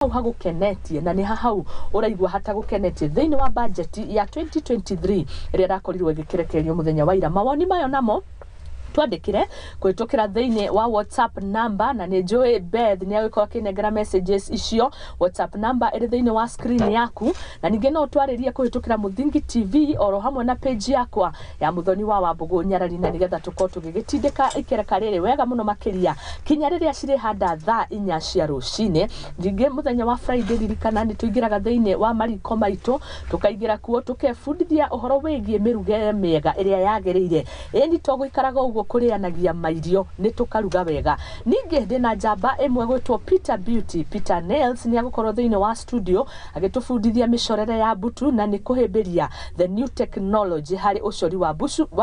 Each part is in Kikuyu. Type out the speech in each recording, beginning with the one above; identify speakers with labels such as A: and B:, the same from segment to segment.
A: Hagũkenetie na nĩ hau ũraigua hatagũkenetie thĩinĩ wa budget ya 2023 ĩrĩa ĩrakorirwo ĩgĩkĩrekererio mũthenya wa ira? Mawoni mayo namo twandĩkĩre kũhĩtũkĩra thĩinĩ wa WhatsApp number, na nĩ njũĩ Beth nĩ agĩkorwo akĩnengera messages icio. WhatsApp number ĩrĩ thĩinĩ wa screen yaku, na ningĩ no twarĩrie kũhĩtũkĩra Mũthingi TV oro hamwe na page yakwa ya Mũthoni wa Wambũgũ Nyarari, na nĩgetha tũkorwo tũgĩgĩtindĩka ikereka rĩrĩ wega mũno makĩria kinya rĩrĩa cirĩhanda thaa 4 cia rũcinĩ. Ningĩ mũthenya wa Friday, ririkana nĩ tũingĩraga thĩinĩ wa mariko maitũ, tũkaingĩra kuo tũkebundithia ũhoro wĩgiĩ mĩruge mĩega ĩrĩa yagĩrĩire. Ĩni to gũikaraga ũguo kũrĩanagia mairio, nĩ tũkaruga wega. Ningĩ ndĩna njamba ĩmwe gwĩtwo Peter Beauty, Peter Nails, nĩ agũkorwo thĩinĩ wa studio agĩtũbundithia mĩcorere ya mbutu na nĩ kũhĩmbĩria the new technology harĩ ũcori wa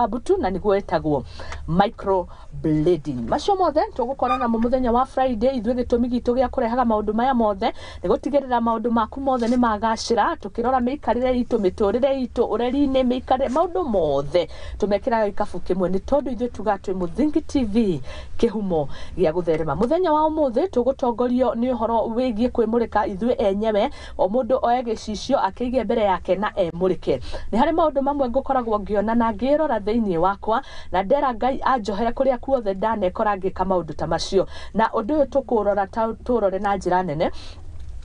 A: mbutu, na nĩguo ĩtagwo microblading. Macio mothe tũgũkorwo namo mũthenya wa Friday. Ithuĩ gĩtũmi gitũ gĩa kũrehaga maũndũ maya mothe nĩ gũtigĩrĩra maũndũ maku mothe nĩ magacĩra, tũkĩrora mĩikarĩre itũ, mĩtũrĩre itũ, ũreri-inĩ, mĩikarĩre, maũndũ mothe tũmekĩraga gĩkabu kĩmwe, nĩ tondũ ithuĩ tuga twĩ Mũthingi TV, kĩhumo gĩa gũtherema. Mũthenya wa ũmũthĩ tũgũtongorio nĩ ũhoro wĩgiĩ kwĩmũrĩka ithuĩ enyewe. O mũndũ oe gĩcicio akĩige mbere yake na emũrĩke. Nĩ harĩ maũndũ mamwe ngũkoragwo ngĩona na ngĩrora thĩinĩ wakwa, na ndera Ngai anjohere kũrĩa kuothe ndanekora ngĩka maũndũ ta macio. Na ũndũ ũyũ tũkũrora tũrore na njĩra nene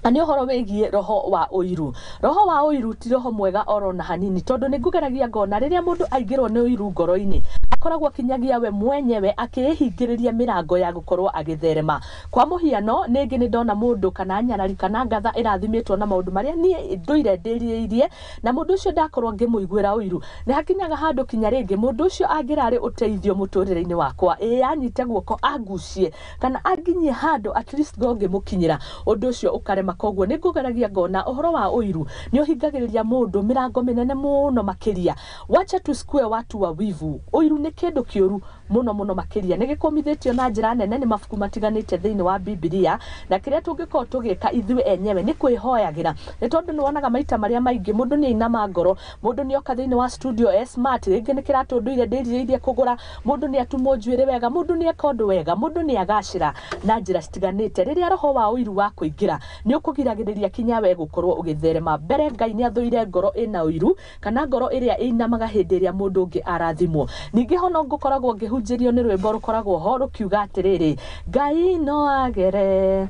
A: na nĩ ũhoro wĩgiĩ roho wa ũiru. Roho wa ũiru ti roho mwega oro na hanini, tondũ nĩ ngũgeragia ngona rĩrĩa mũndũ aingĩrwo nĩ ũiru ngoro-inĩ, akoragwo kinyagia we mwenyewe akĩĩhingĩrĩria mĩrango ya gũkorwo agĩtherema. Kwa mũhiano, nĩngĩ nĩ ndona mũndũ kana nyarari kana ngatha ĩrathimĩtwo na maũndũ marĩa niĩ ndũire ndĩrirĩirie, na mũndũ ũcio ndakorwo ngĩmũiguĩra ũiru, nĩ hakinyaga handũ kinya rĩngĩ mũndũ ũcio angĩrarĩ ũteithio mũtũrĩre-inĩ wakwa, ĩĩ anyite guoko angucie kana anginyie handũ at least ngo ngĩmũkinyĩra, ũndũ ũcio ũkarema. Koguo nĩ ngũgeragia ngona ũhoro wa ũiru nĩ ũhingagĩrĩria mũndũ mĩrango mĩnene mũno makĩria. Wacha tusikue watu wa wivu. Ũiru nĩ kĩndũ kĩũru mũno mũno makĩria, nĩ gĩkũmithĩtio na njĩra nene nĩ mabuku matiganĩte thĩinĩ wa Bibilia, na kĩrĩa tũngĩkorwo tũgĩka ithuĩ enyewe nĩ kwĩhoyagĩra, nĩ tondũ nĩ wonaga maita marĩa maingĩ mũndũ nĩ ainama ngoro, mũndũ nĩ oka thĩinĩ wa studio e smart, rĩngĩ nĩ kĩratũ ndũire ndĩrirĩirie kũgũra, mũndũ nĩ atumwo njuĩrĩ wega, mũndũ nĩ eka ũndũ wega, mũndũ nĩ agacĩra na njĩra citiganĩte. Rĩrĩa roho wa ũiru wa kũingĩra, nĩ ũkũgiragĩrĩria kinya we gũkorwo ũgĩtherema mbere. Ngai nĩ athũire ngoro ĩna ũiru kana ngoro ĩrĩa ĩinamaga hĩndĩ ĩrĩa mũndũ ũngĩ arathimwo. Ningĩ ho no ngũkoragwo ngĩhunjĩrio nĩ rwĩmbo rũkoragwo ho rũkiuga atĩrĩrĩ, "Ngai no agere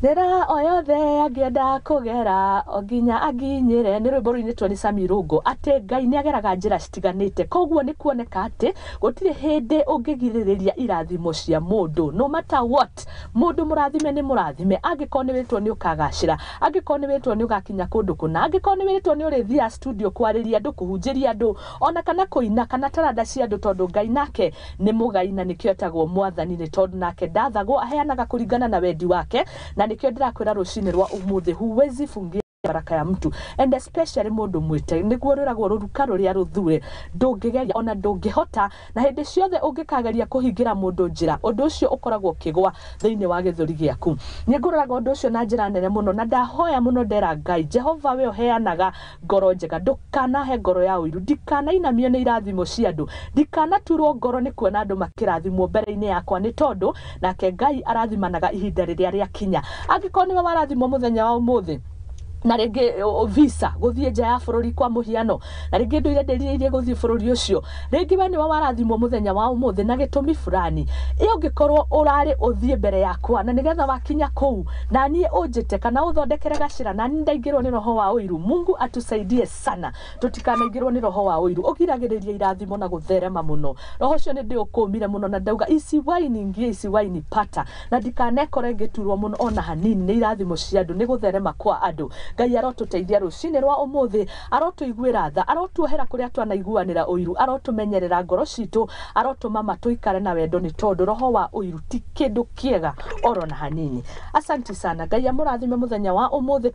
A: njĩra o yothe angĩenda kũgera o nginya anginyĩre." Nĩ rwĩmbo rũinĩtwo nĩ Sami Rũngũ, atĩ Ngai nĩ ageraga njĩra citiganĩte. Koguo nĩ kuoneka atĩ gũtirĩ hĩndĩ ũngĩgirĩrĩria irathimo cia mũndũ, no matter what. Mũndũ mũrathime nĩ mũrathime. Angĩkorwo nĩ wĩtwo nĩ ũkagacĩra, angĩkorwo nĩ wĩtwo nĩ ũgakinya kũndũ kũna, angĩkorwo nĩ wĩtwo nĩ ũrĩthiaga studio kwarĩria andũ, kũhunjĩria andũ, ona kana kũina kana taranda cia andũ, tondũ Ngai nake nĩ mũgai na nĩkĩo etagwo mwathani, nĩ tondũ nake ndathagwo, aheanaga kũringana na wendi wake. Na nĩkĩo ndĩrakwĩra rũcinĩ rwa ũmũthĩ, huwezi fungia baraka ya mtu, and especially mũndũ mwĩte nĩguo rwĩragwo rũruka rũrĩa rũthure. Ndũngĩgeria ona ndũngĩhota, na hĩndĩ ciothe ũngĩkageria kũhingĩra mũndũ njĩra, ũndũ ũcio ũkoragwo ũkĩgwa thĩinĩ wa gĩthũri gĩaku. Nĩ ngũroraga ũndũ ũcio na njĩra nene mũno, na ndahoya mũno ndera Ngai, "Jehova, we ũheanaga ngoro njega, ndũkanahe ngoro ya ũiru, ndikanainamio nĩ irathimo cia andũ, ndikanaturwo ngoro nĩ kuona andũ makĩrathimwo mbere-inĩ yakwa," nĩ tondũ nake Ngai arathimanaga ihinda rĩrĩa rĩakinya. Angĩkorwo nĩwe warathimwo mũthenya wa ũmũthĩ na rĩngĩ visa gũthiĩ nja ya bũrũri, kwa mũhiano, na rĩngĩ ndũire ndĩrirĩirie gũthiĩ bũrũri ũcio, rĩngĩ we nĩwe warathimwo mũthenya wa ũmũthĩ na gĩtũmi fulani, ĩ ũngĩkorwo ũrarĩ ũthiĩ mbere yakwa na nĩgetha wakinya kũu na niĩ ũnjĩte kana ũthondekere gacĩra, na niĩ ndaingĩrwo nĩ roho wa ũiru. Mungu atusaidie sana tũtikanaingĩrwo nĩ roho wa ũiru, ũgiragĩrĩria irathimo na gũtherema mũno. Roho ũcio nĩ ndĩũkũmire mũno na ndauga isiwahi niingie, isiwahi nipata, na ndikanekore ngĩturwo mũno ona hanini nĩ irathimo cia andũ, nĩ gũtherema kwa andũ. Ngai arotũteithia rũcinĩ rwa ũmũthĩ, arotũiguĩra tha, arotuohera kũrĩa twanaiguanĩra ũiru, arotũmenyerera ngoro citũ, arotũmama tũikare na wendo, nĩ tondũ roho wa ũiru ti kĩndũ kĩega oro na hanini. Asanti sana, Ngai amũrathime mũthenya wa ũmũthĩ.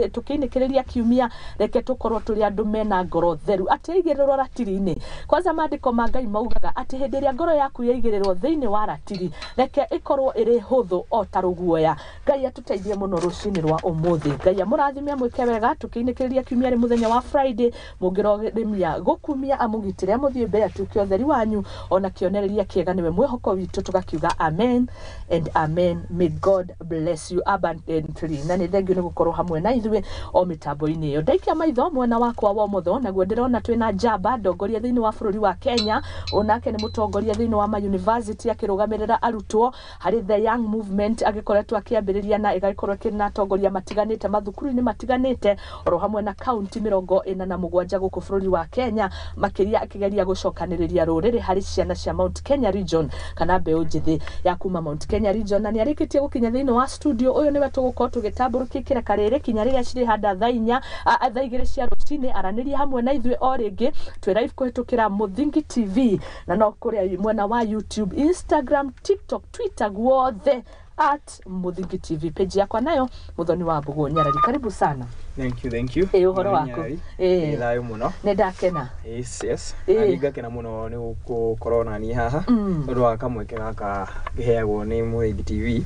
A: Tũkĩinĩkĩrĩria kiumia, reke tũkorwo tũrĩ andũ mena ngoro theru, atĩ yaigĩrĩrwo ratiri-inĩ. Kwanza maandĩko ma Ngai maugaga atĩ hĩndĩ ĩrĩa ngoro yaku yaigĩrĩrwo thĩinĩ wa ratiri, reke ĩkorwo ĩrĩ hũthũ o ta rũguoya. Ngai atũteithie mũno rũcinĩ rwa ũmũthĩ. Ngai amũrathime. amũrathime amwĩke wega. Tũkĩinĩkĩrĩria kiumia rĩ mũthenya wa Friday, mũngĩrorĩmia gũkumia amũgitĩre amũthiĩ mbere atuĩke ũtheri wanyu ona kĩonereria kĩega, nĩwe mwĩhoko witũ. Tũgakiuga amen and amen. May God bless you abundantly. Na nĩ thank you nĩ gũkorwo hamwe na ithuĩ o mĩtambo-inĩ ĩyo. Ndaikia maitho mwena wakwa wa ũmotho, naguo ndĩrona twĩna njamba ndongoria thĩinĩ wa bũrũri wa Kenya, onake nĩ mũtongoria thĩinĩ wa ma university, akĩrũgamĩrĩra arutwo harĩ the Young Movement, agĩkoretwo akĩambĩrĩria na ĩgagĩkorwo ĩkĩrĩ na atongoria matiganĩte mathukuru-inĩ matiganĩte oro hamwe na kaunti 47 gũkũ bũrũri wa Kenya, makĩria akĩgeria gũcokanĩrĩria rũrĩrĩ harĩ ciana cia Mount Kenya region kana mbeũ njĩthĩ ya kuma Mount Kenya region. Na nĩ arĩkĩtie gũkinya thĩinĩ wa studio. Ũyũ nĩwe tũgũkorwo tũgĩtambũrũkia kĩreka rĩrĩ kinya rĩrĩa cirĩ handa thaa inya, thaa igĩrĩ cia rũcinĩ, aranĩria hamwe na ithuĩ o rĩngĩ twĩ live kũhĩtũkĩra Mũthingi TV, na no kũrĩa mwena wa YouTube, Instagram, TikTok, Twitter, guothe at Mũthingi TV. Page yakwa nayo Muthoni wa Mbũgũ Nyarari. Karibu sana.
B: Thank you, thank you.
A: Ĩ, ũhoro waku?
B: Nyarari.
A: Ĩ.
B: Ĩ, thayũ mũno.
A: Nĩ ndakena.
B: Yes.
A: Ĩ.
B: Na niĩ ngakena mũno nĩ gũkorwo na niĩ haha tondũ wa kamweke gaka ngĩheagwo nĩ Mũthingi TV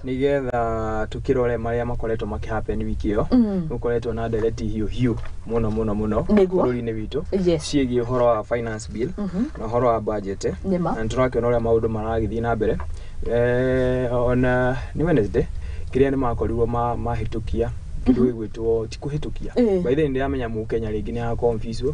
B: nĩgetha tũkĩrore marĩa makoretwo makĩhappen wiki ĩyo. Gũkoretwo na ndereti hiũ hiũ mũno mũno mũno bũrũri-inĩ witũ ciĩgiĩ ũhoro wa finance bill na ũhoro wa budget.
A: Nĩma.
B: Na nĩtũrakĩona ũrĩa maũndũ maragĩthiĩ na mbere. Ona nĩ Wednesday kĩrĩa nĩ makorirwo mahĩtũkia kĩndũ gĩgwĩtwo, ti kũhĩtũkia, by the way, nĩndĩramenya mũkenya rĩngĩ nĩ aconfuse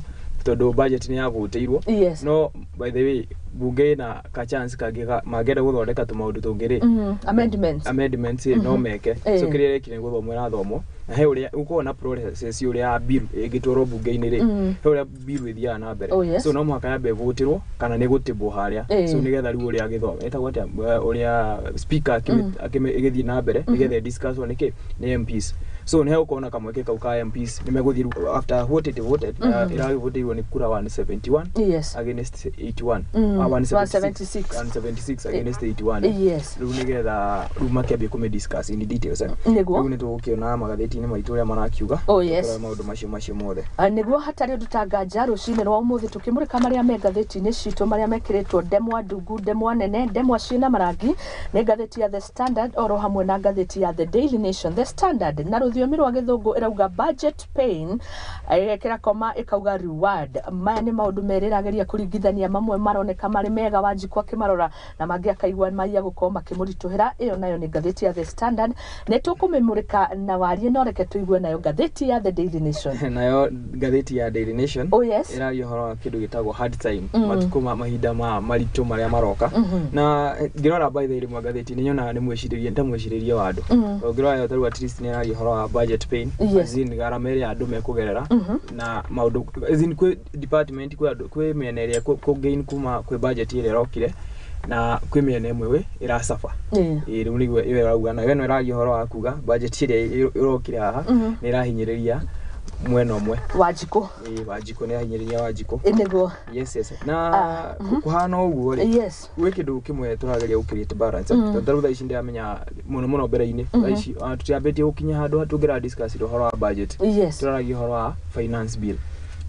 B: tondũ budget nĩ yavũtĩirwo. No by the way, bunge ĩna ka chance kangĩ mangĩenda gũthondeka tũmaũndũ tũngĩ rĩ,
A: Amendments.
B: Amendments rĩ, no meke. So kĩrĩa ĩrekire nĩ gũthomwo ĩrathomwo, na he ũrĩa gũkoragwo na process ũrĩa bill ĩngĩtwarwo bunge-inĩ rĩ, he ũrĩa bill ĩthiaga na mbere. So no mũhaka yambe ĩvũtĩrwo kana nĩ gũtĩbwo harĩa. So nĩgetha rĩu ũrĩa gĩthoma ĩtagwo atĩa, ũrĩa speaker ĩgĩthiĩ na mbere nĩgetha ĩdiscusswo nĩkĩ nĩ MPs. So nĩ hegũkorwo na kamweke kau ka MPs nĩ megũthiĩ rĩu after what it voted, ĩragĩvũtĩirwo nĩ kura 171 against 81. Ah,
A: 176.
B: 176 against 81. Rĩu nĩgetha rĩu makĩambie kũmĩ discuss in details, eh.
A: Nĩguo.
B: Rĩu nĩ tũgũkĩona magathĩti-inĩ maitũ ũrĩa marakiuga.
A: Oh, yes.
B: Tũkĩrora maũndũ macio mothe.
A: Ah, nĩguo, hatarĩ ũndũ ta nganja rũcinĩ rwa ũmũthĩ tũkĩmũrĩka marĩa me ngathĩti-inĩ citũ, marĩa mekĩrĩtwo ndemwa ndungu, ndemwa nene, ndemwa ciĩna marangi nĩ ngathĩti ya The Standard oro hamwe na ngathĩti ya The Daily Nation. The Standard na rũthiomi rwa gĩthũngũ ĩrauga budget pain, ĩgekĩra koma ĩkauga reward. Maya nĩ maũndũ merĩ ĩrageria kũringithania, mamwe maroneka marĩ mega Wanjikũ akĩmarora na mangĩ akaigua maiya gũkorwo makĩmũritũhĩra. Ĩyo nayo nĩ ngathĩti ya The Standard, nĩ tũkũmĩmũrĩka na warie, no reke tũigue nayo ngathĩti ya The Daily Nation.
B: Nayo ngathĩti ya Daily Nation ĩraria ũhoro wa kĩndũ gĩtagwo hard time, matukũ ma mahinda ma maritũ marĩa maroka. Na ngĩrora by the way rĩmwe ngathĩti nĩ nyonaga nĩ mwĩcirĩrie ta mwĩcirĩrie wa andũ. Ũngĩrora yo tarĩu at least nĩ ĩraria ũhoro wa budget pain, as in gharama ĩrĩa andũ mekũgerera na maũndũ, as in kwĩ department, kwĩ andũ, kwĩ mĩena ĩrĩa kũ gain kuma kwĩ budget ĩrĩa ĩrokire, na kwĩ mĩena ĩmwe wĩ ĩracaba. Ĩ, rĩu nĩguo ĩyo ĩrauga, nayo ĩno ĩraria ũhoro wa kuga budget ĩrĩa ĩrokire haha nĩ ĩrahinyĩrĩria mwena ũmwe.
A: Wanjikũ.
B: Ĩ, Wanjikũ, nĩ ĩrahinyĩrĩria Wanjikũ.
A: Nĩguo.
B: Yes, na kũhana ũguo rĩ, gwĩ kĩndũ kĩmwe tũrageria gũ create balance, tondũ tarĩu thaa ici ndĩramenya mũno mũno mbere-inĩ thaa ici, tũtiambĩtie gũkinya handũ tũngĩra discuss ũhoro wa budget. Tũraragia ũhoro wa finance bill.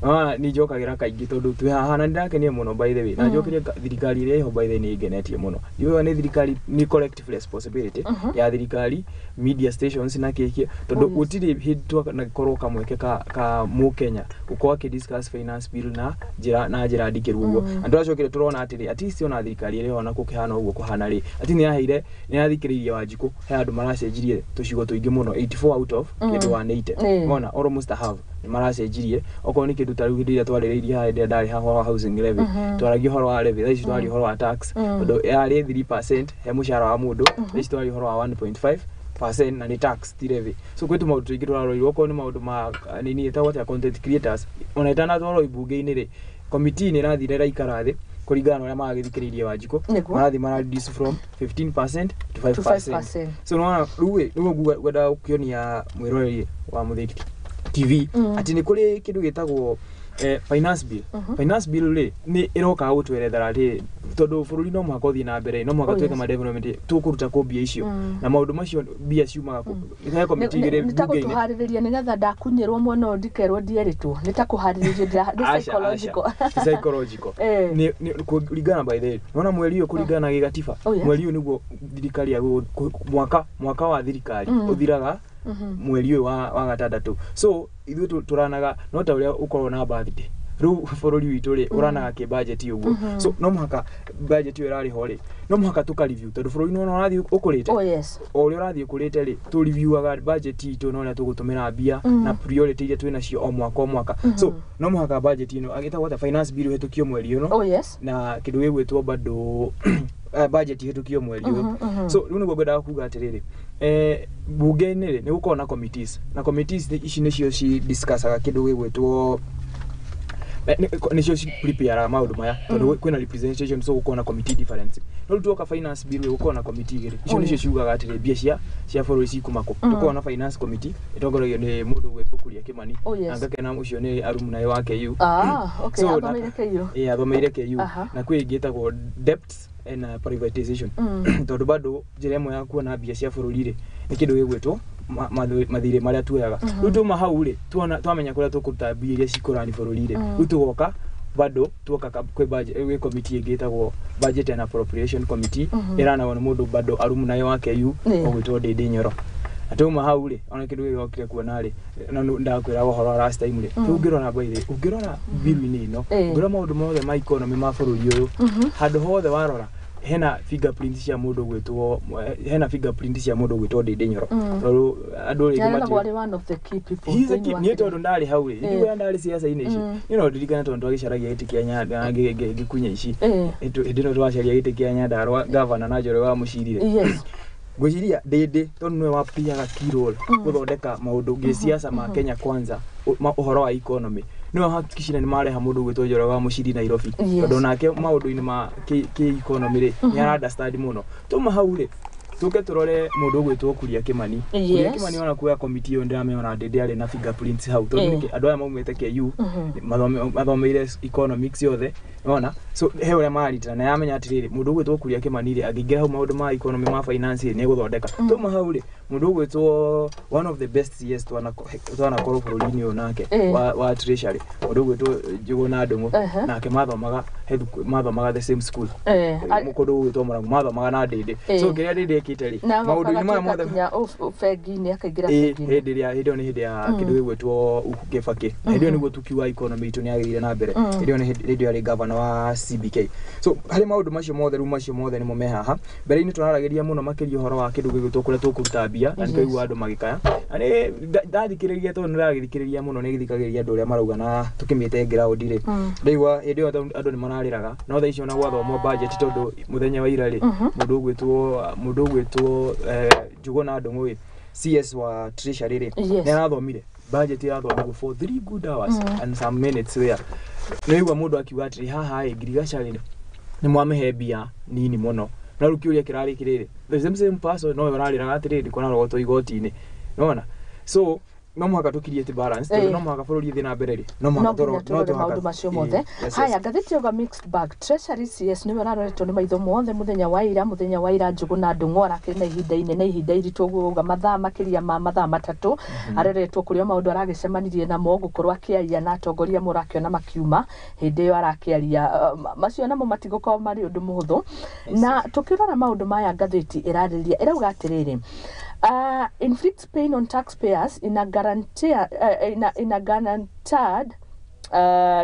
B: Ah, nĩ njokagĩra kaingĩ tondũ twĩ haha na nĩndakenia mũno by the way, na njokerie thirikari ĩrĩa ĩho by the way nĩ ĩngenetie mũno. Ndiũĩ nĩ thirikari, nĩ collective responsibility ya thirikari, media stations na kĩkĩ, tondũ gũtirĩ hĩndĩ twanakorwo kamweke ka mũkenya gũkorwo akĩ discuss finance bill na njĩra ndikĩru ũguo. Na tũracokire tũrona atĩrĩ, at least ona thirikari ĩrĩa ona gũkĩhana ũguo kũhana rĩ, ati nĩ yaheire, nĩ yathikĩrĩirie Wanjikũ. He andũ maracenjirie tũcigo tũingĩ mũno, 84 out of kĩndũ 180. Ona almost a half nĩ maracenjirie. Okorwo nĩ kĩndũ ta rĩu hĩndĩ ĩrĩa twarĩrĩirie haha, hĩndĩ ĩrĩa ndarĩ haha, ũhoro wa housing levy, twaragia ũhoro wa levy. Thaa ici twaria ũhoro wa tax, tondũ yarĩ 3% he mũcara wa mũndũ, thaa ici twaria ũhoro wa 1.5% na nĩ tax, ti levy. So kwĩ tũmaũndũ tũingĩ tũrarorirwo, okorwo nĩ maũndũ ma nini ĩtagwo atĩa, content creators, ona ĩtanatwarwo ibunge-inĩ rĩ, committee nĩ ĩrathire ĩraikara thĩ kũringana na ũrĩa maragĩthikĩrĩirie Wanjikũ. Marathiĩ mara reduce from 15% to 5%.
A: To 5%.
B: So nĩwona rĩu ĩ, nĩguo ngwendaga gũkĩonia mwĩroreri wa Mũthĩki TV atĩ nĩ kũrĩ kĩndũ gĩtagwo finance bill. Finance bill rĩ, nĩ ĩrokaga gũtwerethera rĩ, tondũ bũrũri no mũhaka ũthiĩ na mbere, no mũhaka
A: Oh,
B: twĩke ma development, tũkũruta kũ mbia icio na maũndũ macio, mbia ciumaga kũ? He committee igĩrĩ
A: Nĩ ta
B: mbunge-inĩ.
A: gũtũharĩrĩria nĩgetha ndakunyĩrwo mwena ũyũ ndikerwo ndierĩtwo, nĩ ta kũharĩrĩrio nĩ
B: Aca,
A: psychological.
B: aca. Ti psychological. Nĩ kũringana by the way, nona mweri ũyũ, kũringana na gĩgatiba,
A: Oh, yes.
B: mweri ũyũ nĩguo thirikari ya mwaka wa thirikari ũthiraga. Mweri ũyũ wa gatandatũ. So ithuĩ tũranaga no ta ũrĩa ũkorwo na birthday rĩu bũrũri witũ rĩ, ũranaga kĩ budget ũguo. So no mũhaka budget ĩyo ĩrarĩ ho rĩ, no mũhaka tũka review, tondũ bũrũri nĩ ũrathiĩ ũkũrĩte.
A: Oh yes.
B: O ũrĩa ũrathiĩ ũkũrĩte rĩ, tũ reviewaga budget itũ na ũrĩa tũgũtũmĩra mbia na priority iria twĩ nacio o mwaka o mwaka. So no mũhaka budget ĩno agĩtagwo atĩa, finance bill ĩhĩtũkio mweri ũyũ.
A: Oh yes.
B: Na kĩndũ gĩgwĩtwo bado budget ĩhĩtũkio mweri ũyũ. So rĩu nĩguo ngwendaga kuga atĩrĩrĩ, bunge-inĩ rĩ, nĩ gũkoragwo na committees, na committees ici nĩcio ci discussaga kĩndũ gĩgwĩtwo nĩcio ci prepare maũndũ maya, tondũ kwĩna representation. So gũkorwo na committee difference. No rĩu tuoka finance bill, gũkorwo na committee igĩrĩ. Icio nĩcio ciugaga atĩrĩ, mbia cia bũrũri cikuma kũ. Tũkorwo na finance committee ĩtongoragio nĩ mũndũ ũgwĩtwo Kuria Kimani.
A: Oh, yes.
B: Na ngakena ũcio nĩ alumni wa KU.
A: Ah, okay.
B: So,
A: Athomeire KU.
B: Ĩĩ, athomeire KU. Na kwĩ ĩngĩ ĩtagwo debts and privatization, tondũ bado njĩra ĩmwe ya kuona mbia cia bũrũri rĩ, nĩ kĩndũ gĩgwĩtwo mathirĩ marĩa tuoyaga. Rĩu tuma hau rĩ, tuona twamenya kũrĩa tũkũruta mbia iria cikũrani bũrũri rĩ, rĩu tũgoka bado tuoka kwĩ budget, gwĩ committee ĩngĩ ĩtagwo budget and appropriation committee, ĩranagwo nĩ mũndũ bado alumni wa KU ũgwĩtwo Ndĩndĩ Nyoro. Na twauma hau rĩ, ona kĩndũ gĩkĩ gĩokire kuona rĩ, na ndakwĩra ũhoro wa last time rĩ, rĩu ũngĩrora by the ũngĩrora bill-inĩ ĩno, ũngĩrora maũndũ mothe ma economy ma bũrũri ũyũ, handũ hothe warora hena fingerprint cia mũndũ gwĩtwo, hena fingerprint cia mũndũ gwĩtwo Ndĩndĩ Nyoro, tondũ andũ rĩngĩ
A: Nĩaronagwo arĩ one of the key people
B: He's a
A: thĩinĩ
B: key.
A: wa
B: Niĩ
A: kĩrĩa.
B: tondũ ndarĩ hau rĩ, ithuĩ ndarĩ ciaca-inĩ ici, niĩ no ndirikane tondũ twagĩcaragia gĩtĩ kĩa Nyandarua ngĩkunya ici. Hĩndĩ ĩno twacaria gĩtĩ kĩa Nyandarua gavana na Njoroge wa Mũciri rĩ, ngwĩciria Ndĩndĩ tondũ nĩwe waplayaga key role gũthondeka maũndũ gĩciaca ma Kenya Kwanza, ũhoro wa economy, nĩwe hakikishire nĩ mareha mũndũ ũgwĩtwo Njoroge wa Mũciri Nairobi, tondũ nake maũndũ-inĩ ma kĩ economy rĩ, nĩ ara understand mũno. Tuma hau rĩ, tũke tũrore mũndũ ũgwĩtwo Kuria Kimani. Kuria Kimani ona kuoya committee ĩyo, ndĩramenya Ndĩndĩ arĩ na fingerprints hau, tondũ nĩkĩ andũ aya maumĩte KU mathomeire economics yothe ona. So he ũrĩa maritana na yamenya atĩrĩrĩ, mũndũ ũgwĩtwo Kuria Kimani rĩ, angĩingĩra hau maũndũ ma economy ma finance rĩ, nĩ egũthondeka. Tuma hau rĩ, mũndũ ũgwĩtwo one of the best CS twanakorwo bũrũri-inĩ ũyũ nake wa treasury, mũndũ ũgwĩtwo Njũgũna Ndung'u, nake mathomaga he mathomaga the same school kũndũ gũgwĩtwo Mũrango, mathomaga na Ndĩndĩ. So kĩrĩa Ndĩndĩ ekĩte rĩ,
A: Na
B: maũndũ-inĩ maya mothe
A: nginya bengi-inĩ, akaingĩra bengi-inĩ.
B: Hĩndĩ ĩrĩa, hĩndĩ ĩyo nĩ hĩndĩ ya kĩndũ gĩgwĩtwo Uhuru Kibaki, na hĩndĩ ĩyo nĩguo tukiuga economy itũ nĩ yagĩrĩire na mbere. Hĩndĩ ĩyo nĩ hĩndĩ ĩyo arĩ governor wa CBK. So harĩ maũndũ macio mothe, rĩu macio mothe nĩmo me haha mbere-inĩ. Tũraragĩria mũno makĩria ũhoro wa kĩndũ gĩgwĩtwo kũrĩa tũkũruta mbia, na nĩkaigua andũ magĩkaya, na nĩ ndathikĩrĩria, tondũ nĩndagĩthikĩrĩria mũno, nĩgĩthikagĩrĩria andũ ũrĩa marauga na tũkĩmĩte ground rĩ, ndaigua hĩndĩ ĩyo andũ nĩ mararĩraga. No thaa ici ona gwathomwo budget, tondũ mũthenya wa ira rĩ, mũndũ ũgwĩtwo Njũgũna Ndung'u ĩ, CS wa Treasury rĩ, nĩ arathomire budget, ĩrathomirwo for 3 good hours and some minutes there. Nĩigua mũndũ akiuga atĩrĩ, haha ĩ ngirigaca rĩ, nĩ mwamĩhe mbia nini mũno. No rĩu kĩũria kĩrarĩ kĩrĩrĩ, the same same person nowe ũrarĩraga atĩrĩrĩ, kũrarogotwo igoti-inĩ, nona. So no mũhaka tũ create balance, tondũ no mũhaka bũrũri ũthiĩ na mbere rĩ, no
A: no
B: mũhaka
A: nginya tũrore
B: tũhaka-
A: maũndũ macio mothe.
B: Yes.
A: Haya, ngathĩti yauga mixed bag. Treasury CS nĩwe ũraroretwo nĩ maitho mothe mũthenya wa ira. Mũthenya wa ira Njũgũna Ndung'u arakĩrĩ na ihinda inene, ihinda iritũ ũguo uga mathaa makĩria ma mathaa 3 areretwo kũrĩa maũndũ aragĩcemanirie namo, gũkorwo akĩaria na atongoria mũrakĩona makiuma hĩndĩ ĩyo arakĩaria, macio namo matigũkorwo marĩ ũndũ mũhũthũ. Na tũkĩrora maũndũ maya ngathĩti ĩrarĩrĩria, ĩrauga atĩrĩrĩ, inflicts pain on taxpayers in a guarantee, in a guaranteed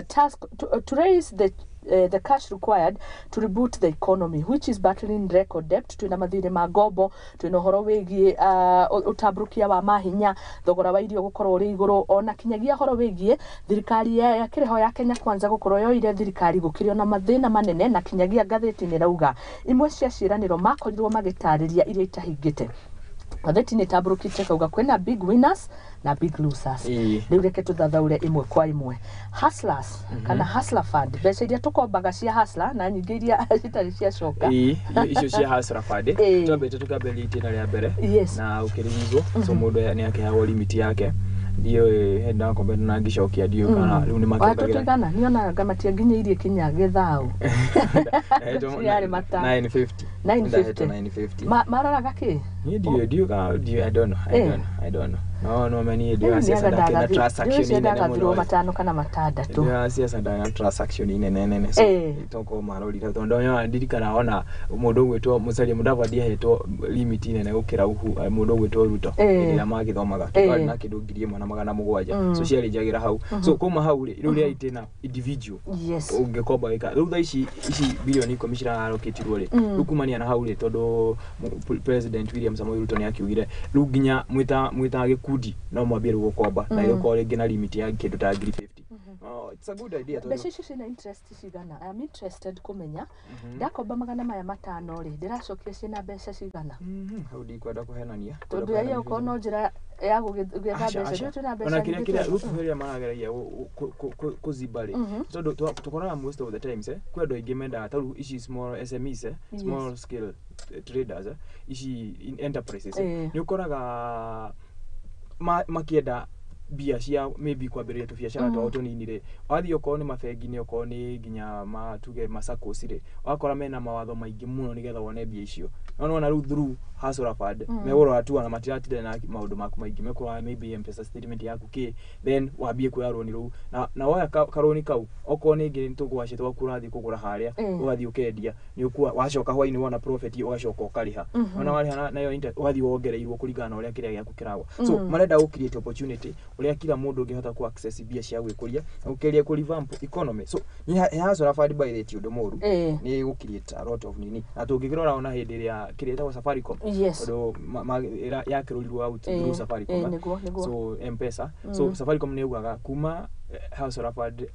A: task to raise the cash required to reboot the economy, which is battling record debt. Twina mathirĩ ma ngombo, twina ũhoro wĩgiĩ ũtambũrũkia wa mahinya, thogora wa irio gũkorwo ũrĩ igũrũ, ona kinyagia ũhoro wĩgiĩ thirikari ya kĩrĩho ya Kenya Kwanza gũkorwo yoire thirikari gũkĩrĩ ona mathĩna manene. Na kinyagia ngathĩti nĩ ĩrauga imwe cia ciĩranĩro makorirwo magĩtarĩria iria itahingĩte. Ngathĩti nĩ ĩtambũrũkĩtie kauga kwĩna big winners na big losers. Rĩu reke tũthathaũre ĩmwe kwa ĩmwe. Hustlers kana hustler fund, mbeca iria tũkombaga cia hustler na nyingĩ iria citarĩ ciacoka.
B: Ĩĩ, icio cia hustler fund, twambĩte tũkambĩrĩria itĩna rĩa mbere na ũkĩrigizwo, so mũndũ nĩ akĩheagwo limit yake. Ndiũĩ he ndakombete na ngĩcokia, ndiũĩ kana rĩu nĩ
A: watũ
B: makĩongagĩra.
A: tũigana nionaga matianginyĩirie kinya gĩthaũ. Ciarĩ matano.
B: 950.
A: 950.
B: Ndahetwo 950.
A: Maroraga kĩ?
B: Niĩ ndiũĩ kana ndiũĩ, I don't know, I don't know, I don't know. No no meni ndio siasa ndake na transaction nene
A: mũno. Matano kana matandatũ.
B: Ndio siasa ndake na transaction nene nene. So itoko marorire tondu nyo ndirikana ona mundu ugwitwo Musalia Mudavadi ahetwo limit nene gukira mundu ugwitwo Ruto ria magithomaga twari na kindu 1700 so ciarinjagira hau. So kuma hau ri riu ria ite na individual ungikomba gika riu thaa ici bilioni 10 ciraralocatirwo ri riu kumania na hau ri tondu President William Samoei Ruto ni akiugire riu nginya mwita gikundi no mwambie riu gukomba na igokorwo ringi na limit ya kindu ta 50. Oh, it's a good idea.
A: Mbeca icio ciĩna interest cigana? I am interested kũmenya. Ndakomba 500 rĩ, ndĩracokia ciĩna mbeca cigana?
B: Hau ndikwenda kũhenania.
A: Tondũ ĩyo okorwo no njĩra ya gũgĩetha mbeca, ithuĩ twĩna mbeca.
B: Ona kĩrĩa kĩrĩa rĩu kĩrĩa marageragia kũziba rĩ, tondũ tũkoraga most of the times kwĩ andũ aingĩ mendaga ta rĩu ici small SMEs, small scale traders, ici enterprises, nĩ ũkoraga makĩenda mbia cia maybe kwambĩrĩria tũbiacara twao tũnini rĩ, wathiĩ okorwo nĩ mabengi-inĩ, okorwo nĩ nginya tuge ma SACCOs rĩ, ũgakora mena mawatho maingĩ mũno nĩgetha wone mbia icio. No nĩwona rĩu through Hustler Fund megũrora tu ona matiratinda na maũndũ maku maingĩ, mekũrora maybe M-Pesa statement yaku kĩ, then wambie kuoya rũni rũu na woya karũni kau, okorwo nĩ ngĩ tũgwacĩ twaku ũrathiĩ kũgũra harĩa, ũgathiĩ ũkendia, nĩ wacoka hwainĩ wona profit ũgacoka ũkarĩha, ona warĩha nayo ũgathiĩ wongereirwo kũringana na ũrĩa kĩrĩa gĩaku kĩragwa. So marenda gũ create opportunity ũrĩa kila mũndũ ũngĩhota ku access mbia cia gwĩkũria na gũkĩria kũ revamp economy. So nĩ Hustler Fund by the ti ũndũ mũru, nĩ gũ create a lot of nini, na tũngĩkĩrora ona hĩndĩ ĩrĩa kĩrĩa ĩtagwo Safaricom, tondũ yakĩrũrirwo out through Safaricom, so M-Pesa, so Safaricom nĩ yugaga kuma Hustler Fund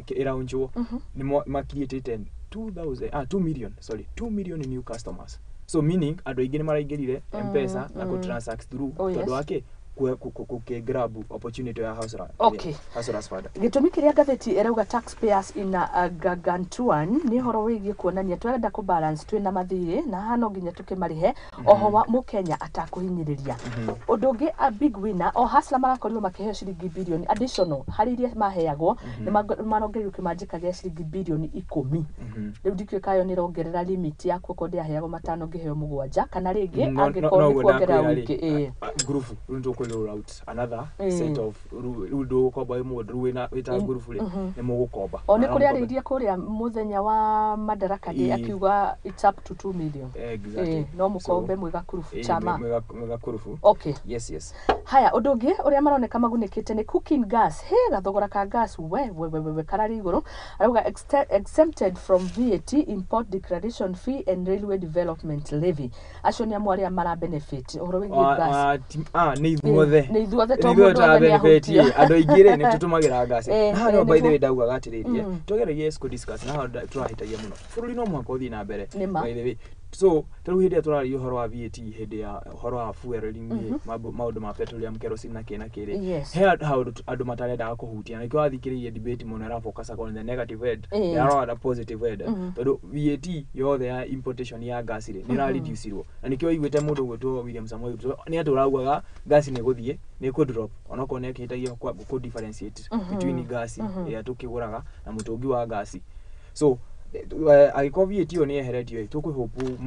B: ĩraunchwo nĩ makiriĩtĩte 2 million, sorry, 2 million new customers. So meaning andũ aingĩ nĩ maraingĩrire M-Pesa na kũ transact through tondũ wake grab opportunity ya Hustler.
A: Okay.
B: Hustler Fund.
A: Gĩtũmi kĩrĩa ngathĩti ĩrauga taxpayers in a gargantuan nĩ ũhoro wĩgiĩ kuonania tũrenda kũ balance twĩna mathirĩ na haha no nginya tũkĩmarĩhe oho wa mũkenya atakũhinyĩrĩria. Ũndũ ũngĩ a big winner o Hustler marakorirwo makĩheo ciringi bilioni additional harĩ iria maheagwo nĩ marongereirwo kĩmanjĩka gĩa ciringi bilioni 10. Rĩu ndikĩũĩ kana nĩ ĩrongerera limit yaku okorwo ndĩaheagwo 5 ngĩheo 7 kana rĩngĩ angĩkorwo nĩ kuongerera wĩingĩ.
B: Group rĩu roll out another set of rĩu ndũgũkomba wĩ mũndũ rĩu wĩta group rĩ nĩ mũgũkomba.
A: O nĩ kũrĩa arĩirie kũrĩa mũthenya wa Madaraka Day akiuga it's up to 2 million.
B: Exactly.
A: No mũkombe mwĩ gakurubu chama.
B: Mwĩ gakurubu.
A: Okay.
B: Yes, yes.
A: Haya, ũndũ ũngĩ ũrĩa maroneka magunĩkĩte nĩ cooking gas. He gathogora ka gas we we we kararĩ igũrũ. Arauga exempted from VAT, import declaration fee and railway development levy. Acio nĩ amwe arĩa mara benefit ũhoro wĩgiĩ gas.
B: Nĩ ithuothe.
A: Nĩ ithuothe to mũndũ othe nĩ ahutio.
B: Andũ aingĩ rĩ nĩ tũtũmagĩra gas. Na haha by the way ndaugaga atĩrĩrĩ, twageragia kũ discuss na haha tũrahĩtagia mũno. Bũrũri no mũhaka ũthiĩ na mbere. By the way, so tarĩu hĩndĩ ĩrĩa tũraria ũhoro wa VAT, hĩndĩ ya ũhoro wa fueling, maũndũ ma petroleum, kerosene na kĩ na kĩ rĩ, he andũ matarendaga kũhutia, na nĩkĩo wathikĩrĩirie debate mũno ĩra focus on the negative end, ĩrarora the positive end, tondũ VAT yothe ya importation ya gas rĩ nĩ ĩrareducirwo, na nĩkĩo ũiguĩte mũndũ ũgwĩtwo William Samoei Ruto nĩ atũraugaga gas nĩ ĩgũthiĩ nĩ ĩkũ drop, onokorwo nĩ akĩhĩtagia kũ differentiate between gas ĩrĩa tũkĩgũraga na mũtũngi wa gas. So angĩkorwo VAT ĩyo nĩ yeheretio tũkwĩhope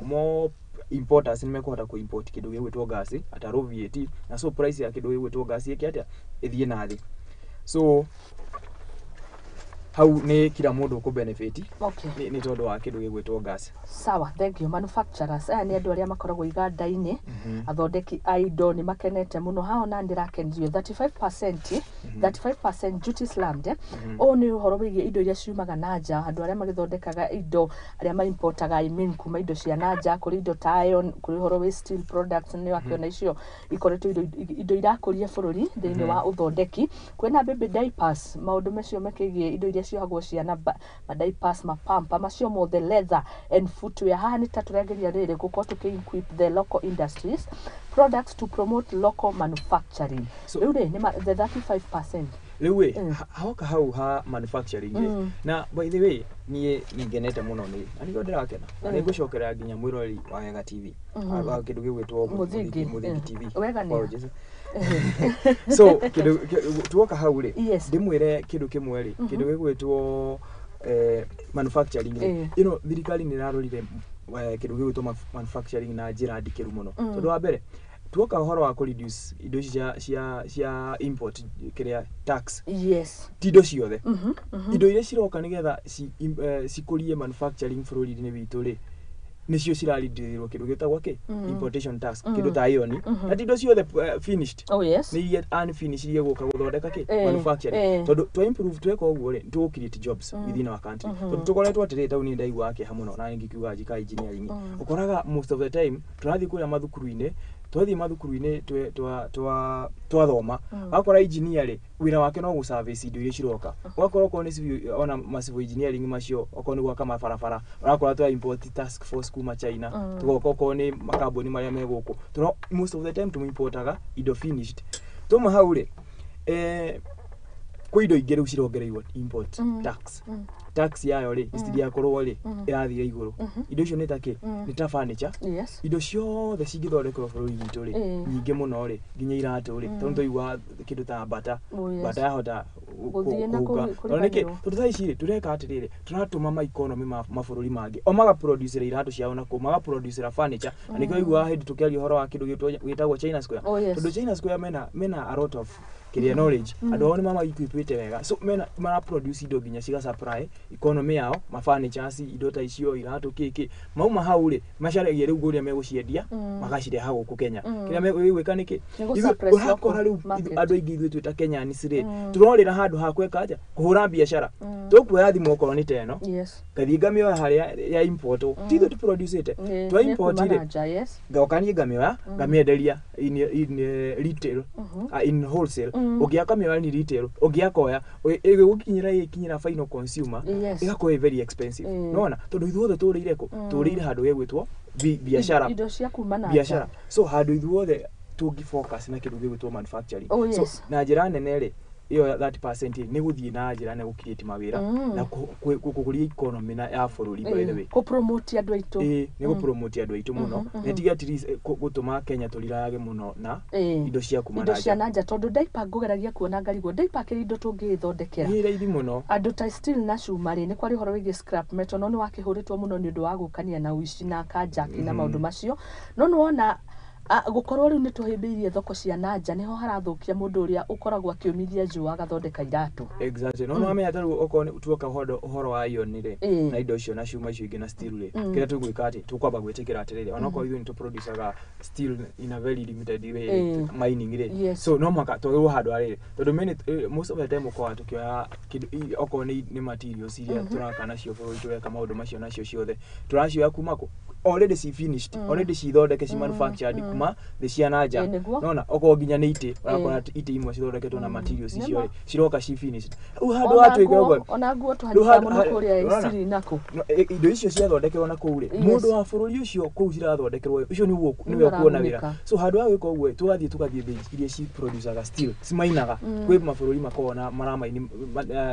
B: more importers nĩ mekũhota kũ import kĩndũ gĩgwĩtwo gas at a low VAT, na so price ya kĩndũ gĩgwĩtwo gas ĩke atĩa ĩthiĩ na thĩ. So hau nĩ kila mũndũ ũkũ benefit nĩ tondũ wa kĩndũ gĩgwĩtwo gas.
A: Sawa, thank you. Manufacturers aya nĩ andũ arĩa makoragwo iganda-inĩ, athondeki a indo nĩ makenete mũno. Haha ona ndĩrakenirio 35% duty slammed. Ũũ nĩ ũhoro wĩgiĩ indo iria ciumaga na nja, andũ arĩa magĩthondekaga indo, arĩa maimportaga, I mean, kuma indo cia na nja, kũrĩ indo ta iron, kũrĩ ũhoro wĩ steel products, nĩ wakĩona icio ikoretwo indo irakũria bũrũri thĩinĩ wa ũthondeki. Kwĩna baby diapers, maũndũ macio makĩgiĩ indo iria ciohagwo ciana, ma diapers, ma pamper, macio mothe, leather and footwear. Haha nĩ ta tũrageria rĩrĩ gũkorwo tũkĩ equip the local industries products to promote local manufacturing. Rĩu rĩ nĩ the 35%.
B: Rĩu ĩ hoka hau ha manufacturing rĩ, na by the way niĩ ngenete mũno nĩ na nĩkĩo ndĩrakena na nĩngũcokerera nginya mwĩroreri wa Wega TV wa kĩndũ gĩgwĩtwo Mũthingi TV. So kĩndũ tuoka hau rĩ ndĩmwĩre kĩndũ kĩmwe rĩ, kĩndũ gĩgwĩtwo manufacturing rĩ, ĩno thirikari nĩ ĩrarorire kĩndũ gĩgwĩtwo manufacturing na njĩra ndikĩru mũno, tondũ wa mbere Tuoka ũhoro wa kũ reduce indo ici cia import kĩrĩa tax, ti indo ciothe. Indo iria ciroka nĩgetha cikũrie manufacturing bũrũri-inĩ witũ rĩ, nĩcio cirarindirĩrwo kĩndũ gĩtagwo kĩ importation tax, kĩndũ ta iron, na ti indo ciothe finished.
A: Oh yes.
B: Nĩ iria unfinished, iria gũka gũthondeka kĩ manufacturing. Tondũ twa improve, tweka ũguo rĩ, tũgũ create jobs within our country. Tondũ tũkoretwo atĩrĩ, taũni ndaiguaga kĩeha mũno na ngĩkiuga njika engineering, ũkoraga most of the time tũrathiĩ kũrĩa mathukuru-inĩ, twathiĩ mathukuru-inĩ twathoma, wakora engineer rĩ, wĩra wake no gũ service indo iria ciroka. Ũgakora okorwo nĩ civil, ona ma civil engineering macio, okorwo nĩ gwaka mabarabara, ũrakora twa import task force kuma China, tũgoka okorwo nĩ makambuni marĩa me gũkũ. Most of the time tũmimportaga indo finished. Tuma hau rĩ, kwĩ indo ingĩ rĩu cirongereirwo import tax. Tax yayo rĩ, instead ya korwo rĩ ĩrathire igũrũ. Indo icio nĩ ta kĩ? Nĩ ta furniture. Indo ciothe cingĩthondekerwo bũrũri witũ rĩ, nyingĩ mũno rĩ, nginya iratũ rĩ, tondũ twaigua kĩndũ ta Bata. Bata yahota
A: Gũthiĩ na
B: kũhuka. Tondũ nĩkĩ?
A: kũriganĩrwo.
B: Tondũ thaa ici rĩ, tũreka atĩrĩrĩ, tũratũma ma economy ma mabũrũri mangĩ, o magaproducera iratũ ciao na kũu, magaproducera furniture, na nĩkĩo ũiguaga hĩndĩ tũkĩaria ũhoro wa kĩndũ gĩtagwo China Square. Tondũ China Square mena a lot of kĩrĩa knowledge, andũ ao nĩ mamaequipĩte wega, so mena maraproduce indo nginya ciga supply economy yao, ma furnitures, indo ta icio, iratũ, kĩ mauma hau rĩ, macaragia rĩu kũrĩa megũciendia, magacireha gũkũ Kenya. Kĩrĩa megwĩka nĩkĩ?
A: Nĩ gũ
B: Ithuĩ-
A: suppress
B: ũrakora
A: local
B: rĩu
A: market.
B: andũ aingĩ ithuĩ twĩta Kenyans rĩ, tũrorĩra handũ ha gwĩka atĩa? Kũhũra biacara. Tũkuoya thimũ okorwo nĩ ta ĩno, ngathiĩ ngamĩoya harĩa ya import, ti ithuĩ tũproducĩte, twa
A: Nĩ
B: import
A: kuma
B: rĩ,
A: na nja, yes.
B: ngoka niĩ ngamĩoya ngamĩenderia in retail, in wholesale. Ũngĩ akamĩoya ni retail, ũngĩ akoya ĩgũkinyĩra ĩkinyĩra final consumer, ĩgakorwo ĩ very expensive. Nona tondũ ithuothe tũrĩire kũ? Tũrĩire handũ gegwĩtwo biacara.
A: Indo cia kuma na nja.
B: Biacara. So handũ ithuothe tũngĩ focus na kĩndũ gĩgwĩtwo manufacturing. So na njĩra nene rĩ, ĩyo ya 30% nĩ gũthiĩ na njĩra nene gũ create mawĩra na gũkũria economy na ya bũrũri, by the way.
A: Kũpromote andũ aitũ.
B: Ĩĩ, nĩ gũpromote andũ aitũ mũno, na tige at least gũtũma Kenya tũrirage mũno na indo cia kuma
A: indo
B: na
A: cia
B: nja.
A: na nja, tondũ diaper ngũgeragia kuona ngarigwo diaper kĩrĩ indo tũngĩĩthondekera.
B: Nĩ raithi mũno.
A: Andũ ta steel na cuma rĩ, nĩ kwarĩ ũhoro wĩgiĩ scrap metal, no nĩ wakĩhũrĩtwo mũno nĩ ũndũ wa gũkania na ũici na kanjaki na maũndũ macio, no nĩ wona gũkorwo rĩu nĩ tũhĩmbĩirie thoko cia na nja, nĩho harathũkia mũndũ ũrĩa ũkoragwo akĩũmithia njũa agathondeka iratũ.
B: Exactly. No nĩwamenya ta rĩu okorwo tuoka ũhoro wa iron rĩ, na indo icio na cuma icio ingĩ na steel rĩ, kĩrĩa tũgwĩka atĩ tũkwamba gwĩtĩkĩra atĩrĩrĩ, onokorwo ithuĩ nĩ tũproducaga steel in a very limited way, mining rĩ, so no mũhaka twagĩrĩirwo handũ harĩrĩ, tondũ most of the time ũkoraga tũkĩoya kĩndũ okorwo nĩ materials iria tũraka nacio bũrũri, tũreka maũndũ macio nacio ciothe tũracioya kuma kũ? Already ci finished, already cithondeke, ci manufactured kuma thĩ cia na nja.
A: Nĩguo.
B: Nona okorwo nginya nĩ itĩ, ũrakora itĩ imwe cithondeketwo na materials icio
A: Nĩma.
B: rĩ, ciroka ci finished. Rĩu handũ
A: Ona
B: hatuĩke
A: nguo,
B: ũguo,
A: ona nguo
B: Rĩu
A: tũhanyũkaga mũno kũrĩa
B: ũrona?
A: Isiri nako.
B: No, indo icio ciathondekerwo na kũu rĩ, mũndũ wa bũrũri ũcio kũu cirathondekerwo ũcio nĩguo nĩwe ũkuona wĩra.
A: Nĩwe.
B: So handũ ha gwĩka ũguo, tũgathiĩ thĩ iria ciproducaga steel, cimainaga, kwĩ mabũrũri makoragwo na maramaini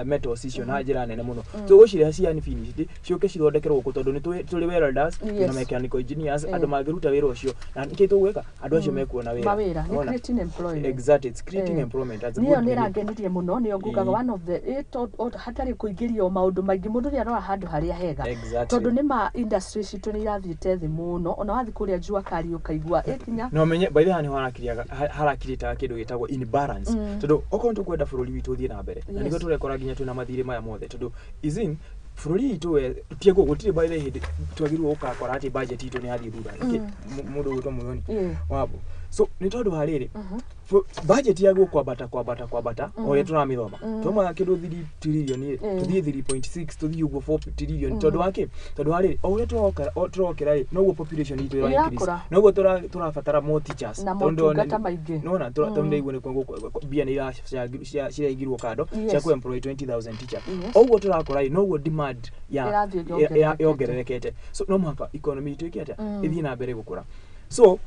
B: metals icio na njĩra nene mũno, tũgũcirehe cia unfinished ciũke cithondekerwo gũkũ, tondũ nĩ tũrĩ welders na mechanical engineers, andũ mangĩruta wĩra ũcio. Na nĩkĩ tũgwĩka? Andũ acio mekuona wĩra.
A: Mawĩra nĩ
B: Ũrona?
A: creating employment.
B: Exactly, it's creating employment. That's a
A: Nĩyo
B: good
A: nĩ
B: meaning.
A: ĩrangenirie mũno, nĩyo ngugaga one of the hatarĩ kũingĩrio maũndũ maingĩ, mũndũ nĩ arora handũ harĩa hega. Tondũ nĩ ma industry citũ nĩ irathiĩte thĩ mũno, ona wathiĩ kũrĩa jua kari ũkaigua ĩkinya.
B: No menye by the way nĩ harakirĩtaga kĩndũ gĩtagwo imbalance, tondũ okorwo tũkwenda bũrũri witũ ũthiĩ na mbere, na nĩguo tũrekora nginya twĩna mathirĩ maya mothe, tondũ izin bũrũri witũ we tiekuo gũtirĩ, by the way, hĩndĩ twagĩrĩirwo gũgakora atĩ budget itũ nĩ yathiĩ thutha. Nĩkĩ mũndũ ũgwĩtwo Muthoni wabo? So nĩ tondũ wa rĩrĩ, budget yagwo kwambata kwambata kwambata o ũrĩa tũramĩthoma, twauma kĩndũ 3 trillion rĩ, tũthiĩ 3.6, tũthiĩ ũguo 4 trillion. Tondũ wa kĩ? Tondũ wa rĩrĩ, o ũrĩa tũrokĩra rĩ, noguo population itũ ĩra increase,
A: Ĩrakũra.
B: noguo tũrabatara more teachers
A: Na
B: Tondũ
A: motungata maingĩ.
B: Nona tondũ ndaigua nĩ mbia nĩ ciraigirwo kando cia kũ employ 20,000 teacher. Ũguo tũrakũra rĩ, noguo demand ya
A: Ĩrathiĩ yongererekete.
B: Yongererekete. So no mũhaka economy itũ ĩke atĩa? Ĩthiĩ na mbere gũkũra. So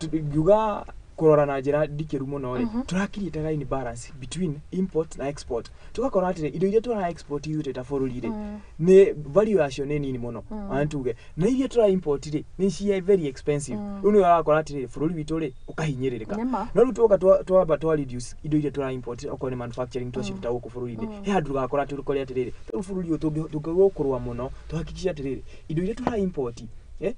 B: ngiuga kũrora na njĩra ndikĩru mũno rĩ, tũrakiriĩtaga imbalance between import na export, tũgakora atĩrĩ, indo iria tũra export ithuĩ twĩ ta bũrũri rĩ, nĩ value yacio nĩ nini mũno, ona tuge na iria tũra import rĩ, nĩ cia very expensive. Rĩu nĩ ũrakora atĩrĩrĩ, bũrũri witũ rĩ, ũkahinyĩrĩrĩka.
A: Nĩma.
B: No rĩu tuoka twamba twa reduce indo iria tũra import, okorwo nĩ manufacturing twaciruta gũkũ bũrũri-inĩ, he handũ tũgakora tũkore atĩrĩrĩ, rĩu bũrũri ũyũ tũngĩgũkũrũa mũno, tũhakikice atĩrĩrĩ, indo iria tũra import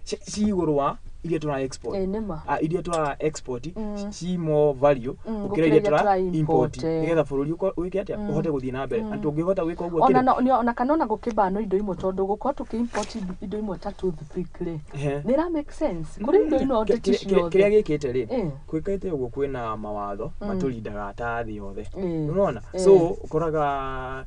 B: Ci igũrũ wa iria tũra export.
A: Nĩma.
B: Iria tũra export ci more value
A: gũkĩra
B: gũkĩra iria
A: iria
B: tũra
A: tũra
B: import,
A: import,
B: nĩgetha bũrũri wĩke atĩa, ũhote gũthiĩ na mbere. Na tũngĩhota gwĩka ũguo
A: ona
B: kĩndũ
A: ona kana ona gũkĩbanwo indo imwe, tondũ gũkorwo tũkĩ-import indo imwe ta toothpick rĩ, nĩ ĩra make sense kũrĩ indo ino ti
B: Kĩrĩa
A: ciothe.
B: gĩkĩte rĩ, gwĩkĩte ũguo, kwĩna mawatho matũrindaga ta thĩ yothe. Unaona? So ũkoraga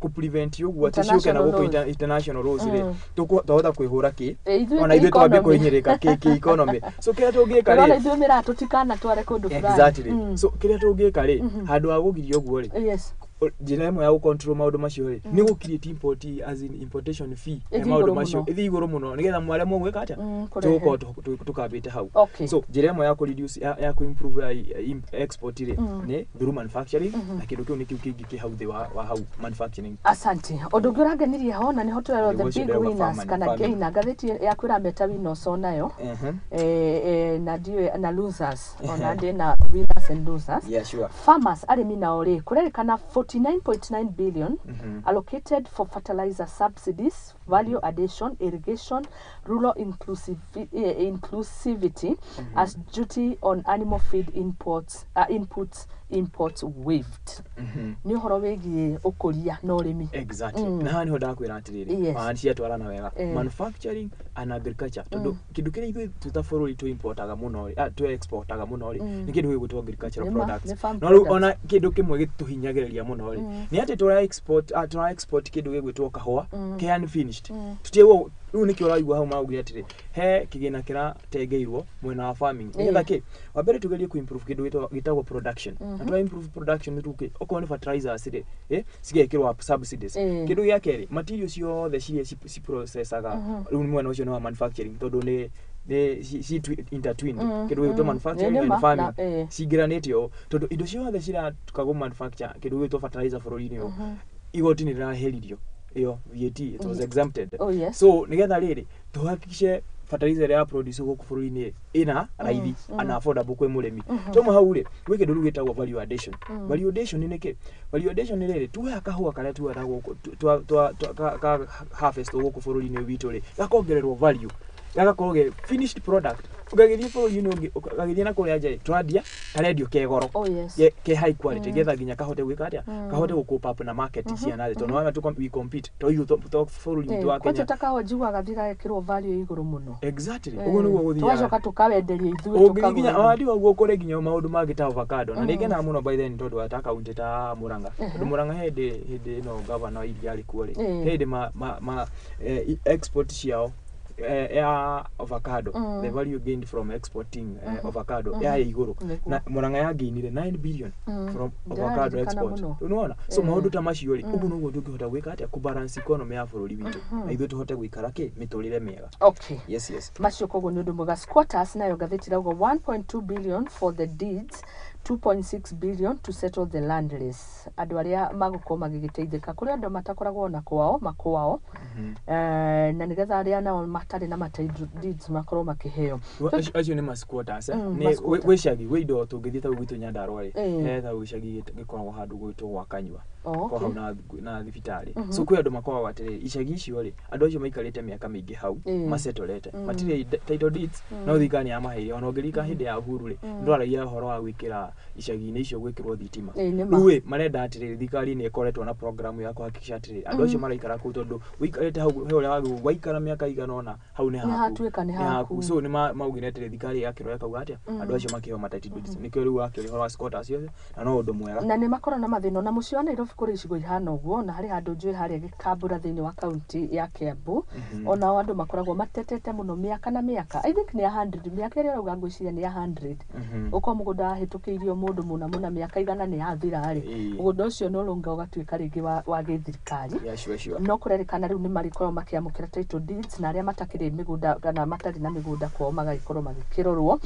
B: kũ prevent ũguo atĩ ciũke na
A: International
B: gũkũ
A: laws.
B: International laws rĩ, twahota kwĩhũra kĩ
A: Ithuĩ
B: ona ithuĩ twambie
A: kĩ-economy.
B: kũhinyĩrĩka kĩ economy. So kĩrĩa tũngĩka
A: Ũrona
B: rĩ,
A: ithuĩ mĩraa tũtikanatware kũndũ fulani.
B: Exactly. So kĩrĩa tũngĩka rĩ, handũ ha gũgiria ũguo rĩ, njĩra ĩmwe ya gũ-control maũndũ macio rĩ, nĩ gũ create import, as in importation fee ya
A: Ĩthiĩ
B: maũndũ
A: igũrũ
B: macio
A: mũno.
B: ĩthiĩ igũrũ mũno, nĩgetha mwaremwo gwĩka atĩa,
A: Kũrehe.
B: tũgũkorwo tũkambĩte hau. So njĩra ĩmwe ya kũ reduce ya kũ improve export rĩ, nĩ through manufacturing, na kĩndũ kĩu nĩkĩo kĩngĩ kĩ hau thĩ wa hau manufacturing.
A: Asante. Ũndũ ũngĩ ũrangenirie ho na nĩho tũrerwo the
B: Nĩguo ũcio
A: big
B: ndĩrauga,
A: winners
B: farming,
A: kana
B: farming.
A: gainer, ngathĩti yaku ĩrameta winners onayo, na ndiũĩ na losers, ona ndĩ na winners and losers.
B: Yeah, sure.
A: Farmers, arĩmi nao rĩ, kũrerĩkana 49.9 billion allocated for fertilizer subsidies, value addition, irrigation, rural inclusivity as duty on animal feed imports, inputs imports waived. Nĩ ũhoro wĩgiĩ ũkũria na ũrĩmi.
B: Exactly. Na haha niho ndakwĩra atĩrĩrĩ, haha ciatwarana wega, manufacturing and agriculture, tondũ kĩndũ kĩrĩa ithuĩ twĩ ta bũrũri twĩ importaga mũno rĩ, twĩ exportaga mũno rĩ, nĩ kĩndũ gĩgwĩtwo agricultural products.
A: Nĩ farm
B: No rĩu
A: products.
B: ona kĩndũ kĩmwe gĩtũhinyagĩrĩria mũno rĩ, nĩ atĩ tũra export kĩndũ gĩgwĩtwo kahũa ke unfinished. Tũtiĩguo rĩu, nĩkĩo ũraigua hau maraugire atĩrĩ he kĩgĩna kĩratengeirwo mwena wa farming, nĩgetha kĩ wa mbere tugerie ku improve kĩndũ gĩtagwo production. Na twa improve production nĩ tuke okorwo nĩ fertilizers rĩ, cigekĩrwo subsidies. Kĩndũ gĩa kerĩ, material ciothe ciria ciprocessaga rĩu mwena ũcio nĩ wa manufacturing, tondũ nĩ ci intertwined, kĩndũ gĩgwĩtwo manufacturing
A: Nĩ
B: and
A: nĩma,
B: farming cingĩranĩte ũũ, tondũ indo ciothe ciratuka gũ manufacture kĩndũ gĩgwĩtwo fertilizer bũrũri-inĩ ũyũ, igoti nĩ rĩraheririo, ĩyo VAT, it was exempted.
A: Oh, yes.
B: So nĩgetha rĩrĩ tũhakikishe fertilizer ĩrĩa ya produce gũkũ bũrũri-inĩ ĩna raithi na affordable kwĩ mũrĩmi. Twauma hau rĩ, gwĩ kĩndũ rĩu gĩtagwo value addition. Value addition nĩ kĩ? Value addition nĩ rĩrĩ, tuoya kahũa karĩa tuoya gũkũ twa ka harvest gũkũ bũrũri-inĩ witũ rĩ, gakongererwo value, gagakorwo ge finished product, ũgagĩthiĩ bũrũri-inĩ ũngĩ, ũgagĩthiĩ na kũrĩa nja rĩ, tũrandia karendio ke goro,
A: Oh, yes.
B: ke high quality, getha nginya kahote gwĩka atĩa, kahote gũ cope up na market cia nathĩ, tondũ nĩwona we compete to ithuĩ to bũrũri witũ wa
A: Kwanja
B: Kenya.
A: ta kahũa njiguaga gathiĩ gagekĩrwo value igũrũ mũno.
B: Exactly, ũguo nĩguo gũthiaga.
A: Tũgacoka tũkawenderia ithuĩ,
B: Ũngĩthiĩ nginya
A: tũkagũra.
B: wandi ũguo ũkore nginya maũndũ mangĩ ta avocado, na nĩ ngenaga mũno by then tondũ wa ta kaunti ta Murang'a, tondũ Murang'a hĩndĩ ĩno gavana wa iria arĩ kuo rĩ, hĩndĩ ma export ciao ya avocado, the value gained from exporting avocado yarĩ igũrũ. Na Murang'a yagainire 9 billion from avocado
A: Ndĩraririkana
B: export.
A: mũno.
B: Rĩu nĩwona, so maũndũ ta macio rĩ, ũguo noguo tũngĩhota gwĩka atĩa, kũ balance economy ya bũrũri witũ, na ithuĩ tũhote gũikara kĩ mĩtũrĩre mĩega. Yes.
A: Macio koguo nĩ ũndũ mwega. Squatters nayo ngathĩti irauga 1.2 billion for the deeds, 2.6 billion to settle the landless, andũ arĩa magũkorwo magĩgĩteithĩka kũrĩ andũ matakoragwo na kwao makwao, na nĩgetha arĩa nao matarĩ na ma title deeds makorwo makĩheo.
B: Acio nĩ ma squatters, eh?
A: Mm,
B: Nĩ
A: ma squatters.
B: gwĩ icagi, gwĩ indo tũngĩthiĩ ta gwitũ Nyandarua rĩ, he ta gĩcagi gĩkoragwo handũ gwĩtwo gwa Kanyua.
A: Oh,
B: Koragwo
A: okay.
B: hau na thibitarĩ. So kwĩ andũ makoragwo atĩrĩrĩ, icagi icio rĩ, andũ acio maikarĩte mĩaka mĩingĩ hau masettlete, matirĩ title deeds, no thirikari nĩ yamaheire. Ona ũngĩririkana hĩndĩ ya Uhuru rĩ, ndwaragia ũhoro wa gwĩkĩra icagi-inĩ icio gwĩkĩrwo thitima.
A: Ĩĩ, nĩ ma.
B: Rĩu ĩ marenda atĩrĩrĩ, thirikari nĩ ĩkoretwo na program ya kũhakikisha atĩrĩrĩ, andũ acio maraikara kũu, tondũ ũikarĩte hau he ũrĩa wagĩrĩirwo waikara mĩaka igana ũna hau, nĩ
A: Nĩ
B: haku.
A: hatuĩka nĩ haku.
B: So nĩ maugire atĩrĩ, thirikari yakĩroya kauga atĩa, andũ acio makĩheo ma title deeds. Nĩkĩo rĩu wakĩũria ũhoro wa squatters acio, na no ũndũ mwega.
A: Na nĩ makoragwo na mathĩna, na mũciĩ wa Nairobi kũrĩ icigo ihana ũguo, na harĩ handũ njũĩ harĩa Gĩkambura thĩinĩ wa kaunti ya Kiambu, onao andũ makoragwo matetete mũno mĩaka na mĩaka. I think nĩ ya 100, mĩaka ĩrĩa ũrauga ngwĩciria nĩ ya 100. Ũkorwo mũgũnda wahĩtũkĩirio mũndũ mũna mũna mĩaka 100 nĩ yathira rĩ, mũgũnda ũcio nĩ ũrũnga ũgatuĩka rĩngĩ wa gĩthirikari.
B: Yeah, sure.
A: No kũrerĩkana rĩu nĩ marĩkorwo makĩamũkĩra title deeds, na arĩa matakĩrĩ mĩgũnda kana matarĩ na mĩgũnda kwao magagĩkorwo magĩkĩrorwo.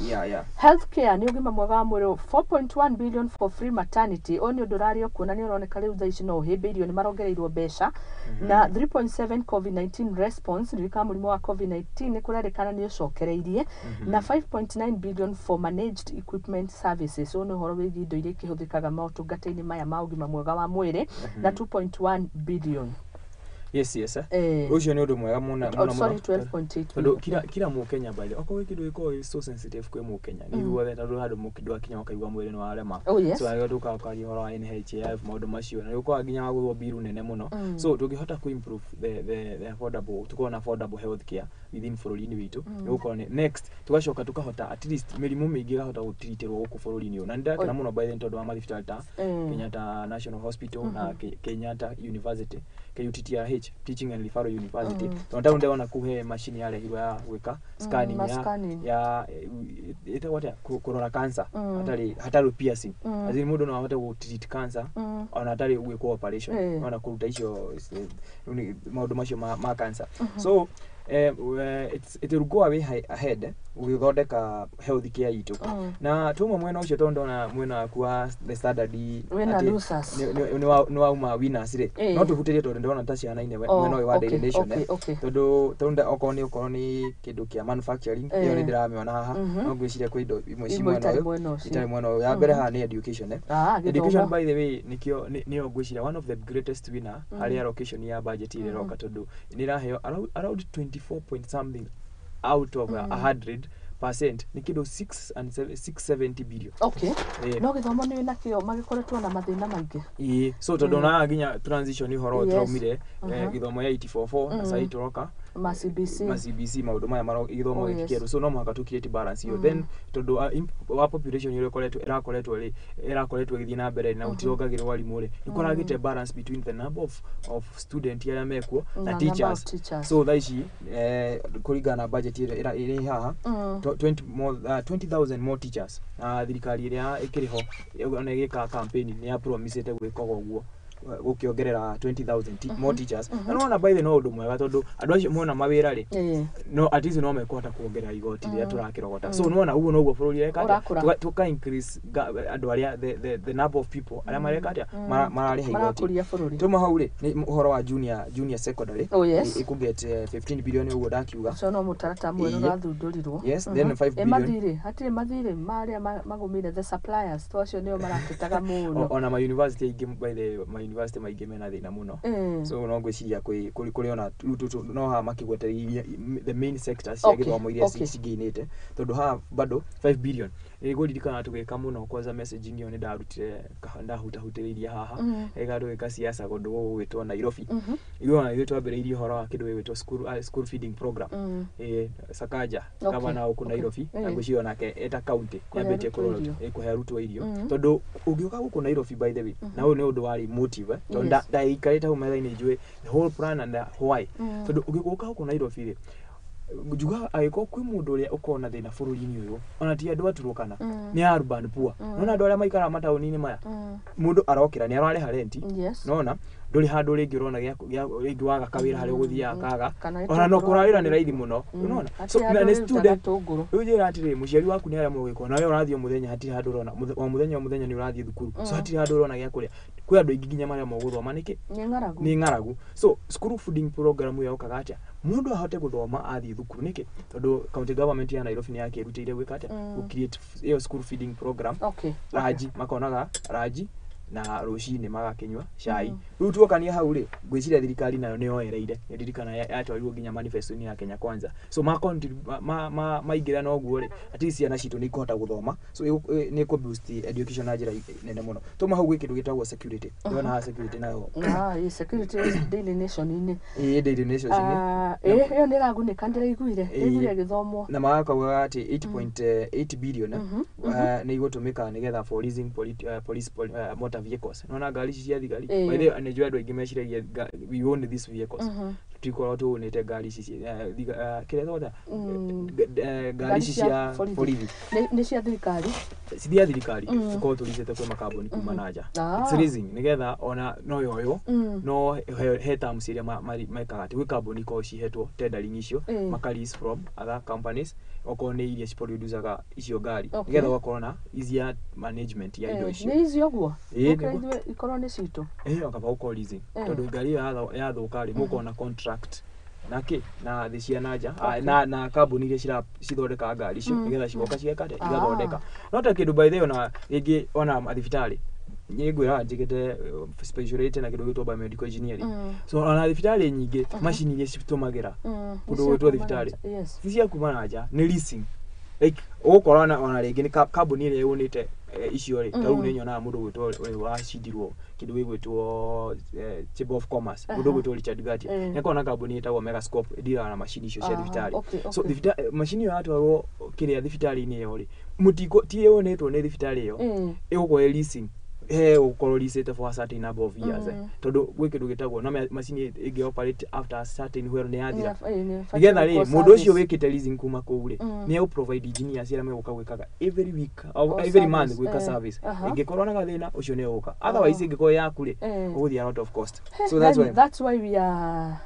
A: Healthcare nĩ ũgima mwega wa mwĩrĩ, 4.1 billion for free maternity, ũyũ nĩ ũndũ ũrarĩ o kuo na nĩ ũroneka rĩu thaa ici no ũhĩmbĩirio, nĩ marongereirwo mbeca, na 3.7 COVID-19 response, ririkana mũrimũ wa COVID-19 nĩ kũrerĩkana nĩ ũcokereirie, na 5.9 billion for managed equipment services, ũyũ nĩ ũhoro wĩgiĩ indo iria ikĩhũthĩkaga motungata-inĩ maya ma ũgima mwega wa mwĩrĩ, na 2.1 billion.
B: Yes, yes. Ũcio nĩ ũndũ mwega mũno mũno.
A: Sorry, 12.8.
B: Tondũ kila mũkenya, by the okorwo kĩndũ gĩkoragwo so sensitive kwĩ mũkenya nĩ ithuothe, tondũ handũ mũkĩndũ akinya ũkaigua mwĩrĩ nĩ warema.
A: Oh, yes.
B: So agĩrĩirwo tũkaria ũhoro wa NHIF, maũndũ macio, na nĩ ũkoraga nginya wagũthwo biru nene mũno. So tũngĩhota ku improve the affordable, tukorwo na affordable health care within bũrũri-inĩ witũ, nĩ gũkorwo nĩ next tugacoka tukahota at least mĩrimũ mĩingĩ ĩkahota gũtiritĩrwo gũkũ bũrũri-inĩ ũyũ. Na nĩ ndakena mũno by the tondũ wa mathibitarĩ ta Kenyatta National Hospital na Kenyatta University, KUTTRH Teaching and Referral University, tondũ taũ ndĩrona kũu he macini yarehirwo ya gwĩka scanning ya ya ĩtagwo atĩa, kũrora cancer hatarĩ piercing, as in mũndũ no ahote gũ treat cancer ona hatarĩ gwĩkwo operation, ona kũruta icio maũndũ macio ma cancer. So it will go away ahead gũgĩthondeka health care itũ. Na tuma mwena ũcio, tondũ ndona mwena waku wa The Standard nĩ wauma winners rĩ, no tũhutĩrie tondũ ndĩrona ta ciana-inĩ mwena ũyũ wa Daily Nation, tondũ okorwo nĩ kĩndũ kĩa manufacturing, ĩyo nĩ ndĩramĩona haha, no ngwĩciria kwĩ indo imwe ci mwena ũyũ itarĩ mwena ũyũ. Ya mbere haha nĩ education. Education, by the way, nĩkĩo nĩyo ngwĩciria one of the greatest winner harĩ allocation ya budget ĩrĩa ĩroka, tondũ nĩ ĩraheo around 24 point something out of 100%, nĩ kĩndũ 6 and 670 billion.
A: Okay, no gĩthomo nĩ nakĩo magĩkoretwo na mathĩna maingĩ.
B: Ĩĩ, so tondũ onaga nginya transition ũhoro tũraumire gĩthomo ya 844 na sahii tũroka
A: ma CBC.
B: Ma CBC, maũndũ maya maro gĩthomo gĩkĩ kĩerũ, so no mũhaka tũ create balance ĩyo. Then tondũ wa population ĩrĩa ĩkoretwo ĩrakoretwo rĩ ĩrakoretwo ĩgĩthiĩ na mbere na gũtirongagĩrwo arimũ rĩ, nĩ kũragĩte balance between the number of student arĩa mekuo na teachers. So thaa ici, kũringana na budget ĩrĩa ĩrĩ haha, 20 more, 20,000 more teachers, na thirikari ĩrĩa ĩkĩrĩ ho ona ĩgĩka campaign nĩ ya promisĩte gwĩkaga ũguo, gũkĩongerera 20,000 more teachers. Na nĩwona, by the no ũndũ mwega, tondũ andũ acio mona mawĩra rĩ, no at least no mekũhota kuongerera igoti rĩrĩa tũrakĩrogota. So nĩwona ũguo noguo bũrũri ũreka atĩa, tũka increase andũ arĩa the number of people arĩa mareka atĩa, mararĩha igoti. Tuma hau rĩ, nĩ ũhoro wa junior secondary ĩkũget 15 billion, ũguo ndakiuga.
A: Ũcio no mũtaratara mwerũ ũrathundũrirwo.
B: Yes, then 5 billion.
A: Mathirĩ hatirĩ mathirĩ marĩa magũmĩire the suppliers, to acio nĩo maratetaga mũno.
B: Ona ma university aingĩ, by the ma university maingĩ mena thĩna mũno. So no ngwĩciria kũrĩ ona no haha makĩgwetereirie the main sectors cia gĩthomo iria cingĩinĩte, tondũ haha bado 5 billion nĩngũririkana tũgĩka mũno kwanza messaging ĩyo nĩ ndarutire ndahutahutĩrĩirie haha ĩga tũgĩka siasa kũndũ gũgwĩtwo Nairobi. Ithuĩ ona ithuĩ twambĩrĩirie ũhoro wa kĩndũ gĩgwĩtwo school feeding program. Sakaja, gavana gũkũ Nairobi, na ngwĩciria onake eta county nĩambĩtie kũhe arutwo irio, tondũ ũngĩũka gũkũ Nairobi, by the way, na ũyũ nĩ ũndũ warĩ motive, tondũ ndaikarĩte hau metha-inĩ njũĩ the whole plan and the why, tondũ ũngĩũka gũkũ Nairobi rĩ, njugaga angĩkorwo kwĩ mũndũ ũrĩa ũkoragwo na thĩna bũrũri-inĩ ũyũ, ona ti andũ a Turkana, nĩ urban poor. Nona andũ arĩa maikaraga mataũni-inĩ maya, mũndũ arokĩra nĩ ararĩha renti, nona ndũrĩ handũ rĩngĩ ũrona gĩa rĩngĩ waga kawĩra harĩa ũgũthiaga kaga ona no kũrarĩra nĩ raithi mũno, unaona? So na nĩ student rĩu, njĩra atĩrĩrĩ, mũciari waku nĩ aremwo gwĩka, nawe ũrathiĩ o mũthenya, hatirĩ handũ ũrona, o mũthenya o mũthenya nĩ ũrathiĩ thukuru, so hatirĩ handũ ũrona gĩa kũrĩa. Kwĩ andũ aingĩ nginya maremwo gũthoma nĩkĩ?
A: Nĩ
B: ng'aragu. So school feeding program ĩyo yokaga atĩa mũndũ ahote gũthoma athiĩ thukuru? Nĩkĩ? Tondũ county government ya Nairobi nĩ yakĩrutĩire gwĩka atĩa, gũ create ĩyo school feeding program. Ranji makonaga ranji na rũcinĩ magakĩnyua cai. Rĩu tuokania hau rĩ, ngwĩciria thirikari nayo nĩ yoereire, nĩ ndirikana yatwarirwo nginya manifesto-inĩ ya Kenya Kwanza. So maingĩra na ũguo rĩ, at least ciana citũ nĩ ikũhota gũthoma, so nĩ ĩkũ boost education na njĩra nene mũno. Tuma hau gwĩ kĩndũ gĩtagwo security, ndĩrona haha security nayo.
A: Ah, security Daily Nation-inĩ.
B: Ĩĩ, Daily Nation-inĩ.
A: Ĩĩ, ĩyo nĩ ĩragunĩka, ndĩraiguire ĩgĩthomwo.
B: Na magakauga atĩ 8.8 billion nĩ igũtũmĩka nĩgetha for leasing police motor vehicles. Nona ngari ici cia thigari, by the way, nĩ njũĩ andũ aingĩ meciragia we own these vehicles. Tutikoragwo tũũnĩte ngari ici kĩrĩa twatha ngari ici cia borithi.
A: Nĩ cia thirikari.
B: Cia thirikari, tũkorwo tũricĩte kwĩ makambuni kuma na nja. It's leasing nĩgetha ona no yoywo, no he terms iria mekaga atĩ gwĩ kambuni ikoragwo cihetwo tendering icio, maka lease from other companies, okorwo nĩ iria ciproducaga icio ngari, nĩgetha ũgakorwo na easier management ya indo icio.
A: Nĩ easy ũguo? Ithuĩ ikorwo nĩ citũ.
B: Ĩĩ, kaba gũkorwo leasing, tondũ ngari ĩyo yathũka rĩ, mũkorwo na contract na kĩ na thĩ cia nanja na kambuni iria cithondekaga ngari icio, nĩgetha cigoka cigeka atĩa, igathondeka. No ta kĩndũ, by the way, ona rĩngĩ ona mathibitarĩ Niĩ ngwĩra njĩkĩte speciality na kĩndũ gĩtwo biomedical engineering. So ona thibitarĩ nyingĩ, macini iria citũmagĩra kũndũ gwĩtwo thibitarĩ ti cia kuma na nja, nĩ leasing. Like ũgũkora ona rĩngĩ nĩ kambuni ĩrĩa yũnĩte icio rĩ, ta rĩu nĩ nyonaga mũndũ gwĩtwo ũrĩa wacindirwo kĩndũ gĩgwĩtwo Chamber of Commerce, mũndũ gwĩtwo Richard Gatia, nĩ akoragwo na kambuni ĩtagwo Megascope ĩndiraga na macini icio cia thibitarĩ. So macini ĩyo yatwarwo kĩrĩa thibitarĩ-inĩ ĩyo rĩ, mũtiko ti yũnĩtwo nĩ thibitarĩ ĩyo, ĩgũkorwo ĩ leasing, he ũgũkorwo leasĩte for a certain number of years, tondũ gwĩ kĩndũ gĩtagwo na macini ĩngĩ operate after a certain while nĩ yathira. Nĩgetha rĩ, mũndũ ũcio wĩkĩte leasing kuma kũu rĩ, nĩ egũ provide engineers arĩa megũka gwĩkaga every week or every month gwĩka service. Ĩngĩkorwo na gathĩna, ũcio nĩ egũka, otherwise ĩngĩkorwo yaku rĩ, ũgũthiĩ a lot of cost. So that's why
A: That's why we are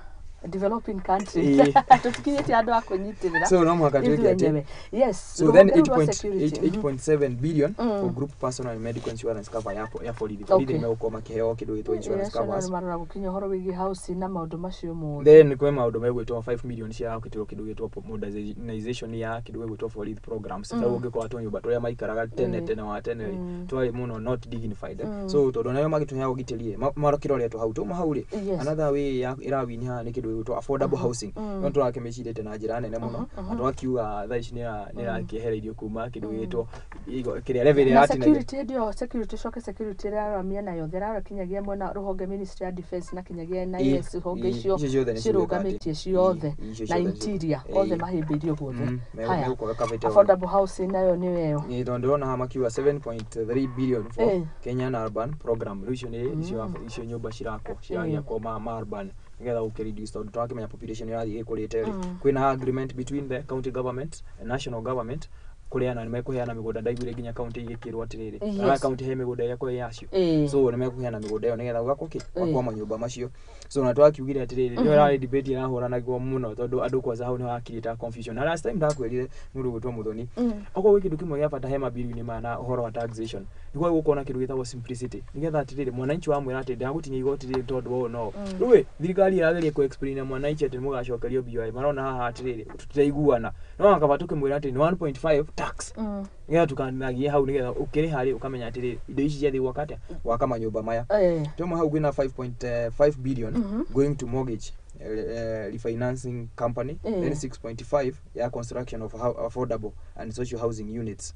A: developing country. Tũtikinyĩtie andũ a kwĩnyitĩrĩra
B: So no mũhaka
A: ithuĩ
B: twĩke atĩ
A: enyewe. Yes.
B: So then
A: Rũhonge rũu rwa security.
B: 8.7 billion for group personal and medical insurance cover ya borithi. Borithi nĩ megũkorwo makĩheo kĩndũ gĩtwo insurance
A: Acio nao
B: covers.
A: nĩ marora gũkinya ũhoro wĩgiĩ housing na maũndũ macio mothe.
B: Then kwĩ maũndũ megwĩtwo 5 million cia kĩndũ gĩtwo modernization ya kĩndũ gĩgwĩtwo borithi programs. Ta rĩu ũngĩkorwo tũnyũmba tũrĩa maikaraga tene, tene wa tene rĩ, twarĩ mũno not dignified. So tondũ nayo magĩtũheaga ũgitĩri rĩ, marakĩroretwo hau tuma hau rĩ. Another way ya ĩrawini haha nĩ kĩndũ gĩgwĩtwo affordable housing, no tũrakĩmĩcirĩte na njĩra nene mũno, na twakiuga thaa ici nĩ ĩrakĩehereirio kuma kĩndũ gĩgwĩtwo kĩrĩa level
A: Na
B: ĩratinagio.
A: Security, hĩndĩ ĩyo security, coke security ĩrarora mĩena yothe, ĩrarora kinyagia mwena rũhonge Ministry ya Defense na kinyagia NIS, honge icio
B: icio ciothe nĩ ciũĩkaga atĩ-
A: cirũgamĩtie ciothe
B: icio
A: na
B: ciothe
A: interior othe mahĩmbĩirio guothe. Haya,
B: megũkorwo covered.
A: Affordable housing nayo nĩyo ĩyo.
B: Ĩ, tondũ ndĩrona haha makiuga 7.3 billion for Kenyan urban program. Rĩu icio nĩ icio nyũmba cirakwo, ciragĩakwo ma urban nĩgetha gũkĩ reduce, tondũ tũrakĩmenya population ĩrathiĩ ĩkũrĩte rĩ. Kwĩna agreement between the county government and national government kũrĩana nĩ mekũheana mĩgũnda. Ndaiguire nginya county igĩkĩrwo atĩrĩrĩ, na county he mĩgũnda ĩrĩa kwĩ yacio. So nĩ mekũheana mĩgũnda ĩyo nĩgetha gwakwo kĩ gwakwo manyũmba macio. So na twakiugire atĩrĩrĩ, nĩyo ĩrarĩ debate ĩrahũranagwo mũno, tondũ andũ kwanza hau nĩ hakirĩta confusion. Na last time ndakwĩrire, mũndũ gwĩtwo Mũthoni, okorwo gwĩ kĩndũ kĩmwe gĩa bata he mabirioni maya na ũhoro wa taxation, nĩguo gũkorwo na kĩndũ gĩtagwo simplicity, nĩgetha atĩrĩrĩ, mwananchi wamwĩra atĩ ndagũtinia igoti rĩrĩ tondũ wa ũũ no rĩu ĩ, thirikari ĩrageria kũ explain na mwananchi atĩ mũgacokerio BOI, marona haha atĩrĩrĩ, tũtiraiguana. No kaba tũkĩmwĩra atĩ nĩ 1.5 tax, nĩgetha tukanagie hau, nĩgetha ũkĩrĩha rĩ, ũkamenya atĩrĩrĩ, indo ici ciathiĩ gwaka atĩa, gwaka manyũmba maya. Tuma hau kwĩna 5.5 billion going to mortgage refinancing company, then 6.5 ya construction of affordable and social housing units.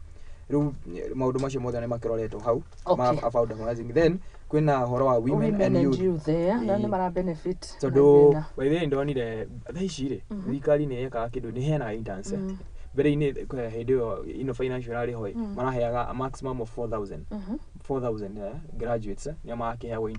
B: Rĩu maũndũ macio mothe nĩ makĩroretwo hau ma affordable housing. Then kwĩna ũhoro wa women
A: women
B: and
A: and
B: youth.
A: youth, nao nĩ mara benefit na
B: Tondũ
A: thĩna.
B: by the way ndonire thaa ici rĩ, thirikari nĩ ĩkaga kĩndũ, nĩ heanaga interns. Mbere-inĩ kwa hĩndĩ ĩyo ino financial ĩrarĩ ho ĩ, maraheaga a maximum of 4000 4000 graduates, nĩo marakĩheagwo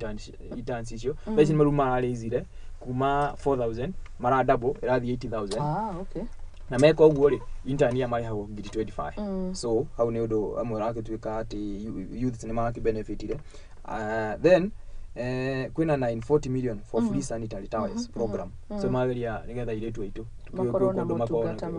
B: interns icio. Thaa ici nĩ rĩu mararĩizire kuma 4000, mara double, ĩrathiĩ 80,000.
A: Ah, okay.
B: Na meka ũguo rĩ, intern ya marĩhagwo ngiri 25. So hau nĩ ũndũ amwe ũragĩtuĩka atĩ youths nĩ marakĩbenefitire. Then kwĩna 940 million for free sanitary towels program. So mageria nĩgetha airĩtu aitũ
A: makorwo na
B: kũndũ
A: motungata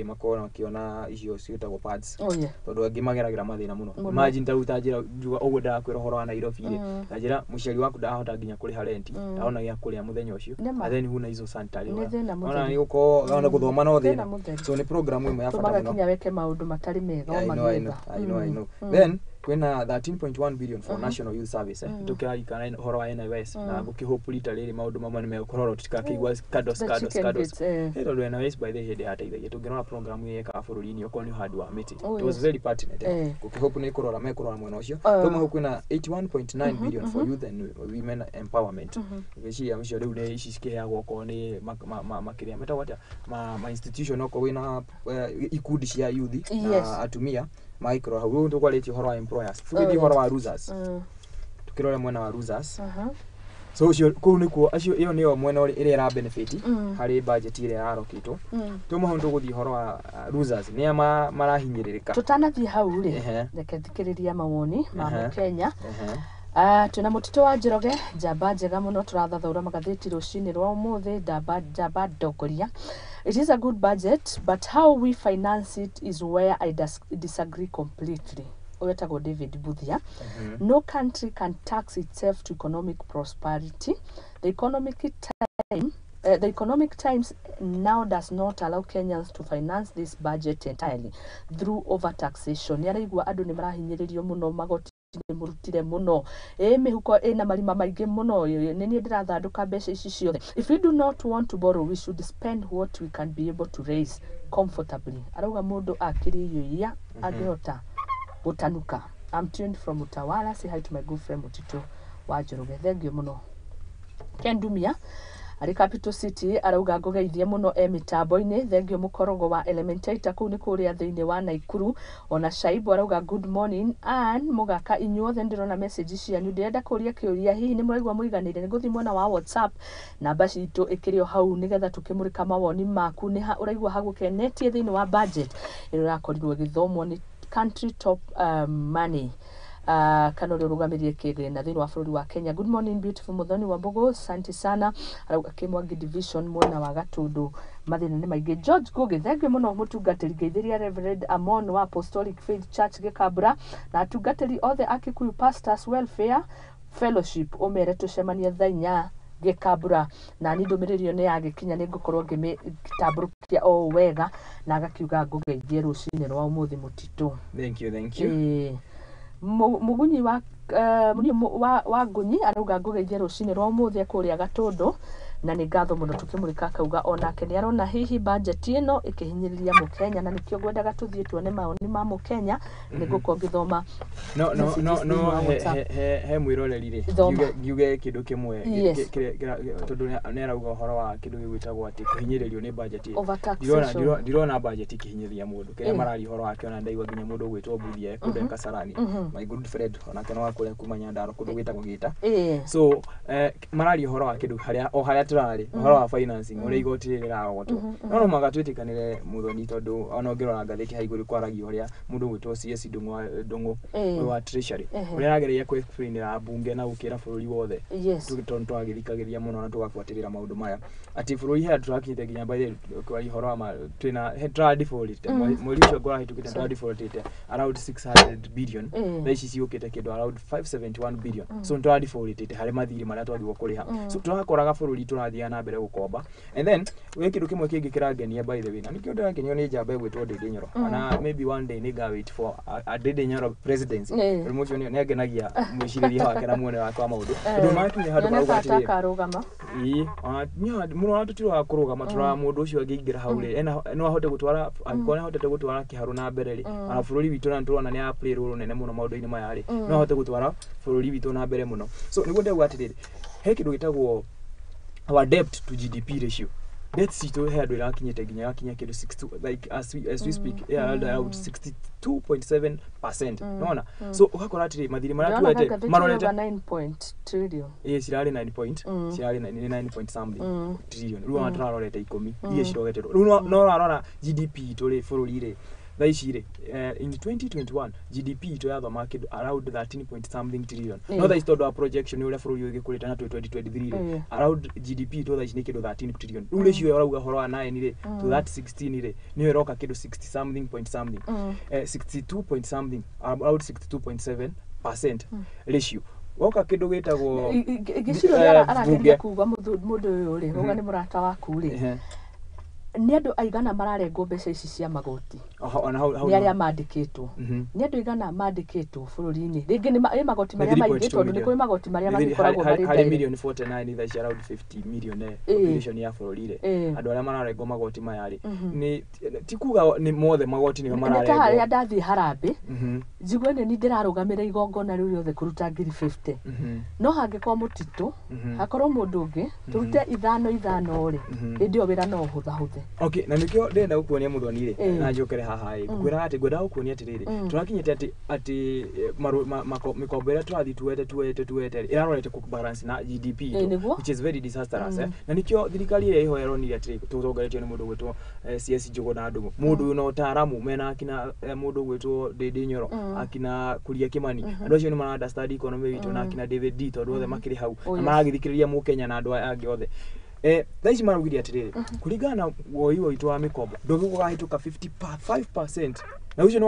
B: makorwo makĩona icio ciĩtagwo pads,
A: Oh yeah.
B: tondũ angĩ mageragĩra mathĩna mũno.
A: Mũno.
B: Imagine ta rĩu ta njĩra njuga ũguo ndakwĩra ũhoro wa Nairobi rĩ, ta njĩra mũciari waku ndahota nginya kũrĩha renti, ndahona gĩa kũrĩa mũthenya ũcio,
A: Nĩma.
B: and then huna izo sanitary.
A: Nĩ thĩna
B: Ona
A: mũtheri.
B: nĩ gũkorwo ona gũthoma no
A: Thĩna
B: thĩna.
A: mũtheri.
B: So nĩ program ĩmwe ya bata
A: tũmaga
B: mũno.
A: kinya weke maũndũ matarĩ mega o
B: I know, I know,
A: magĩetha.
B: I know, I know. Then kwĩna 13.1 billion for national youth service. Tũkĩrarikana ũhoro wa NYS na ngũkĩhope rita rĩrĩ maũndũ mamwe nĩ megũkorwo tũtikakĩigua scandals,
A: The
B: scandals,
A: chicken
B: scandals.
A: bits, eh.
B: Tondũ NYS by the hĩndĩ yateithagia, tũngĩrora program ĩrĩa ĩkaga bũrũri-inĩ okorwo nĩ ũhandi wa mĩtĩ, it was very pertinent. Ngũkĩhope nĩ kũrora mekũrora mwena ũcio. Tuma hau kwĩna 81.9 billion for youth and women empowerment. Ngwĩciria ũcio rĩu nĩ ici cikĩheagwo okorwo nĩ makĩrĩa metagwo atĩa, ma institution, okorwo wĩna ikundi cia youth na atumia magĩkorwo hau. Rĩu tũkwarĩtie ũhoro wa employers, tũgĩthiĩ ũhoro wa losers. Tukĩrore mwena wa losers. So ũcio kũu nĩkuo acio, ĩyo nĩyo mwena ĩrĩa ĩra benefit harĩ budget ĩrĩa ĩrarokĩtwo. Tuma hau tũgũthiĩ ũhoro wa losers, nĩa marahinyĩrĩrĩka.
A: Tũtanathiĩ hau rĩ, reke thikĩrĩria mawoni ma mũkenya. Twĩna mũtitũ wa Njoroge, njamba njega mũno, tũrathathaũra magathĩti rũcinĩ rwa ũmũthĩ. Njamba, njamba ndongoria. It is a good budget, but how we finance it is where I disagree completely. Ũyũ etagwo David Buthia. No country can tax itself to economic prosperity. The economic times now does not allow Kenyans to finance this budget entirely through overtaxation. Nĩ araigua andũ nĩ marahinyĩrĩrio mũno magoti. Nĩ mũrutire mũno, ĩ mĩhuko ĩna marima maingĩ mũno, nĩ niĩ ndĩrathandũka mbeca ici ciothe. If we do not want to borrow, we should spend what we can be able to raise comfortably. Arauga mũndũ akĩrie irio iria angĩhota gũtanuka. I'm tuned from Utawala. Say hi to my good friend Mutito wa Njoroge. Thank you mũno. Ken Dumia arĩ Capital City arauga ngũgeithie mũno e mĩtambo-inĩ. Thengio mũkorogo wa Elementaita kũu nĩ kũrĩa thĩinĩ wa Naikuru. Ona Shaibu arauga good morning. Ann mũgaka, inyuothe ndĩrona message cianyu. Ndĩrenda kũria kĩũria, hihi nĩ mũraigua mũiganĩire? Nĩ ngũthiĩ mwena wa WhatsApp, namba citũ ĩkĩrĩ o hau nĩgetha tũkĩmũrĩka mawoni maku. Nĩ ha ũraigua hagũkenetie thĩinĩ wa budget ĩrĩa ĩrakorirwo ĩgĩthomwo nĩ country top money kana ũrĩa ũrũgamĩrĩire kĩgĩna thĩinĩ wa bũrũri wa Kenya? Good morning, beautiful Muthoni wa Mbogo, asante sana. Arauga Kĩmwangi division mwena wa Gatundu mathĩna nĩ maingĩ. George Ngugi, thengiũ mũno mũtungatĩri. Ngeithĩria Reverend Amon wa Apostolic Faith Church Gĩkambura na atungatĩri othe a Kikuyu Pastors Welfare Fellowship, ũmere tũcemanie thaa 4 Gĩkambura. Na ni ndũmĩrĩri ĩyo nĩ yagĩkinya, nĩ ngũkorwo ngĩmĩtambũrũkia o ũũ wega. Na agakiuga ngũgeithie rũcinĩ rwa ũmũthĩ, mũtitũ.
B: Thank you, thank you.
A: Ĩĩ. Mũgunyi wa wa ngunyi arauga ngũgeithie rũcinĩ rwa ũmũthĩ kũrĩa Gatũndũ, na nĩ ngatho mũno. Tũkĩmũrĩka akauga onake nĩ arona hihi budget ĩno ĩkĩhinyĩrĩria mũkenya, na nĩkĩo ngwendaga tũthiĩ tuone mawoni ma mũkenya. Nĩ ngũkorwo ngĩthoma
B: No no no
A: messages
B: no
A: thĩinĩ wa
B: he
A: WhatsApp.
B: He mwĩroreri rĩ,
A: Thoma.
B: ngiuge kĩndũ kĩmwe tondũ nĩ arauga ũhoro wa kĩndũ gĩgwĩtagwo atĩ kũhinyĩrĩrio nĩ budget.
A: Overtaxation.
B: Ndirona budget ikĩhinyĩrĩria mũndũ kĩrĩa mararia ũhoro wake. Ona ndaigua nginya mũndũ ũgwĩtwo Mbuthia kũndũ Kasarani, my good friend, onake no wa kũrĩa kuma Nyandarua kũndũ gwĩtagwo Gĩta. So mararia ũhoro wa kĩndũ harĩa o harĩa tũrarĩ ũhoro wa financing, ũrĩa igoti rĩrĩ rĩrarogotwo. No mũhaka twĩtĩkanĩre, Muthoni, tondũ ona ũngĩrora ngathĩti hau igũrũ kwaragio ũrĩa mũndũ ũgwĩtwo CS Ndung'u, ũyũ wa Treasury, ũrĩa arageria kũ explainĩra mbunge na gũkĩra bũrũri wothe, tondũ twagĩthikagĩrĩria mũno na tũgabuatĩrĩra maũndũ maya atĩ bũrũri he handũ tũrakinyĩte nginya by the way, kwaria ũhoro wa ma twĩna he tũra defaultĩte mweri ũcio ngũrahĩtũkĩte, tũra defaultĩte around 600 billion. Thaa ici ciũkĩte kĩndũ around 571 billion. So nĩ tũra defaultĩte harĩ mathirĩ marĩa twagĩrĩirwo kũrĩha. So tũrakoraga bũrũri tũrathiaga na mbere gũkomba. And then gwĩ kĩndũ kĩmwe kĩngĩ kĩrangenia, by the way, na nĩkĩo ndĩrakenio nĩ njamba ĩgwĩtwo Ndĩndĩ Nyoro. Ona maybe one day nĩ nga wait for a Ndĩndĩ Nyoro presidency, tondũ mũcio nĩ angenagia mwĩcirĩrie wake na muonere wake wa maũndũ, tondũ makinya handũ
A: Nyone
B: marauga
A: ta
B: atĩrĩrĩ,
A: akarũgama.
B: Ĩĩ, ona mũno ona tũtiroga kũrũgama, tũroraga mũndũ ũcio angĩingĩra hau rĩ, ena no ahote gũtwara, angĩkorwo nĩ ahotete gũtwara kĩharũ na mbere rĩ, ona bũrũri witũ na nĩtũrona nĩ play role nene mũno maũndũ-inĩ maya rĩ, no ahote gũtwara bũrũri witũ na mbere mũno. So nĩguo ndauga atĩrĩrĩ, he kĩndũ gĩtagwo our debt to GDP ratio. Debt citũ he handũ ĩrakinyĩte nginya ĩgakinya kĩndũ 60, like as we speak, yeah, around 62.7%, nona. So ũgakora atĩrĩ, mathirĩ marĩa
A: Ndĩrona
B: tuoete
A: ngathĩti
B: marorete
A: ĩrauga 9 point trillion.
B: Ĩĩ, cirarĩ 9 point, cirarĩ nĩ 9 point something trillion. Rĩu ona tũrarorete 10 iria cirogetwo rĩu. No ũrarora GDP itũ rĩ, bũrũri rĩ, thaa ici rĩ, in 2021 GDP itũ yathoma kĩndũ around 13 point something trillion. No thaa ici, tondũ wa projection ũrĩa bũrũri ũyũ ũgĩkũrĩte na twĩ 2023 rĩ, around GDP itũ thaa ici nĩ kĩndũ 13 trillion. Rĩu ratio ĩyo ũrauga ũhoro wa 9 rĩ to that 16 rĩ, nĩyo ĩroka kĩndũ 60 something point something, 62 point something, around 62.7% ratio. Woka kĩndũ gĩtagwo
A: Gĩcigo ũrĩa arageria
B: bunge.
A: kuga mũndũ ũyũ rĩ, uga nĩ mũrata waku rĩ, nĩ andũ aigana mararengwo mbeca ici cia magoti?
B: Ona hau
A: Nĩ arĩa mandĩkĩtwo. Nĩ andũ aigana mandĩkĩtwo bũrũri-inĩ? Rĩngĩ nĩ magoti
B: Nĩ
A: marĩa maingĩ,
B: 3.2
A: tondũ nĩ
B: million.
A: kũrĩ magoti marĩa
B: Nĩ
A: magĩkoragwo marĩ
B: harĩ
A: direct.
B: milioni 49 thaa ici, around 50 million population ya bũrũri rĩ, andũ arĩa mararengwo magoti maya rĩ, nĩ ti kuga nĩ mothe magoti nĩo
A: Nĩ ta harĩa
B: mararengwo.
A: ndathiĩ harambĩ, njigue nĩ ni ndĩrarũgamĩra igongona rĩu rĩothe kũruta ngiri 50, no hangĩkorwo mũtitũ, hakorwo mũndũ ũngĩ, tũrute ithano ithano rĩ, hĩndĩ ĩyo wĩra no ũhũthahũthe.
B: Okay, na nĩkĩo ndĩrenda gũkuonia, Mũthoni rĩ, na njũkere haha ĩ, ngwĩraga atĩ ngwendaga gũkuonia atĩrĩrĩ, tũrakinyĩte atĩ mĩkombo ĩrĩa tũrathiĩ tuete rĩ, ĩrarorete kũ balance na GDP itũ,
A: Nĩguo.
B: which is very disastrous, eh. Na nĩkĩo thirikari ĩrĩa ĩho ĩronire atĩrĩ, tũtongoretio nĩ mũndũ ũgwĩtwo CS Njũgũna Ndung'u, mũndũ wĩna ũtaaramu mena akina mũndũ ũgwĩtwo Ndĩndĩ Nyoro, akina Kuria Kimani, andũ acio nĩ mara understand economy witũ, na akina David D, tondũ othe makĩrĩ hau
A: Oh,
B: na
A: yes.
B: maragĩthikĩrĩria mũkenya na andũ aya angĩ othe. Thaa ici maraugire atĩrĩrĩ, kũringana na woi witũ wa mĩkombo, ndũgĩgũkahĩtũka 55% Na ucio nĩ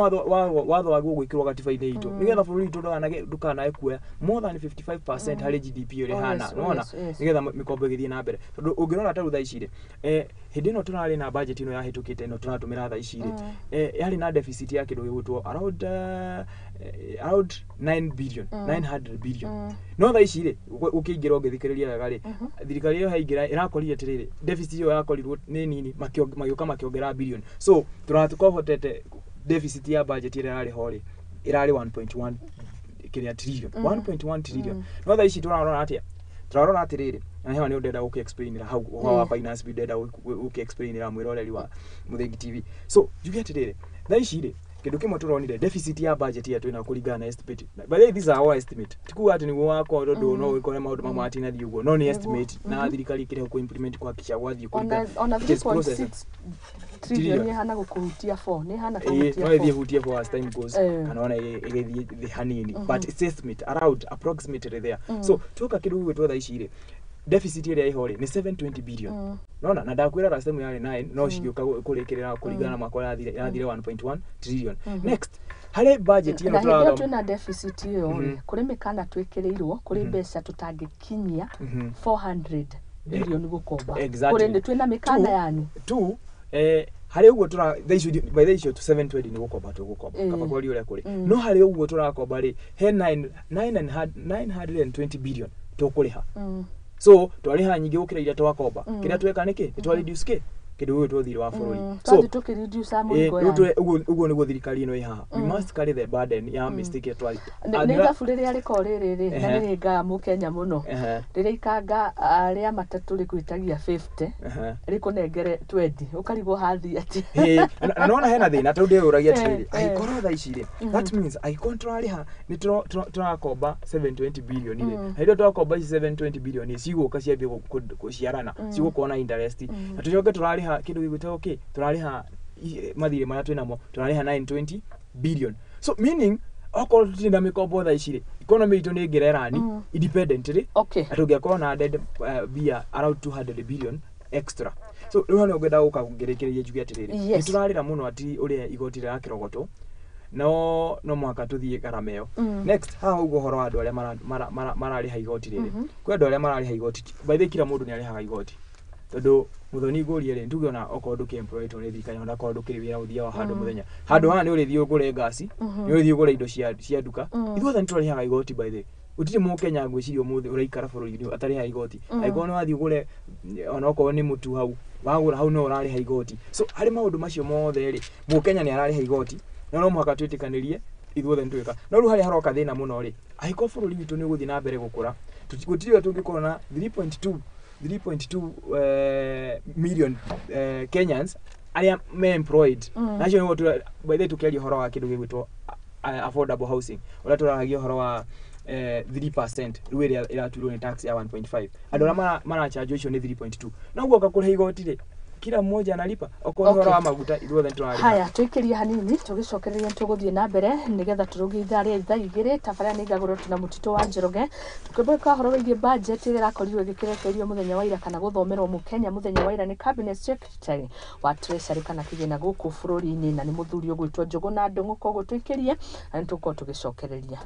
B: watho wagwo gwĩkĩrwo gatiba-inĩ itũ nĩgetha bũrũri witũ ndũkanae kuoya more than 55% harĩ GDP ũrĩa ĩhana, nĩwona, nĩgetha mĩkombo ĩgĩthiĩ na mbere. Tondũ ũngĩrora ta rĩu thaa ici rĩ, hĩndĩ ĩno tũrarĩ na budget ĩno yahĩtũkĩte ĩno tũratũmĩra thaa ici rĩ, yarĩ na deficit ya kĩndũ gĩgwĩtwo around 9 billion, 900 billion. No thaa ici rĩ, ũkĩingĩra ũngĩthikĩrĩria wega rĩ, thirikari ĩyo yaingĩra ĩrakorire atĩrĩrĩ, deficit ĩyo yakorirwo nĩ nini, magĩũka makĩongera billion. So tũratũkohotete deficit ya budget ĩrĩa ĩrarĩ ho rĩ, ĩrarĩ 1.1 kĩrĩa trillion, 1.1 trillion. No thaa ici tũrarora atĩa? Tũrarora atĩrĩrĩ, na hewa nĩ ndĩrenda gũkĩ-explainĩra hau ũhoro wa finance bill, ndĩrenda gũkĩ-explainĩra mwĩroreri wa Mũthengi TV. So njuge atĩrĩrĩ, thaa ici rĩ, kĩndũ kĩmwe tũronire deficit ya budget ĩrĩa twĩna kũringana na estimate. By the way, these are our estimate. Ti kuga atĩ nĩguo wakwa tondũ no ũkore maũndũ mamwe matinathiĩ ũguo, no nĩ estimate na thirikari ĩkĩrĩ ho kũ-implement kuhakikisha gwathiĩ kũringana.
A: Ona 3.6 trillion nĩ ĩhana gũkũhutia 4, nĩ ĩhana kũhutia
B: 4. No ĩthiĩ hutie 4 as time goes, kana ona ĩgĩthiĩ thĩ hanini, but it's estimate around approximately there. So tuoka kĩndũ gĩgwĩtwo thaa ici rĩ, deficit ĩrĩa ĩho rĩ nĩ 720 billion. Nona na ndakwĩra last time yarĩ 9, no cigĩũka kũrĩkĩrĩra kũringana na mwaka ũrĩa ĩrathire 1.1 trillion. Next, harĩ budget ĩno
A: tũrathoma twĩna deficit ĩyo rĩ, kũrĩ mĩkana twĩkĩrĩirwo, kũrĩ mbeca tũtangĩkinyia 400 billion gũkomba. Kũrĩ nĩ twĩna mĩkana yani.
B: Two, harĩ ũguo tũra by the icio 720 nĩ gũkomba tũgũkomba kaba kwari ũrĩa kũrĩ. No harĩ ũguo tũrakomba rĩ, he 920 billion tũkũrĩha. So twarĩha nyingĩ gũkĩra iria twakomba. Kĩrĩa tweka nĩkĩ? Nĩ twa reduce kĩ? Kĩndũ gĩgwĩtwo thirĩ wa bũrũri.
A: So tũkĩ-reduce mũrigo
B: yani. Ũguo nĩguo thirikari ĩno ĩ haha. We must carry the burden ya mistake twa.
A: Nĩ ithabu rĩrĩa rĩkoragwo rĩrĩ rĩ, na nĩrĩngaga mũkenya mũno. Rĩrĩa ikanga rĩa matatũ rĩgwĩtagia 50, rĩkũnengere 20, ũkarigwo hathiĩ atĩa.
B: Na nĩwona hena thĩna tondũ ndĩyũragia atĩrĩrĩ, angĩkorwo thaa ici rĩ, that means angĩkorwo tũrarĩha nĩ tũrakomba 720 billion rĩ, hĩndĩ ĩyo twakomba ici 720 billion cigũka ciambie gũciarana, cigũkorwo na interest. Na tũcoke tũrarĩha kĩndũ gĩgwĩtwo kĩ, tũrarĩha mathirĩ marĩa twĩnamo, tũrarĩha 920 billion. So meaning okorwo tũtirĩ na mĩkombo thaa ici rĩ, economy itũ nĩ ĩngĩrerani independently, na tũngĩakorwo na dead mbia around 200 billion extra. So rĩu hau ngwenda gũka ngĩrĩkĩrĩrie njuge atĩrĩrĩ, nĩ tũrarĩra mũno atĩ ũrĩa igoti rĩrakĩrogotwo, no mũhaka tũthiĩ garama ĩyo. Next, haha ũguo ũhoro wa andũ arĩa mararĩha igoti rĩrĩ, kwĩ andũ arĩa mararĩha igoti, by the way kila mũndũ nĩ arĩhaga igoti. Tondũ mũthoni ngũrie rĩ, ntuge ona okorwo ndũkĩ-employetwo nĩ thirikari, ona okorwo ndũkĩrĩ wĩra ũthiaga handũ mũthenya, handũ haha nĩ ũrĩthiĩ ũgũre ngasi, nĩ ũrĩthiĩ ũgũre indo cia nduka, ithuothe nĩ tũrarĩhaga igoti by the way. Gũtirĩ mũkenya ngwĩciria ũmũthĩ ũraikara bũrũri-inĩ atarĩhaga igoti. Angĩkorwo nĩ wathiĩ ũgũre ona okorwo nĩ mũtu hau, wagũra hau no ũrarĩha igoti. So harĩ maũndũ macio mothe rĩ, mũkenya nĩ ararĩha igoti, na no mũhaka twĩtĩkanĩrie ithuothe nĩ twĩka. No rĩu harĩa haroka thĩna mũno rĩ, angĩkorwo bũrũri witũ nĩ ũgũthiĩ na mbere gũkũra, gũtirĩ tũngĩkorwo na 3.2 million Kenyans arĩa me employed. Na acio nĩguo by the way tũkĩaria ũhoro wa kĩndũ gĩgwĩtwo affordable housing, ũrĩa tũraragia ũhoro wa 3% rĩu ĩrĩa ĩratuirwo nĩ tax ya 1.5, andũ arĩa maracharge icio nĩ 3.2. Na ũguo ũka igoti rĩ, kila mmoja analipa. Okorwo ũhoro wa maguta ithuothe nĩtũrarĩha.
A: Haya, tũikĩrie hanini tũgĩcokereria nĩtũgũthiĩ na mbere nĩgetha tũrũgie ithaa rĩa thaa igĩrĩ. Tabarĩra nĩ igagũrwo tuna mũtitũ wa Njoroge, tũkĩmbũka ũhoro wĩgiĩ budget ĩrĩa ĩrakorirwo ĩgĩkĩrekererio mũthenya wa ira kana gũthomerwo mũkenya mũthenya wa ira nĩ cabinet secretary wa treasury kana kĩgĩna gũkũ bũrũri-inĩ, na nĩ mũthuri ũgwĩtwo Njũgũna Ndung'u. Koguo tũikĩrie na nĩtũgũkorwo tũgĩcokereria.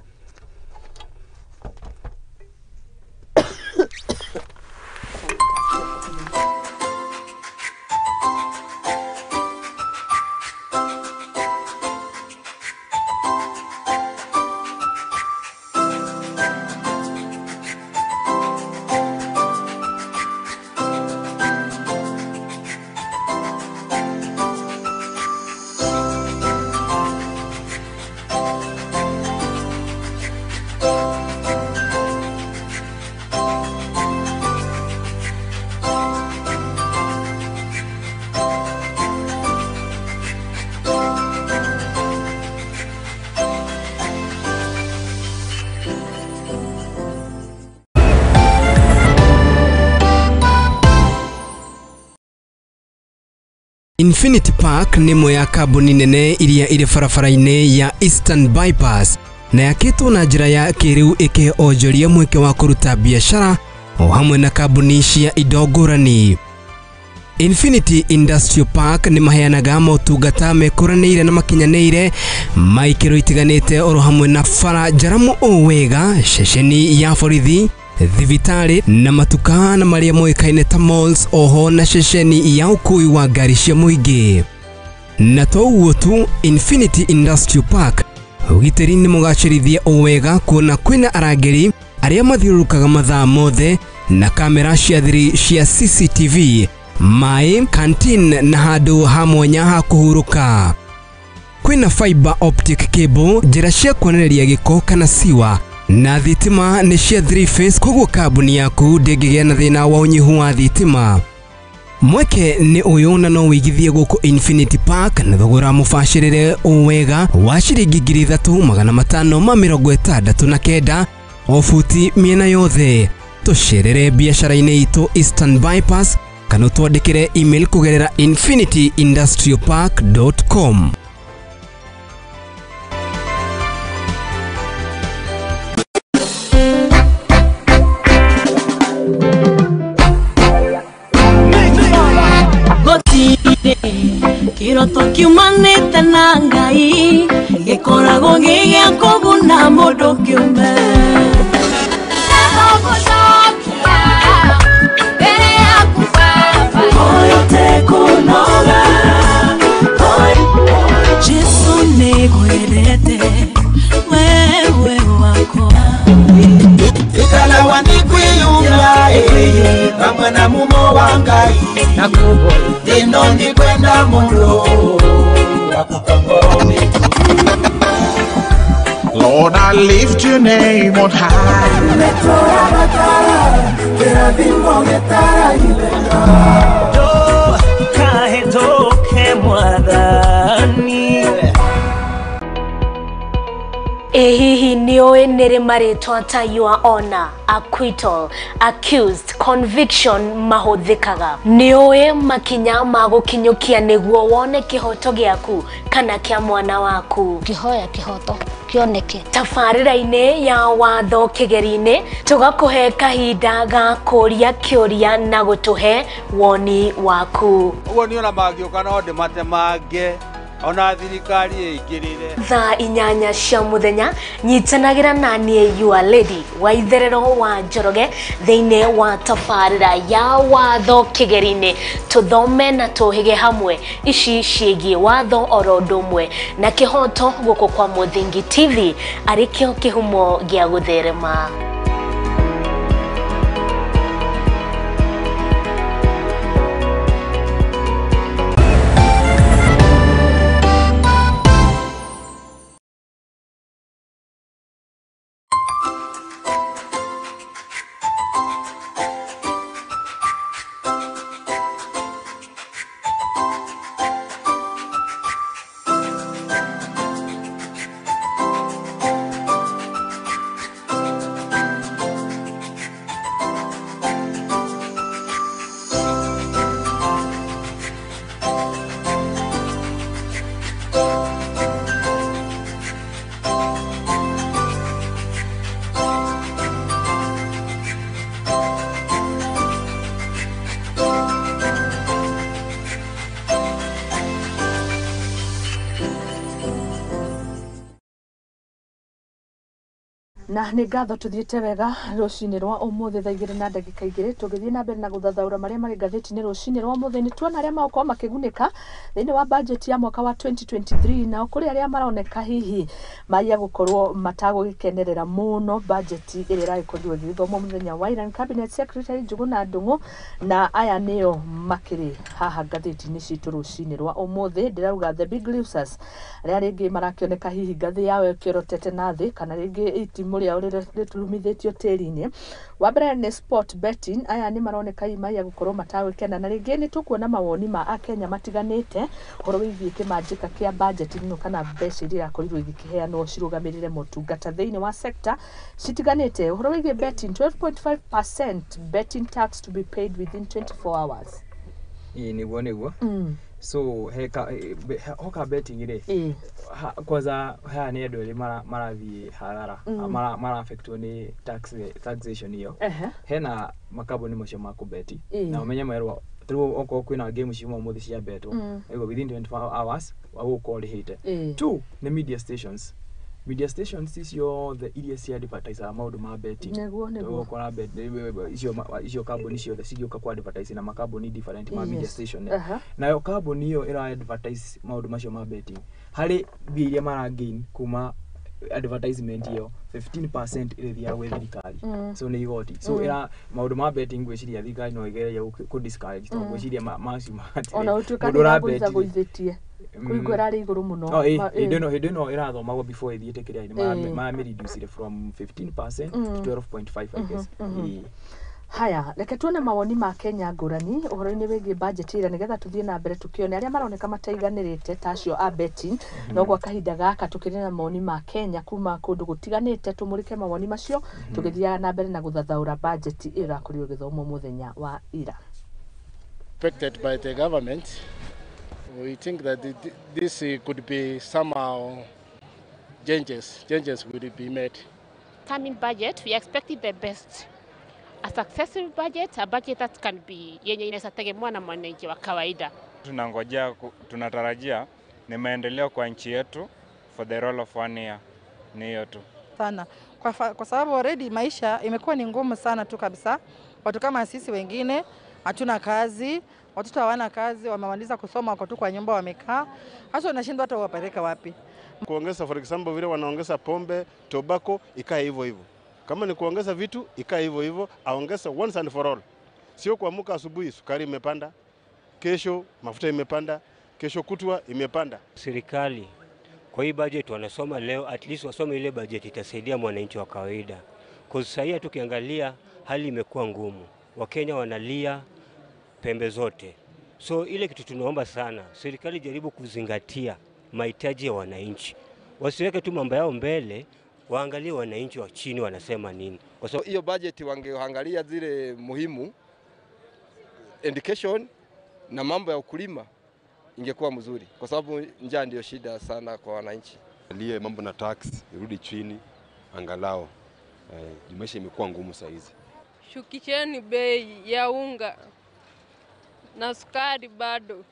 C: Infinity Park nĩ ĩmwe ya kambuni nene iria irĩ barabara-inĩ ya Eastern Bypass na yakĩtwo na njĩra ya kĩrĩu ĩkĩhe onjoria mweke wa kũruta biacara o hamwe na kambuni cia indo ngũrani. Infinity Industrial Park nĩ maheanaga motungata mekũranĩire na makinyanĩire ma ikĩro itiganĩte oro hamwe na bara njaramu o wega, ceceni ya borithi, thibitarĩ na matuka na marĩa moĩkaine ta malls, oho na ceceni ya ũkui wa ngari cia mũingĩ. Na to ũguo tu, Infinity Industrial Park ũgitĩri nĩ mũgacĩrithie o wega kuona kwĩna arangĩri arĩa mathiũrũrũkaga mathaa mothe na kamera cia thiri cia CCTV, maĩ, canteen na handũ ha mwanya ha kũhurũka. Kwĩna fiber optic cable, njĩra cia kuonereria gĩko kana siwa, na thitima nĩ cia 3 phase, koguo kambuni yaku ndĩngĩgĩa na thĩna wa ũnyihu wa thitima. Mweke nĩ ũyũ na no wĩigithie gũkũ Infinity Park na thogora mũbacĩrĩre o wega wa ciringi 3569 o buti mĩena yothe. Tũcerere biacara-inĩ itũ Eastern Bypass kana ũtwandĩkĩre email kũgerera infinityindustrialpark.com.
D: Kiroto kiumanĩte na Ngai gĩkoragwo gĩ gĩa kũguna mũndũ kĩũmbe. Jesu nĩngwendete wewe wakwa.
E: Ikala wandikwiyumya pamwe na mumo wa Ngai ino ndikwenda muno
F: Lord, I lift your name on high.
G: Hihi nĩũĩ nĩrĩ marĩtwa ta your honor, acquittal, accused, conviction mahũthĩkaga? Nĩũĩ makinya ma gũkinyũkia nĩguo wone kĩhoto gĩaku kana kĩa mwana waku?
H: Kĩhoya kĩhoto kĩoneke.
G: Tabarĩra-inĩ ya watho kĩgeri-inĩ tũgakũhe kahinda ga kũria kĩũria na gũtũhe woni waku.
I: Ũguo niĩ ona mangĩũka no ndĩmatemange ona thirikari ĩingĩrĩre.
G: Thaa 8 cia mũthenya nyitanagĩra na niĩ your lady wa itherero wa Njoroge thĩinĩ wa tabarĩra ya watho kĩgeri-inĩ, tũthome na tũhĩge hamwe ici ciĩgiĩ watho oro ũndũ ũmwe na kĩhoto gũkũ kwa Mũthingi TV arĩ kĩo kĩhumo gĩa gũtherema.
A: Na nĩ ngatho tũthiĩte wega rũcinĩ rwa ũmũthĩ thaa 2:02 tũgĩthiĩ na mbere na gũthathaũra marĩa marĩ ngathĩti-inĩ rũcinĩ rwa ũmũthĩ. Nĩ tuona arĩa magũkorwo makĩgunĩka thĩinĩ wa budget ya mwaka wa 2023, nao kũrĩ arĩa maroneka hihi maiya gũkorwo matagũgĩkenerera mũno budget ĩrĩa ĩragĩkorirwo ĩgĩthomwo mũthenya wa ira. Cabinet Secretary Njuguna Ndung'u na aya nĩo makĩrĩ haha ngathĩti-inĩ citũ rũcinĩ rwa ũmũthĩ. Ndĩrauga the big losers arĩa rĩngĩ marakĩoneka hihi ngathĩ yao ĩkĩorotete na thĩ kana rĩngĩ itimũ rĩao rĩturumithĩtio tĩri-inĩ. Wa mbere nĩ sport betting, aya nĩ maroneka maiya gũkorwo matagwĩkena, na rĩngĩ nĩ tũkuona mawoni ma akenya matiganĩte ũhoro wĩgiĩ kĩmanjĩka kĩa budget ĩno kana mbeca iria irakorirwo igĩkĩheanwo cirũgamĩrĩre motungata thĩinĩ wa sector citiganĩte. Ũhoro wĩgiĩ betting, 12.5% betting tax to be paid within 24 hours.
B: Ĩĩ nĩguo nĩguo. So heka hoka betting rĩ kwanza haya nĩ andũ erĩ marathiĩ hathara, mara affectwo nĩ taxation ĩyo. Hena makambuni macio ma kũbeti na ũmenye merwo Tarĩu okorwo kwĩna game ciuma ũmũthĩ cia betwo, ĩguo within 24 hours wagũkorwo ũrĩhĩte. Two nĩ media stations. Media stations ciothe iria cia advertisaga maũndũ ma betting,
A: Nĩguo.
B: Ũgũkora icio kambuni ciothe cigĩũka ku advertise na makambuni different ma media station. Nayo kambuni ĩyo ĩra advertise maũndũ macio ma betting, harĩ mbia iria mara gain kuma advertisement ĩyo, 15% ĩrĩthiaga gwĩ thirikari. So nĩ igoti. So ĩra maũndũ ma betting, ngwĩciria thirikari no ĩgerie kũ discourage, tondũ ngwĩciria macio
A: Ona ũtuĩka
B: mũndũ
A: nĩ
B: ũrabeti
A: ĩragũithagũithĩtie, kũigua ĩrarĩ igũrũ mũno.
B: No hĩndĩ ĩno ĩrathomagwo before ĩthiĩte kĩrĩa maramĩreducire from 15% to 12.5, I guess. Ĩĩ.
A: Haya, reke tuone mawoni ma Kenya ngũrani ũhoro-inĩ wĩgiĩ budget ĩrĩa, nĩgetha tũthiĩ na mbere tũkĩone arĩa maroneka mataiganĩrĩte ta acio a betting. No gwa kahinda gaka tũkĩrĩ na mawoni ma Kenya kuma kũndũ gũtiganĩte, tũmũrĩke mawoni macio tũgĩthiaga na mbere na gũthathaũra budget ĩyo ĩrakorirwo ĩgĩthomwo mũthenya wa ira.
J: Expected by the government. We think that this could be somehow changes, changes will be made.
K: Coming budget, we are expecting the best. A successful budget, a budget that can be yenye inaweza tegemewa na mwananchi wa kawaida.
L: Tunangojea, tunatarajia ni maendeleo kwa nchi yetu for the role of one year. Ni hiyo tu.
M: Sana kwa sababu already maisha imekuwa ni ngumu sana tu kabisa. Watu kama sisi wengine hatuna kazi, watoto hawana kazi, wamemaliza kusoma, wako tu kwa nyumba wamekaa, hasa unashindwa hata uwapeleke wapi.
N: Kuongeza, for example, vile wanaongeza pombe, tobacco, ikae hivyo hivyo. Kama ni kuongeza vitu, ikae hivyo hivyo, aongeze once and for all. Sio kuamuka asubuhi sukari imepanda, kesho mafuta imepanda, kesho kutwa imepanda.
O: Serikali kwa hii budget wanasoma leo, at least wasome ile budget itasaidia mwananchi wa kawaida. Kwa sasa hii tukiangalia hali imekuwa ngumu, Wakenya wanalia pembe zote. So ile kitu tunaomba sana, serikali jaribu kuzingatia mahitaji ya wananchi, wasiweke tu mambo yao mbele, waangalie wananchi wa chini wanasema nini. Kwa sababu
P: hiyo budget wangeangalia zile muhimu, education na mambo ya ukulima, ingekuwa mzuri, kwa sababu njaa ndio shida sana kwa wananchi.
Q: Aliye mambo na tax irudi chini angalau, maisha imekuwa ngumu saa hizi.
R: Shukisheni bei ya unga na sukari bado.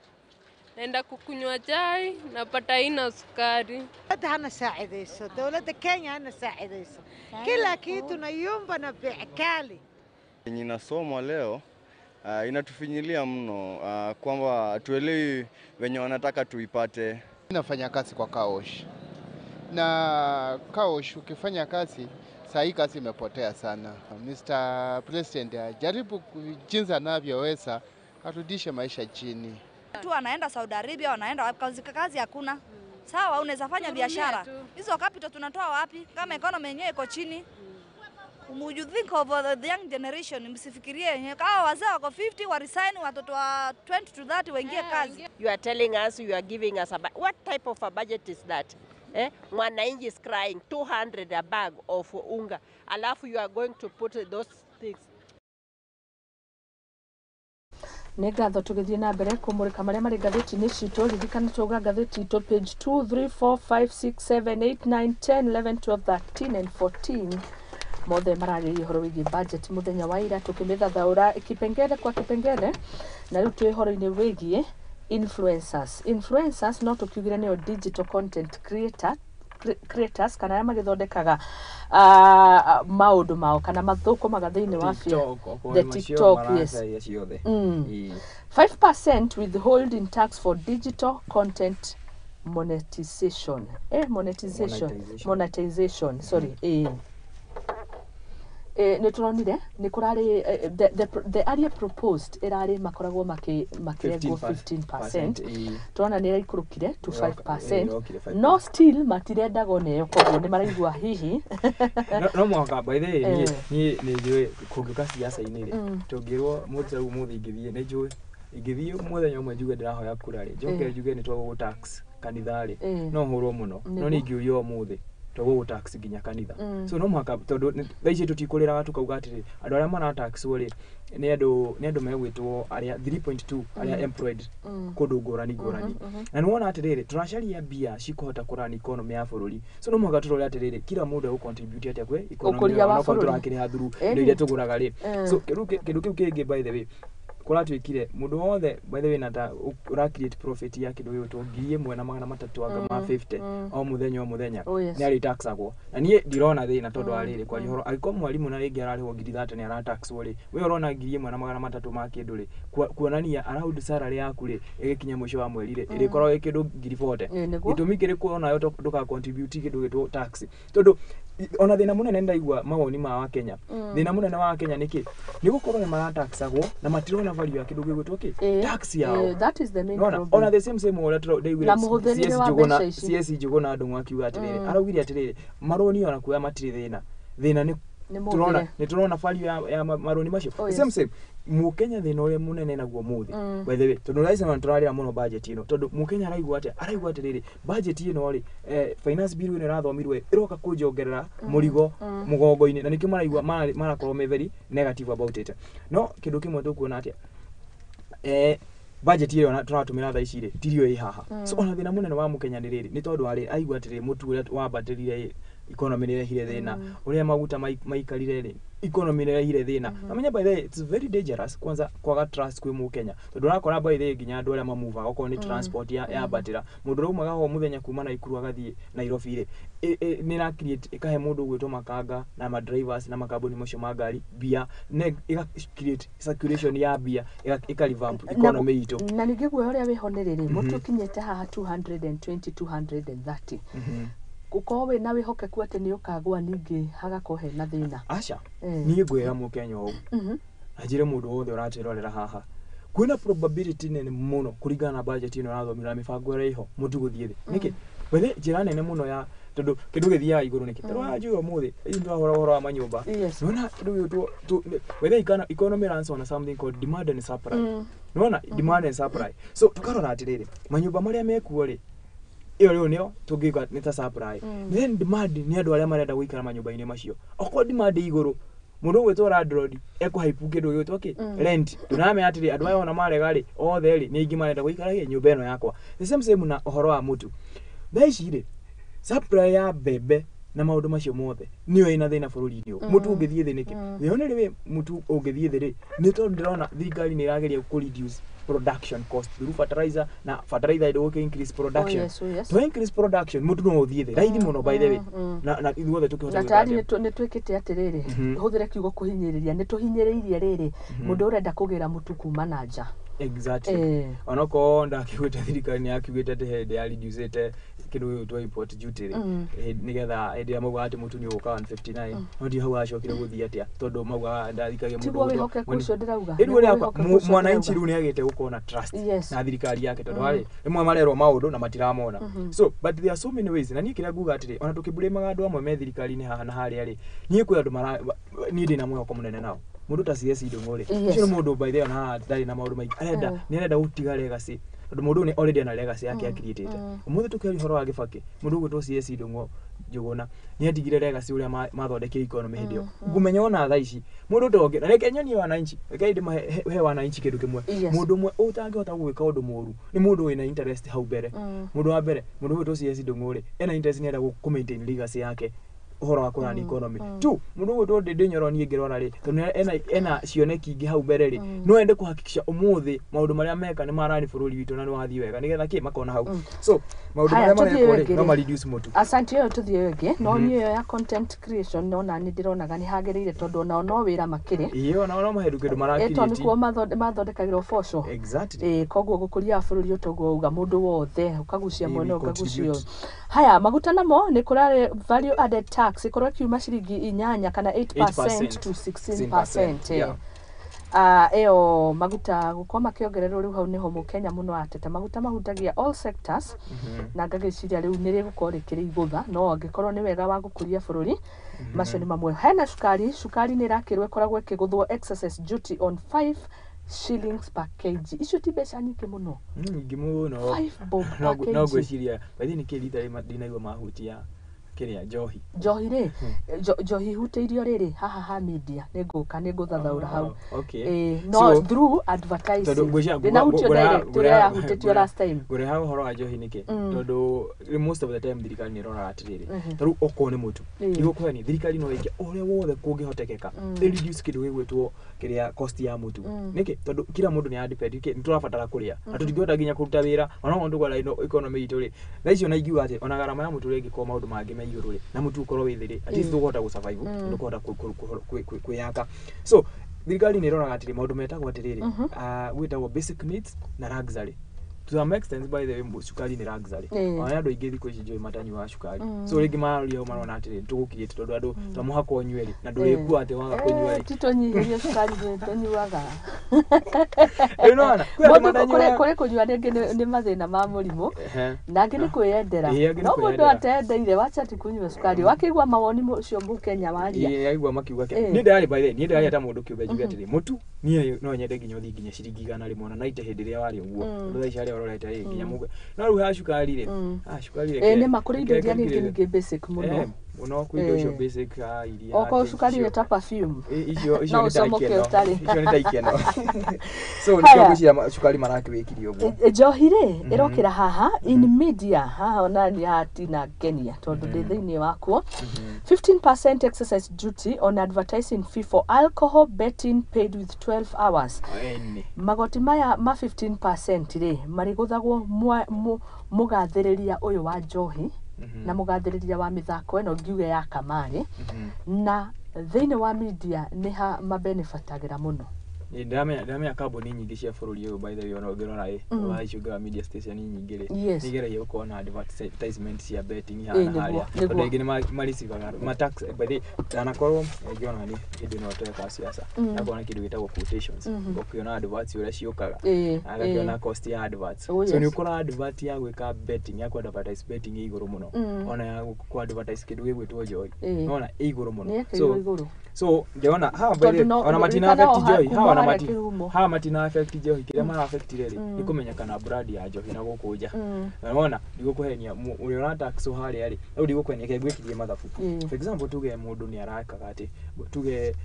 R: Naenda kukunywa chai napata ina sukari.
S: Hana saacideyso dowladda Kenya, hana saacideyso, kila kitu nayumba na bei kali.
T: Yenye inasomwa leo inatufinyilia mno, kwamba hatuelewi wenye wanataka tuipate.
U: Nafanya kazi kwa carwash, na carwash ukifanya kazi saa hii kazi imepotea sana. Mr. President ajaribu jinsi anavyoweza arudishe maisha chini.
V: Tu wanaenda Saudi Arabia, wanaenda wapi? Kazi hakuna. Sawa, unaweza fanya biashara. Hizo capital tunatoa wapi kama economy yenyewe iko chini? You think of the young generation, msifikirie yenyewe. Kama wazee wako 50 wa resign, watoto wa 20 to 30 waingie kazi.
W: You are telling us you are giving us a what type of a budget is that? Mwananchi is crying 200 a bag of unga. Alafu you are going to put those things.
A: Nĩ ngatho. Tũgĩthiĩ na mbere kũmũrĩka marĩa marĩ ngathĩti-inĩ citũ, ririkana twauga ngathĩti itũ page 2, 3, 4, 5, 6, 7, 8, 9, 10, 11, 12, 13 and 14, mothe mararĩrĩria ũhoro wĩgiĩ budget mũthenya wa ira, tũkĩmĩthathaũra kipengele kwa kipengele. Na rĩu twĩ ũhoro-inĩ wĩgiĩ influencers. Influencers no tũkiugire nĩo digital content creators, kana arĩa magĩthondekaga maũndũ mao kana mathũkũmaga thĩinĩ wa
B: TikTok, okorwo
A: the
B: nĩ macio
A: TikTok, yes.
B: maracaria ciothe. Ĩĩ.
A: 5% withholding tax for digital content monetization, monetization.
B: Monetization.
A: Monetization, sorry. Nĩ tũronire nĩ kũrarĩ the earlier proposed ĩrarĩ makoragwo makĩrengwo 15%.
B: Ĩĩ.
A: Tũrona nĩ ĩraikũrũkire to 5%.
B: Ĩrokire 5%.
A: No still matirendaga ona ĩyo, koguo nĩ maraigua hihi
B: No mũhaka, by the way, niĩ niĩ nĩ njũĩ kũngĩũka siasa-inĩ rĩ, tũngĩrwo mũndũ rĩu ũmũthĩ ingĩthiĩ, nĩ njũĩ ingĩthiĩ mũthenya ũmwe njuge ndĩrahoya kura rĩ, njoke njuge nĩ twagwo tax kanitha rĩ, no hũrwo mũno. No nĩ ingĩũrio ũmũthĩ twagwo tax nginya kanitha. So no mũhaka, tondũ thaa ici tũtikũrĩraga tukauga atĩrĩ andũ arĩa marataxwo rĩ nĩ andũ megwĩtwo arĩa 3.2 arĩa employed kũndũ ngũrani ngũrani. Na nĩwona atĩrĩrĩ, tũracaria mbia cikũhota kũrani economy ya bũrũri, so no mũhaka tũrore atĩrĩrĩ kila mũndũ egũ contribute atĩa kwĩ economy
A: Ũkũria
B: ĩyo,
A: wa
B: onokorwo
A: bũrũri.
B: tũrakĩrĩha through indo iria tũgũraga rĩ. So kĩndũ kĩu kĩngĩ, by the way, Kũratuĩkire mũndũ wothe, by the way, na ta ũra create profit ya kĩndũ gĩgwĩtwo 1300 anga ma 50 o mũthenya o mũthenya, nĩ arĩ taxagwo. Na niĩ ndirona thĩna, tondũ wa rĩrĩ, kwaria ũhoro, angĩkorwo mwarimũ na rĩngĩ ararĩhwo 30,000 nĩ arataxwo rĩ, we ũrona 1300 ma kĩndũ rĩ, kuonania around salary yaku rĩ, ĩgĩkinya mũico wa mweri rĩ, ĩrĩkoragwo ĩ kĩndũ 40,000.
A: Ĩĩ, nĩguo.
B: Gĩtũmi kĩrĩkũ onayo ndũka contribute kĩndũ gĩtwo tax? Tondũ ona thĩna mũnene, ndaigua mawoni ma Wakenya, thĩna mũnene wa Kenya nĩkĩ? Nĩ gũkorwo nĩ marataxagwo na matirona value ya kĩndũ gĩgwĩtwo kĩ tax yao.
A: That is the main
B: Nĩwona?
A: problem.
B: Ona the same same ũrĩa ndaiguire
A: Na mũhũthĩrĩre
B: CS
A: wa
B: Njuguna,
A: mbeca ici.
B: CS Njuguna Ndung'u akiuga atĩrĩrĩ, araugire atĩrĩrĩ, marũni ona kuoya matirĩ thĩna, thĩna nĩ
A: Nĩ
B: tũrona
A: mũhũthĩre.
B: nĩ tũrona value ya marũni macio.
A: Oh,
B: The
A: yes.
B: same same Mũkenya, thĩna ũrĩa mũnene naguo mũthĩ, by the way, tondũ raisi na tũrarĩra mũno budget ĩno, tondũ Mũkenya araigua atĩa? Araigua atĩrĩrĩ, budget ĩno rĩ, finance bill ĩno ĩrathomirwo ĩroka kũnjongerera mũrigo mũgongo-inĩ, na nĩkĩo maraigua marakorwo me very negative about it. No kĩndũ kĩmwe tũkuona atĩa, budget ĩyo tũratũmĩra thaa ici rĩ, tirio ĩ haha. So ona thĩna mũnene wa Mũkenya nĩ rĩrĩ, nĩ tondũ wa rĩrĩ, aigua atĩrĩrĩ, mũtu ũrĩa wambatĩrire ĩ, economy nĩ ĩrehire thĩna, ũrĩa maguta maikarire rĩ, economy nĩ ĩrehire thĩna. Namenya, by the way, it's very dangerous kwanza kwaga trust kwĩ Mũkenya, tondũ ũrakora, by the way, nginya andũ arĩa mamuvaga, okorwo nĩ transport yambatĩra, mũndũ ũraumaga o mũthenya kuma Naikuru agathiĩ Nairobi rĩ, nĩ ĩra create, ĩkahe mũndũ ũgwĩtwo makanga na ma drivers na makambuni macio ma ngari mbia, na ĩga create circulation ya mbia, ĩka revamp economy itũ.
A: Na ningĩ guoya ũrĩa wĩho nĩ rĩrĩ, mũtu ũkinyĩte haha 220, 230, gũkorwo wĩna wĩhokeku atĩ nĩ ũkagũa ningĩ hagakorwo hena thĩna.
B: Aca, niĩ ngwĩra Mũkenya ũũ, na njĩre mũndũ wothe ũratwĩrorera haha, kwĩna probability nene mũno, kũringana na budget ĩno ĩrathomire na mĩbango ĩrĩa ĩho, mũtu gũthiĩ thĩ. Nĩkĩ? Wethe njĩra nene mũno ya tondũ kĩndũ gĩthiaga igũrũ nĩkĩ? Tondũ wanjui ũmũthĩ ithuĩ tũrahũra ũhoro wa manyũmba. Nĩwona kĩndũ gĩgwĩtwo wethe economy runs on something called demand and supply. Nĩwona, demand and supply. So tũkarora atĩrĩrĩ, manyũmba marĩa mekuo rĩ, ĩyo rĩu nĩyo tũngĩuga nĩ ta supply. Then demand nĩ andũ arĩa marenda gũikara manyũmba-inĩ macio. Okorwo demand ĩ igũrũ, mũndũ ũgwĩtwo landlord ekũhaipu kĩndũ gĩgwĩtwo kĩ? Rent. Tũramenya atĩrĩ, andũ aya ona marega rĩ, othe rĩ, nĩ aingĩ marenda gũikara gĩ nyũmba ĩno yakwa. The same same na ũhoro wa mũtu. Thaa ici rĩ, supply ya mbembe na maũndũ macio mothe nĩyo ĩna thĩna bũrũri-inĩ ũyũ. Mũtu ũngĩthiĩ thĩ nĩkĩ? The only way mũtu ũngĩthiĩ thĩ rĩ, nĩ tondũ ndĩrona thirikari nĩ ĩrageria kũ reduce production cost through fertilizer, na fertilizer ĩndũgũkĩ increase production.
A: Oh, yes.
B: To increase production, mũtu no ũthiĩ thĩ raithi mũno, by the way, na ithuothe tũkĩhota
A: Na
B: gwĩka
A: tayari
B: atĩa?
A: nĩ twĩkĩte atĩrĩrĩ, hũthĩre kiugo kũhinyĩrĩria, nĩ tũhinyĩrĩirie rĩrĩ mũndũ ũrenda kũgĩra mũtu kuma na nja.
B: Exactly. Onokorwo ndakiugĩte thirikari nĩ yakiugĩte atĩ hĩndĩ ya reducĩte kĩndũ gĩgwĩtwo import duty rĩ, nĩgetha hĩndĩ ĩrĩa maugaga atĩ mũtu nĩ ũgũka 159, no ndio hau acokire gũthiĩ atĩa, tondũ maugaga ndathikagia mũndũ
A: Tiguo
B: ũgwĩtwo
A: wĩhokeku ũcio ndĩrauga.
B: Rĩu
A: Nĩguo
B: ũrĩa
A: wĩhokeku ũcio
B: mwananchi
A: ndĩrauga.
B: rĩu nĩ agĩte gũkorwo na trust na thirikari yake, tondũ harĩ rĩmwe marerwo maũndũ na matiramona. So but there are so many ways, na niĩ kĩrĩa nguga atĩrĩ, ona tũkĩblamaga andũ amwe me thirikari-inĩ haha na harĩa rĩ, niĩ kwĩ andũ mara niĩ ndĩna mwĩhoko mũnene nao. Mũndũ ta CS Ndung'u rĩ, ũcio nĩ mũndũ, by the way, ona haha ndarĩ na maũndũ maingĩ arenda. Nĩ arenda gũtiga legacy, tondũ mũndũ ũyũ nĩ already ana legacy yake akiriĩtĩte. Ũmũthĩ tũkĩaria ũhoro wa Gĩbakĩ, mũndũ ũgwĩtwo CS Ndung'u Njuguna nĩ atigire legacy ũrĩa mathondekire economy hĩndĩ ĩyo. Ngũmenya ona thaa ici mũndũ tongĩ, na reke nyonie wananchi, reke ndĩmahe he wananchi kĩndũ kĩmwe. Mũndũ ũmwe ũtangĩhota gwĩka ũndũ mũru nĩ mũndũ wĩna interest hau mbere. Mũndũ wa mbere, mũndũ ũgwĩtwo CS Ndung'u rĩ, ena interest, nĩ arenda kũ maintain legacy yake ũhoro wa kũrani economy. Tu mũndũ ũgwĩtwo Ndĩndĩ Nyoro, niĩ ngĩrora rĩ, tondũ ena cioneki ingĩ hau mbere rĩ, no ende kũhakikisha ũmũthĩ maũndũ marĩa meka nĩ marani bũrũri witũ na nĩ wathiĩ wega, nĩgetha kĩ makona hau. So maũndũ
A: Haya,
B: marĩa
A: tũthiĩ
B: marekwo rĩ,
A: ĩngĩ
B: no
A: rĩ.
B: ma reduce mũtu.
A: Asante, ĩyo tũthiĩ ĩyo ĩngĩ, no niĩ ĩyo ya content creation nona nĩ ndĩronaga nĩ hagĩrĩire, tondũ onao no wĩra makĩrĩ.
B: Ĩĩ, ona no maheru kĩndũ
A: Ĩto
B: marakiriĩti.
A: nĩkuo mathondekagĩrwo boco. Ĩĩ, koguo gũkũria bũrũri ũtoguo uga mũndũ wothe ũkagucia
B: Ĩĩ,
A: mwena
B: we
A: ũkagucia
B: contribute.
A: ũyũ. Haya, maguta namo nĩ kũrarĩ value added tax ĩkorwo ĩkiuma ciringi 8 kana 8% to 16%. Ah, ĩyo maguta gũkorwo makĩongererwo rĩu, hau nĩho mũkenya mũno ateta. Maguta mahutagia all sectors, na ngagĩciria rĩu nĩ rĩgũkorwo rĩkĩrĩ igũtha, no angĩkorwo nĩ wega wa gũkũria bũrũri. Macio nĩ mamwe. Hena cukari. Cukari nĩ ĩrakĩrwo ĩkoragwo ĩkĩgũthwo excess duty on 5 shillings per kg. Icio ti mbeca nyingĩ mũno?
B: Nyingĩ mũno.
A: 5 bob
B: No
A: per
B: no
A: kg.
B: ngwĩciria bathi nĩ kĩ rita rĩmwe ndinaigua mahutia. Kĩrĩa njohi?
A: Njohi rĩ, njohi hutĩirio rĩrĩ haha ha media, nĩ ngũka nĩ ngũthathaũra hau.
B: Okay.
A: No
B: So,
A: through advertising.
B: Tondũ ngwĩciria
A: Ndĩnahutio direct ũrĩa yahutĩtio last time.
B: Ngũreha ũhoro wa njohi nĩkĩ? Tondũ most of the time thirikari nĩ ĩroraga atĩrĩrĩ, ta rĩu okorwo nĩ mũtu, ndigũkũhenia, thirikari no ĩke ũrĩa wothe kũngĩhotekeka ĩ reduce kĩndũ gĩgwĩtwo kĩrĩa cost ya mũtu. Nĩkĩ? Tondũ kila mũndũ nĩ aradepend, nĩ tũrabatara kũrĩa na tũtingĩhota nginya kũruta wĩra ona okorwo tũkwenda ino economy itũ rĩ thaa ici, ona ingiuga atĩ ona garama ya mũtũ ĩngĩkorwo maũndũ mangĩ me igũrũ rĩ, na mũtu ũkorwo wĩ thĩ rĩ, at least tũkũhota gũsurvive, tũkũhota kwĩyaka. So thirikari nĩ ĩroraga atĩrĩ, maũndũ metagwo atĩrĩrĩ, gwĩtagwo basic needs na luxury. To some extent, by the way, cukari nĩ luxury. Ona andũ aingĩ thikũ ici njũĩ matanyuaga cukari. So rĩngĩ mararoria hau marona atĩrĩ, tũgũkirĩte tondũ andũ to mũhaka ũnyue rĩ, na ndũrĩkua atĩ waga kũnyua rĩ.
A: Ti tũnyihĩrie cukari, nĩ tũnyuaga.
B: Rĩu nĩwona, kwĩ andũ
A: Mũndũ
B: matanyuaga.
A: kũrĩ kũnyua rĩngĩ nĩ mathĩna ma mũrimũ, na angĩ nĩ kwĩyendera.
B: Ĩĩ, angĩ nĩ
A: No mũndũ
B: kwĩyendera.
A: atendeire wacha ti kũnyua cukari, wakĩigua mawoni ũcio mũkenya waria.
B: Ĩĩ, aigua makiuga niĩ ndĩrarĩ, by the way, niĩ ndĩraria ta mũndũ kĩũmbe, njuge atĩrĩ, mũtu niĩ no nyende nginya ũthiĩ nginya ciringi 100 ona 90 hĩndĩ ĩrĩa warĩ ũguo, tondũ thaa ici harĩa ũrorete rĩ, nginya mũgwe no rĩu ha cukari rĩ, cukari
A: Ĩĩ, nĩ ma kũrĩ indo iria ningĩ ningĩ basic mũno.
B: Mũno kwĩ indo icio basic, iria
A: Okorwo
B: kĩ-
A: cukari
B: icio-
A: nĩ ta perfume.
B: Icio icio
A: No
B: nĩ ta
A: ũcomoke
B: ikeno.
A: ũtarĩ.
B: Icio nĩ ta ikeno, so nĩkĩo
A: Haya.
B: ngwĩciria cukari marakĩwĩkirie ũguo.
A: Njohi rĩ ĩrokĩra haha in media haha, ona hatina ngenia tondũ ndĩ thĩinĩ wakuo. 15% excise duty on advertising fee for alcohol betting paid with 12 hours.
B: Ene.
A: Magoti maya ma 15% rĩ marĩgũthagwo mũgathĩrĩria ũyũ wa njohi na mũgathĩrĩria wa mĩthako ĩno ngiuge ya kamarĩ, na thĩinĩ wa media nĩ ha mabenefatagĩra mũno.
B: Ĩ, ndĩramenya kambuni nyingĩ cia bũrũri ũyũ, by the way, ona ũngĩrora ĩ wa icio ũngĩrora media station nyingĩ rĩ, nĩ igeragia gũkorwo na advertisement cia betting haha na harĩa, tondũ rĩngĩ nĩ mareceivaga ma tax. By the way, ndanakorwo ngĩona nĩ hĩndĩ ĩno tweka siasa, nakorwo na kĩndũ gĩtagwo quotations, ũkĩona adverts ũrĩa ciũkaga, agakĩona cost ya adverts. So nĩ ũkora advert ya gwĩka betting, ya ku advertise betting ĩ igũrũ mũno, ona ya ku advertise kĩndũ gĩgwĩtwo njohi, nona ĩ igũrũ mũno.
A: Nĩ
B: So
A: ĩkĩirwo igũrũ.
B: so ndĩrona haha, by the way,
A: Tondũ
B: ona matina
A: ririkana
B: affect
A: o
B: njohi
A: kuma
B: haha, ona
A: harĩa
B: mati
A: kĩhumo.
B: Haha matina affect njohi, kĩrĩa mara affect rĩ nĩ kũmenyekana brand ya njohi na gũkũ nja. Na wona ndigũkũhenia, ũrĩa ũrataxwo harĩa rĩ, rĩu ndigũkũhenia, kĩrĩa ngwĩkirie mathabu. For example, tuge mũndũ nĩ arakaga atĩ tuge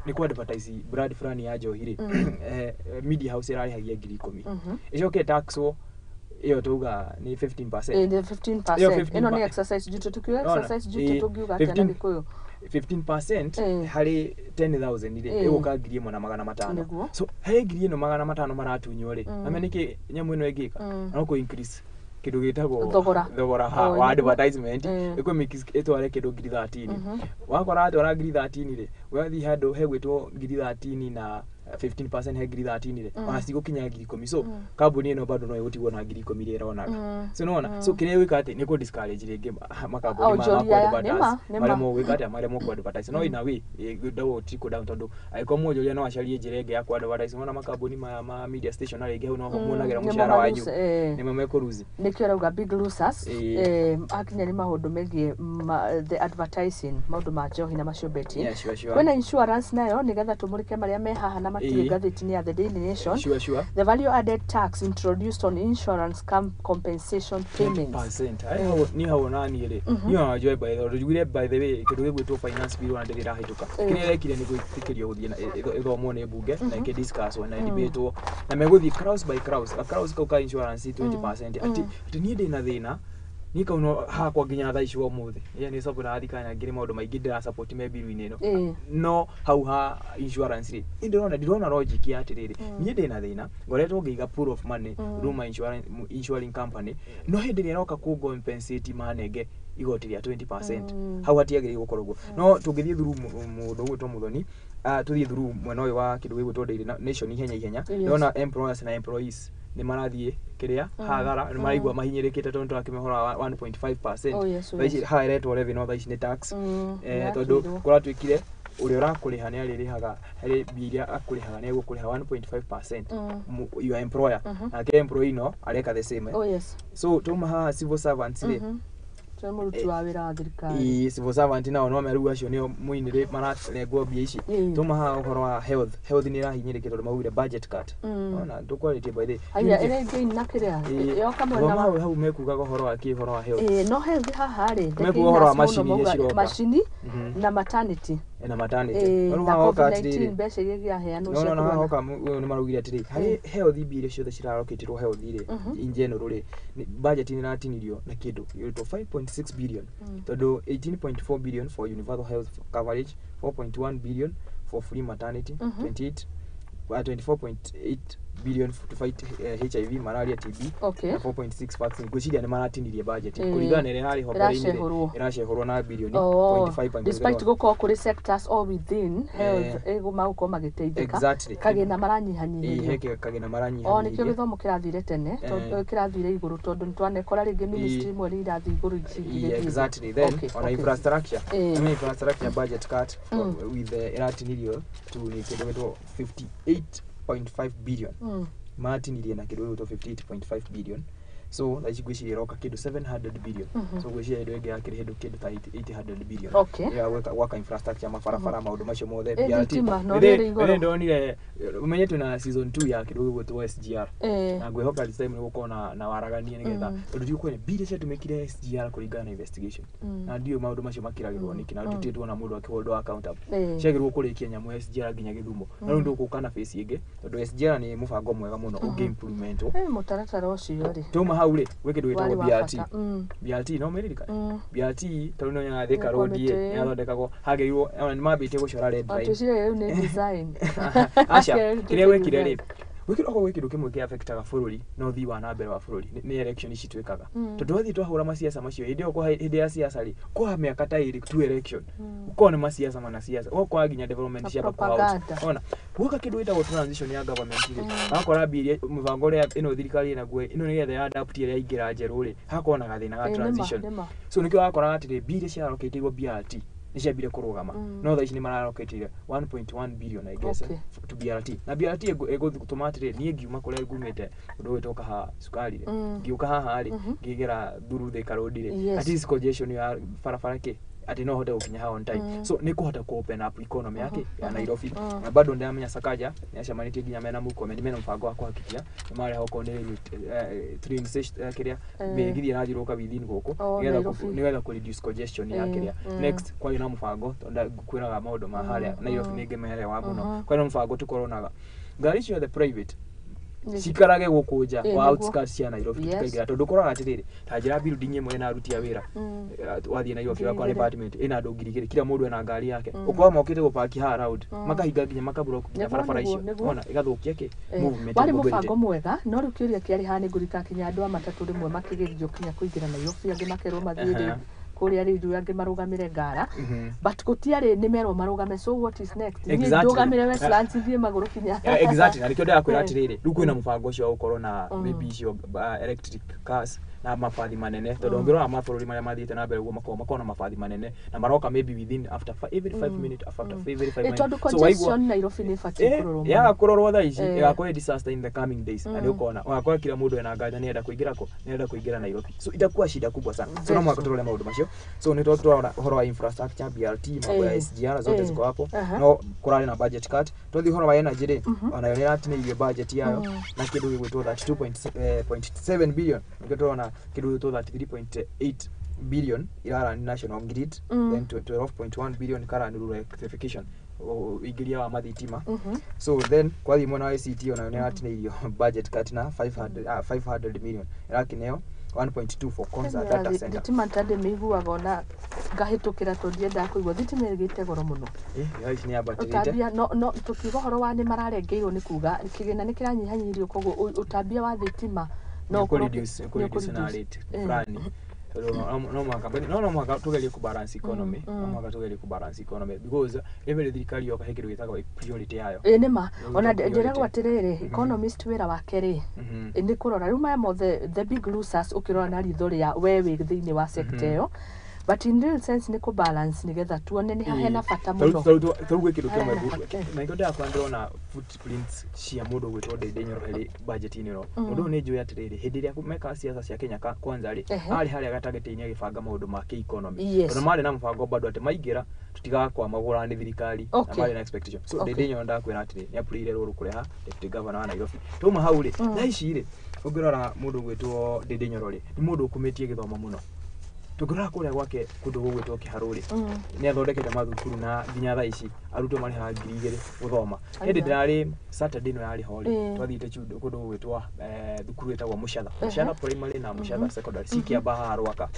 B: nĩ ku advertise brand fulani ya njohi rĩ, media house ĩrarĩhagia 10,000, ĩcoke taxwo ĩyo tuga nĩ 15%.
A: Ĩ, nĩ 15%.
B: Ĩyo
A: Ĩno nĩ
B: 15%.
A: excise duty, tukiuga
B: Nona,
A: excise duty tũngiuga atĩa na
B: 15
A: Gĩkũyũ?
B: 15% harĩ 10,000 rĩ, ĩgũka 1,500. So harĩ 1,500 maratunywo rĩ, ame nĩkĩ nyamũ ĩno ĩngĩka? No kũ increase kĩndũ gĩtagwo
A: Thogora.
B: Thogora ha
A: Oh,
B: wa
A: nĩguo.
B: advertisement, ĩkũ ĩtware kĩndũ 13,000. Wakora atwara 13,000 rĩ, wathiĩ handũ hegwĩtwo 13,000 na 15% he 13,000 rĩ, ona cigũkinya 10,000. So kambuni ĩno bado no ĩgũtigwo na 10,000 iria ĩronaga. So nĩwona, so kĩrĩa ĩgwĩka atĩ nĩ kũ discourage rĩngĩ makambuni maya ma
A: Onjoria aya,
B: ku-advertise.
A: nĩma, nĩma.
B: Maremwo gwĩka atĩa? Maremwo ku advertise. No in a way ndagwo trickle down, tondũ angĩkorwo mwonjoria no acarie njĩra ĩngĩ ya ku advertise, wona makambuni maya ma media station arĩa aingĩ hau noho muonagĩra
A: nĩmo
B: mũcara wanyu,
A: maruse.
B: nĩmo mekũruzi.
A: Nĩkĩo rauga big losers. Hakinya nĩ maũndũ megiĩ the advertising, maũndũ ma njohi na macio betting.
B: Yeah, sure.
A: Kwĩna insurance nayo, nĩgetha tũmũrĩke marĩa me haha na matirĩ ngathĩti-inĩ ya The Daily Nation.
B: Sure.
A: The value added tax introduced on insurance compensation payments.
B: 20%. Ai, hau ni hau nani rĩ, niĩ ona njũĩ, by the way, njugire, by the way, kĩndũ gĩgwĩtwo finance bill ona ndĩrĩ ĩrahĩtũka. Kĩrĩa ĩrekire nĩ gwĩtĩkĩrio gũthiĩ na ĩthomwo nĩ mbunge na ĩkĩdiscusswo na ĩdebatwo, na megũthiĩ clause by clause, a clause kau ka insurance 20%, atĩ niĩ ndĩna thĩna niĩ kau no hakwa nginya thaa ici wa ũmũthĩ. Ĩĩ, nĩ support thirikari na ngĩrĩ maũndũ maingĩ ndĩra support me bill-inĩ ĩno, no hau ha insurance rĩ, niĩ ndĩrona logic ya atĩrĩrĩ, niĩ ndĩna thĩna, ngoretwo ngĩiga pool of money through my insurance, insuring company, no hĩndĩ ĩrĩa ĩroka kũ compensate manenge igoti rĩa 20%. Hau hatiagĩrĩire gũkorwo ũguo. No tũngĩthiĩ through mũndũ ũgwĩtwo Muthoni, tũthiĩ through mwena ũyũ wa kĩndũ gĩgwĩtwo Daily Nation ihenya ihenya. Ndĩrona employers na employees nĩ marathiĩ kĩrĩa hathara, nĩ maraigua mahinyĩrĩkĩte tondũ tũrakĩmehora 1.5%.
A: Oh, yes, oh,
B: Thaa ici
A: yes.
B: haha ĩretwo revenue, thaa ici nĩ tax. Tondũ
A: Nĩyakĩirwo.
B: kũratuĩkire ũrĩa ũrakũrĩha nĩ arĩrĩhaga harĩ mbia iria akũrĩhaga, nĩ egũkũrĩha 1.5% your employer, nake employee no areka the same, eh.
A: Oh, yes.
B: So tuma haha civil servants rĩ,
A: Ũcio nĩ mũruti wa wĩra wa thirikari.
B: Ĩĩ, civil servant nao no meru acio nĩo mũinĩrĩ mararengwo mbia ici. Tuma haha ũhoro wa health, health nĩ ĩrahinyĩrĩkia tondũ maugire budget cut. Ona ndũkwarĩtie by the
A: Haya, ĩrĩa ĩngĩ na kĩrĩa yoka mwena
B: thoma
A: wa
B: hau mekugaga ũhoro wa kĩ, ũhoro wa health.
A: Ĩĩ, no health haha rĩ,
B: Mekuga ũhoro wa macini iria ciroka.
A: Macini na maternity.
B: Na maternity.
A: Ĩĩ,
B: Rĩu
A: na
B: haha hoka
A: COVID-19
B: atĩrĩrĩ,
A: mbeca iria iraheanwo
B: no
A: cia
B: no no haha
A: kũrũa.
B: hoka ũyũ nĩ maraugire atĩrĩ, harĩ health mbia iria ciothe cirarokĩtirwo health rĩ, in general rĩ, budget nĩ ĩratinirio na kĩndũ gĩgwĩtwo 5.6 billion, tondũ 18.4 billion for universal health coverage, 4.1 billion for free maternity, 28 24.8 billion to fight HIV, malaria, TB, na 4.6 vaccine. Ngwĩciria nĩ maratinirie budget kũringana na ĩrĩa ĩrarĩ ho mbere-inĩ rĩ,
A: Ĩracehũrwo.
B: ĩracehũrwo na bilioni
A: Oh,
B: 0.5.
A: despite gũkorwo kũrĩ sectors all within health magũkorwo magĩteithĩka, kagĩna maranyihanyihĩrio.
B: He kagĩna
A: O nĩkĩo
B: maranyihanyihĩrio.
A: Gĩthomo kĩrathire tene tondũ kĩrathire igũrũ, tondũ nĩtwanekora rĩngĩ ministry imwe nĩ irathiĩ igũrũ, ici ingĩ
B: Yeah,
A: gĩthiĩ thĩ.
B: exactly. Then ona infrastructure, I mean, infrastructure budget cut with the ĩratinirio to nĩ kĩndũ gĩtwo 58.5 billion. Maratinirie na kĩndũ gĩgwĩtwo 58.5 billion, so thaa ici ngwĩciria ĩroka kĩndũ 700 billion. So ngwĩciria hĩndĩ ĩngĩ yakĩrĩ hĩndũ kĩndũ ta 800 billion ya gwaka infrastructure, mabarabara, maũndũ macio mothe,
A: Ĩ,
B: BRT.
A: thitima, no
B: Rĩrĩ-
A: rĩrĩ igũrũ.
B: Rĩrĩ ndonire, ũmenye twĩna season 2 ya kĩndũ gĩgwĩtwo SGR, na ngwĩhoka this time nĩ gũkorwo na waragania nĩgetha tondũ tiũkwene mbia ciatũmĩkire SGR kũringana na investigation, na ndiũĩ maũndũ macio makĩragĩrwo nĩkĩ na tũtirĩ tuona mũndũ akĩholdwo accountable. Ciagĩrĩirwo kũrĩkia nyamũ ya SGR nginya Gĩthumo, na rĩu ndũgũka na face ĩngĩ tondũ SGR nĩ mũbango mwega mũno ũngĩ implementwo.
A: Ĩ, mũtaratara ũcio rĩ,
B: Tuma hau rĩ, gwĩ kĩndũ
A: warĩ
B: gĩtagwo
A: wa
B: BRT.
A: bata.
B: BRT no mĩririkane BRT tondũ no ya Thika
A: Nĩ
B: Road ĩ
A: committee.
B: Yathondekagwo hagĩrĩirwo ona nĩ mambĩtie gũcora red line.
A: Twĩciria rĩu nĩ design.
B: Aca,
A: Rĩu
B: kĩrĩa gwĩkire
A: design.
B: rĩ, gwĩkire okorwo gwĩ kĩndũ kĩmwe kĩ affectaga bũrũri na ũthii wa na mbere wa bũrũri nĩ election ici twĩkaga, tondũ twathiĩ twahũra maciaca macio hĩndĩ ĩyo hĩndĩ ya siasa rĩ, kwa mĩaka ta 2 tu election, ũkorwo nĩ masiasa manasiasa, ũgakora nginya development
A: Na
B: ciamba kũ out.
A: propaganda.
B: Ona guoka kĩndũ gĩtagwo transition ya government rĩ, wakora mbia iria mũbango ũrĩa ĩno thirikari ĩnaguo ĩno nĩgetha ya adapt ĩrĩa yaingĩra njerũ rĩ, hakorwo na gathĩna ga
A: Ĩ, nĩma,
B: transition.
A: nĩma.
B: So nĩkĩo wakoraga atĩrĩ, mbia iria ciarokĩtĩirwo BRT nĩ ciambire kũrũgama, no thaa ici nĩ mararokĩtĩire 1.1 billion, I guess, to BRT. Na BRT ĩgũtũma atĩrĩ, niĩ ngiuma kũrĩa ngumĩte ũndũ ũgĩtwo Kahawa Cukari rĩ, ngĩũka haha rĩ, ngĩgera through Thika Road rĩ, at least congestion ya barabara kĩ atĩ no hote gũkinya haha on time. So nĩ kũhota kũ open up economy yake ya Nairobi. Na bado ndĩramenya Sakaja nĩ acemanĩtie nginya mena Murkomen, mena mũbango wa kũhakikia nĩ mareha okorwo nĩ railway, train station, kĩrĩa mĩgithi ĩrathiũrũrũka within gũkũ
A: Oh,
B: nĩgetha
A: Nairobi.
B: nĩgetha kũ reduce congestion ya kĩrĩa. Next kwarĩ na mũbango, tondũ ngwĩraga maũndũ ma harĩa Nairobi nĩ ngĩmerewa mũno, kwarĩ na mũbango tũkorwo naga ngari ciothe private cikarage gũkũ nja wa outskirts cia Nairobi, tũtikaingĩra, tondũ ũkoraga atĩrĩrĩ, ta njĩra building ĩmwe ĩna aruti a wĩra, wathiĩ Nairobi
A: Ngiri
B: ũgakora
A: igĩrĩ.
B: department ĩna andũ 2000, kila mũndũ ena ngari yake, ũkora mokĩte gũpaki haha round, makahinga nginya makablock nginya barabara icio, ona igathũkia kĩ movement
A: Warĩ
B: and mobility.
A: mũbango mwega, no rĩu kĩũria kĩarĩ haha nĩ ngũrika kinya andũ a matatũ rĩmwe makĩgerio kinya kũingĩra Nairobi, angĩ makerwo mathiĩ rĩ kũrĩa rĩu, angĩ marũgamĩre ngara, but gũtiarĩ nĩ merwo marũgame, so what is next? Niĩ ndũgamĩre Westlands thiĩ magũrũ kinya
B: Exactly, na nĩkĩo ndĩrakwĩra atĩrĩrĩ, rĩu kwĩna mũbango ũcio wa gũkorwo na maybe icio electric cars na mabathi manene, tondũ ũngĩrora mabũrũri marĩa mathiĩte na mbere ũguo makoragwo na mabathi manene na maroka maybe within after every 5 minute, after every 5
A: Ĩ,
B: minutes.
A: tondũ
B: So waigua
A: congestion Nairobi nĩ ĩbatiĩ kũrorwo mũno.
B: Yaga kũrorwo thaa ici, ĩgakorwo ĩ disaster in the coming days, na nĩ ũkona ũgakora kila mũndũ ena ngari na nĩenda kũingĩra kũ, nĩenda kũingĩra Nairobi, so itakuwa shida kubwa sana. So no
A: Very
B: mũhaka
A: true.
B: tũrore maũndũ macio. So nĩ tũrona ũhoro wa infrastructure, BRT, mambo ya SGR zote ziko hapo, no kũrarĩ na budget cut. Twathiĩ ũhoro wa energy rĩ, onayo nĩ ĩratinĩirio budget yayo na kĩndũ gĩgwĩtwo 32.7 billion. Nĩkĩo tũrona kĩndũ gĩgwĩtwo 33.8 billion irarani national grid, then 12.1 billion ikarani rural electrification, ũingĩria wa mathitima. So then kwathiĩ mwena wa ICT, onayo nĩ ĩratinĩirio budget cut na 500 million, ĩrakĩneo 1.2 for Konza data center.
A: Thitima ntandĩ mĩiguaga ona ngahĩtũkĩra tondũ ndiendaga kũigua thitima ĩgĩte goro mũno.
B: Thaa ici nĩ yambatĩrĩte.
A: Ũtambia no tũkiuga ũhoro wa nĩ mararengeirwo nĩ kuga kĩgĩna nĩ kĩranyihanyihirio, koguo ũtambia wa thitima no
B: no
A: ũkorwo
B: kũreduce
A: nĩ
B: kũreduce na
A: ũkũreduce.
B: rate fulani, tondũ no mũhaka but no mũhaka tugerie kũbalance economy, no mũhaka tugerie kũbalance economy because every thirikari yoka he kĩndũ gĩtagwo priority yayo.
A: Ĩ nĩma.
B: Rĩu
A: Ona
B: ĩtagwo priority.
A: njĩragwo atĩrĩrĩ, economist wĩra wake rĩ, nĩ kũrora rĩu maya mothe, the big losers ũkĩrora na ritho rĩa we wĩ thĩinĩ wa sector ĩyo. But in real sense nĩ kũ balance nĩgetha tuone nĩ hena bata mũno.
B: Tarĩu gwĩ kĩndũ kĩmwe na nĩkĩo ndĩrakora ndĩrona footprints cia mũndũ ũgwĩtwo Ndindi Nyoro harĩ budget-inĩ ĩno. Mũndũ ũyũ nĩ njũĩ atĩrĩrĩ, hĩndĩ ĩrĩa mekaga siasa cia Kenya Kwanza rĩ, arĩ harĩa gatagatĩ-inĩ agĩbanga maũndũ ma kĩ-economy. Tondũ marĩ na mũbango bado atĩ maingĩra tũtigakwamagũra nĩ thirikari na marĩ na expectation. So Ndindi Nyoro ndakwĩra atĩrĩ, nĩ apurĩire rũrũ kũreha deputy governor wa Nairobi. Twauma hau rĩ, thaa ici rĩ, ũngĩrora mũndũ ũgwĩtwo Ndindi Nyoro rĩ, nĩ mũndũ ũkumĩtie gĩthomo mũno. Tũngĩrora kũrĩa gwake kũndũ gũgwĩtwo Kĩharũ rĩ, nĩ athondekete mathukuru na nginya thaa ici arutwo marĩhaga 2000 gũthoma. Hĩndĩ ndĩrarĩ Saturday ĩno yarĩ ho rĩ, twathiĩte kũndũ gũgwĩtwo thukuru ĩtagwo Mũcatha. Mũcatha Primary na Mũcatha Secondary ci Kĩamba haha Rwaka.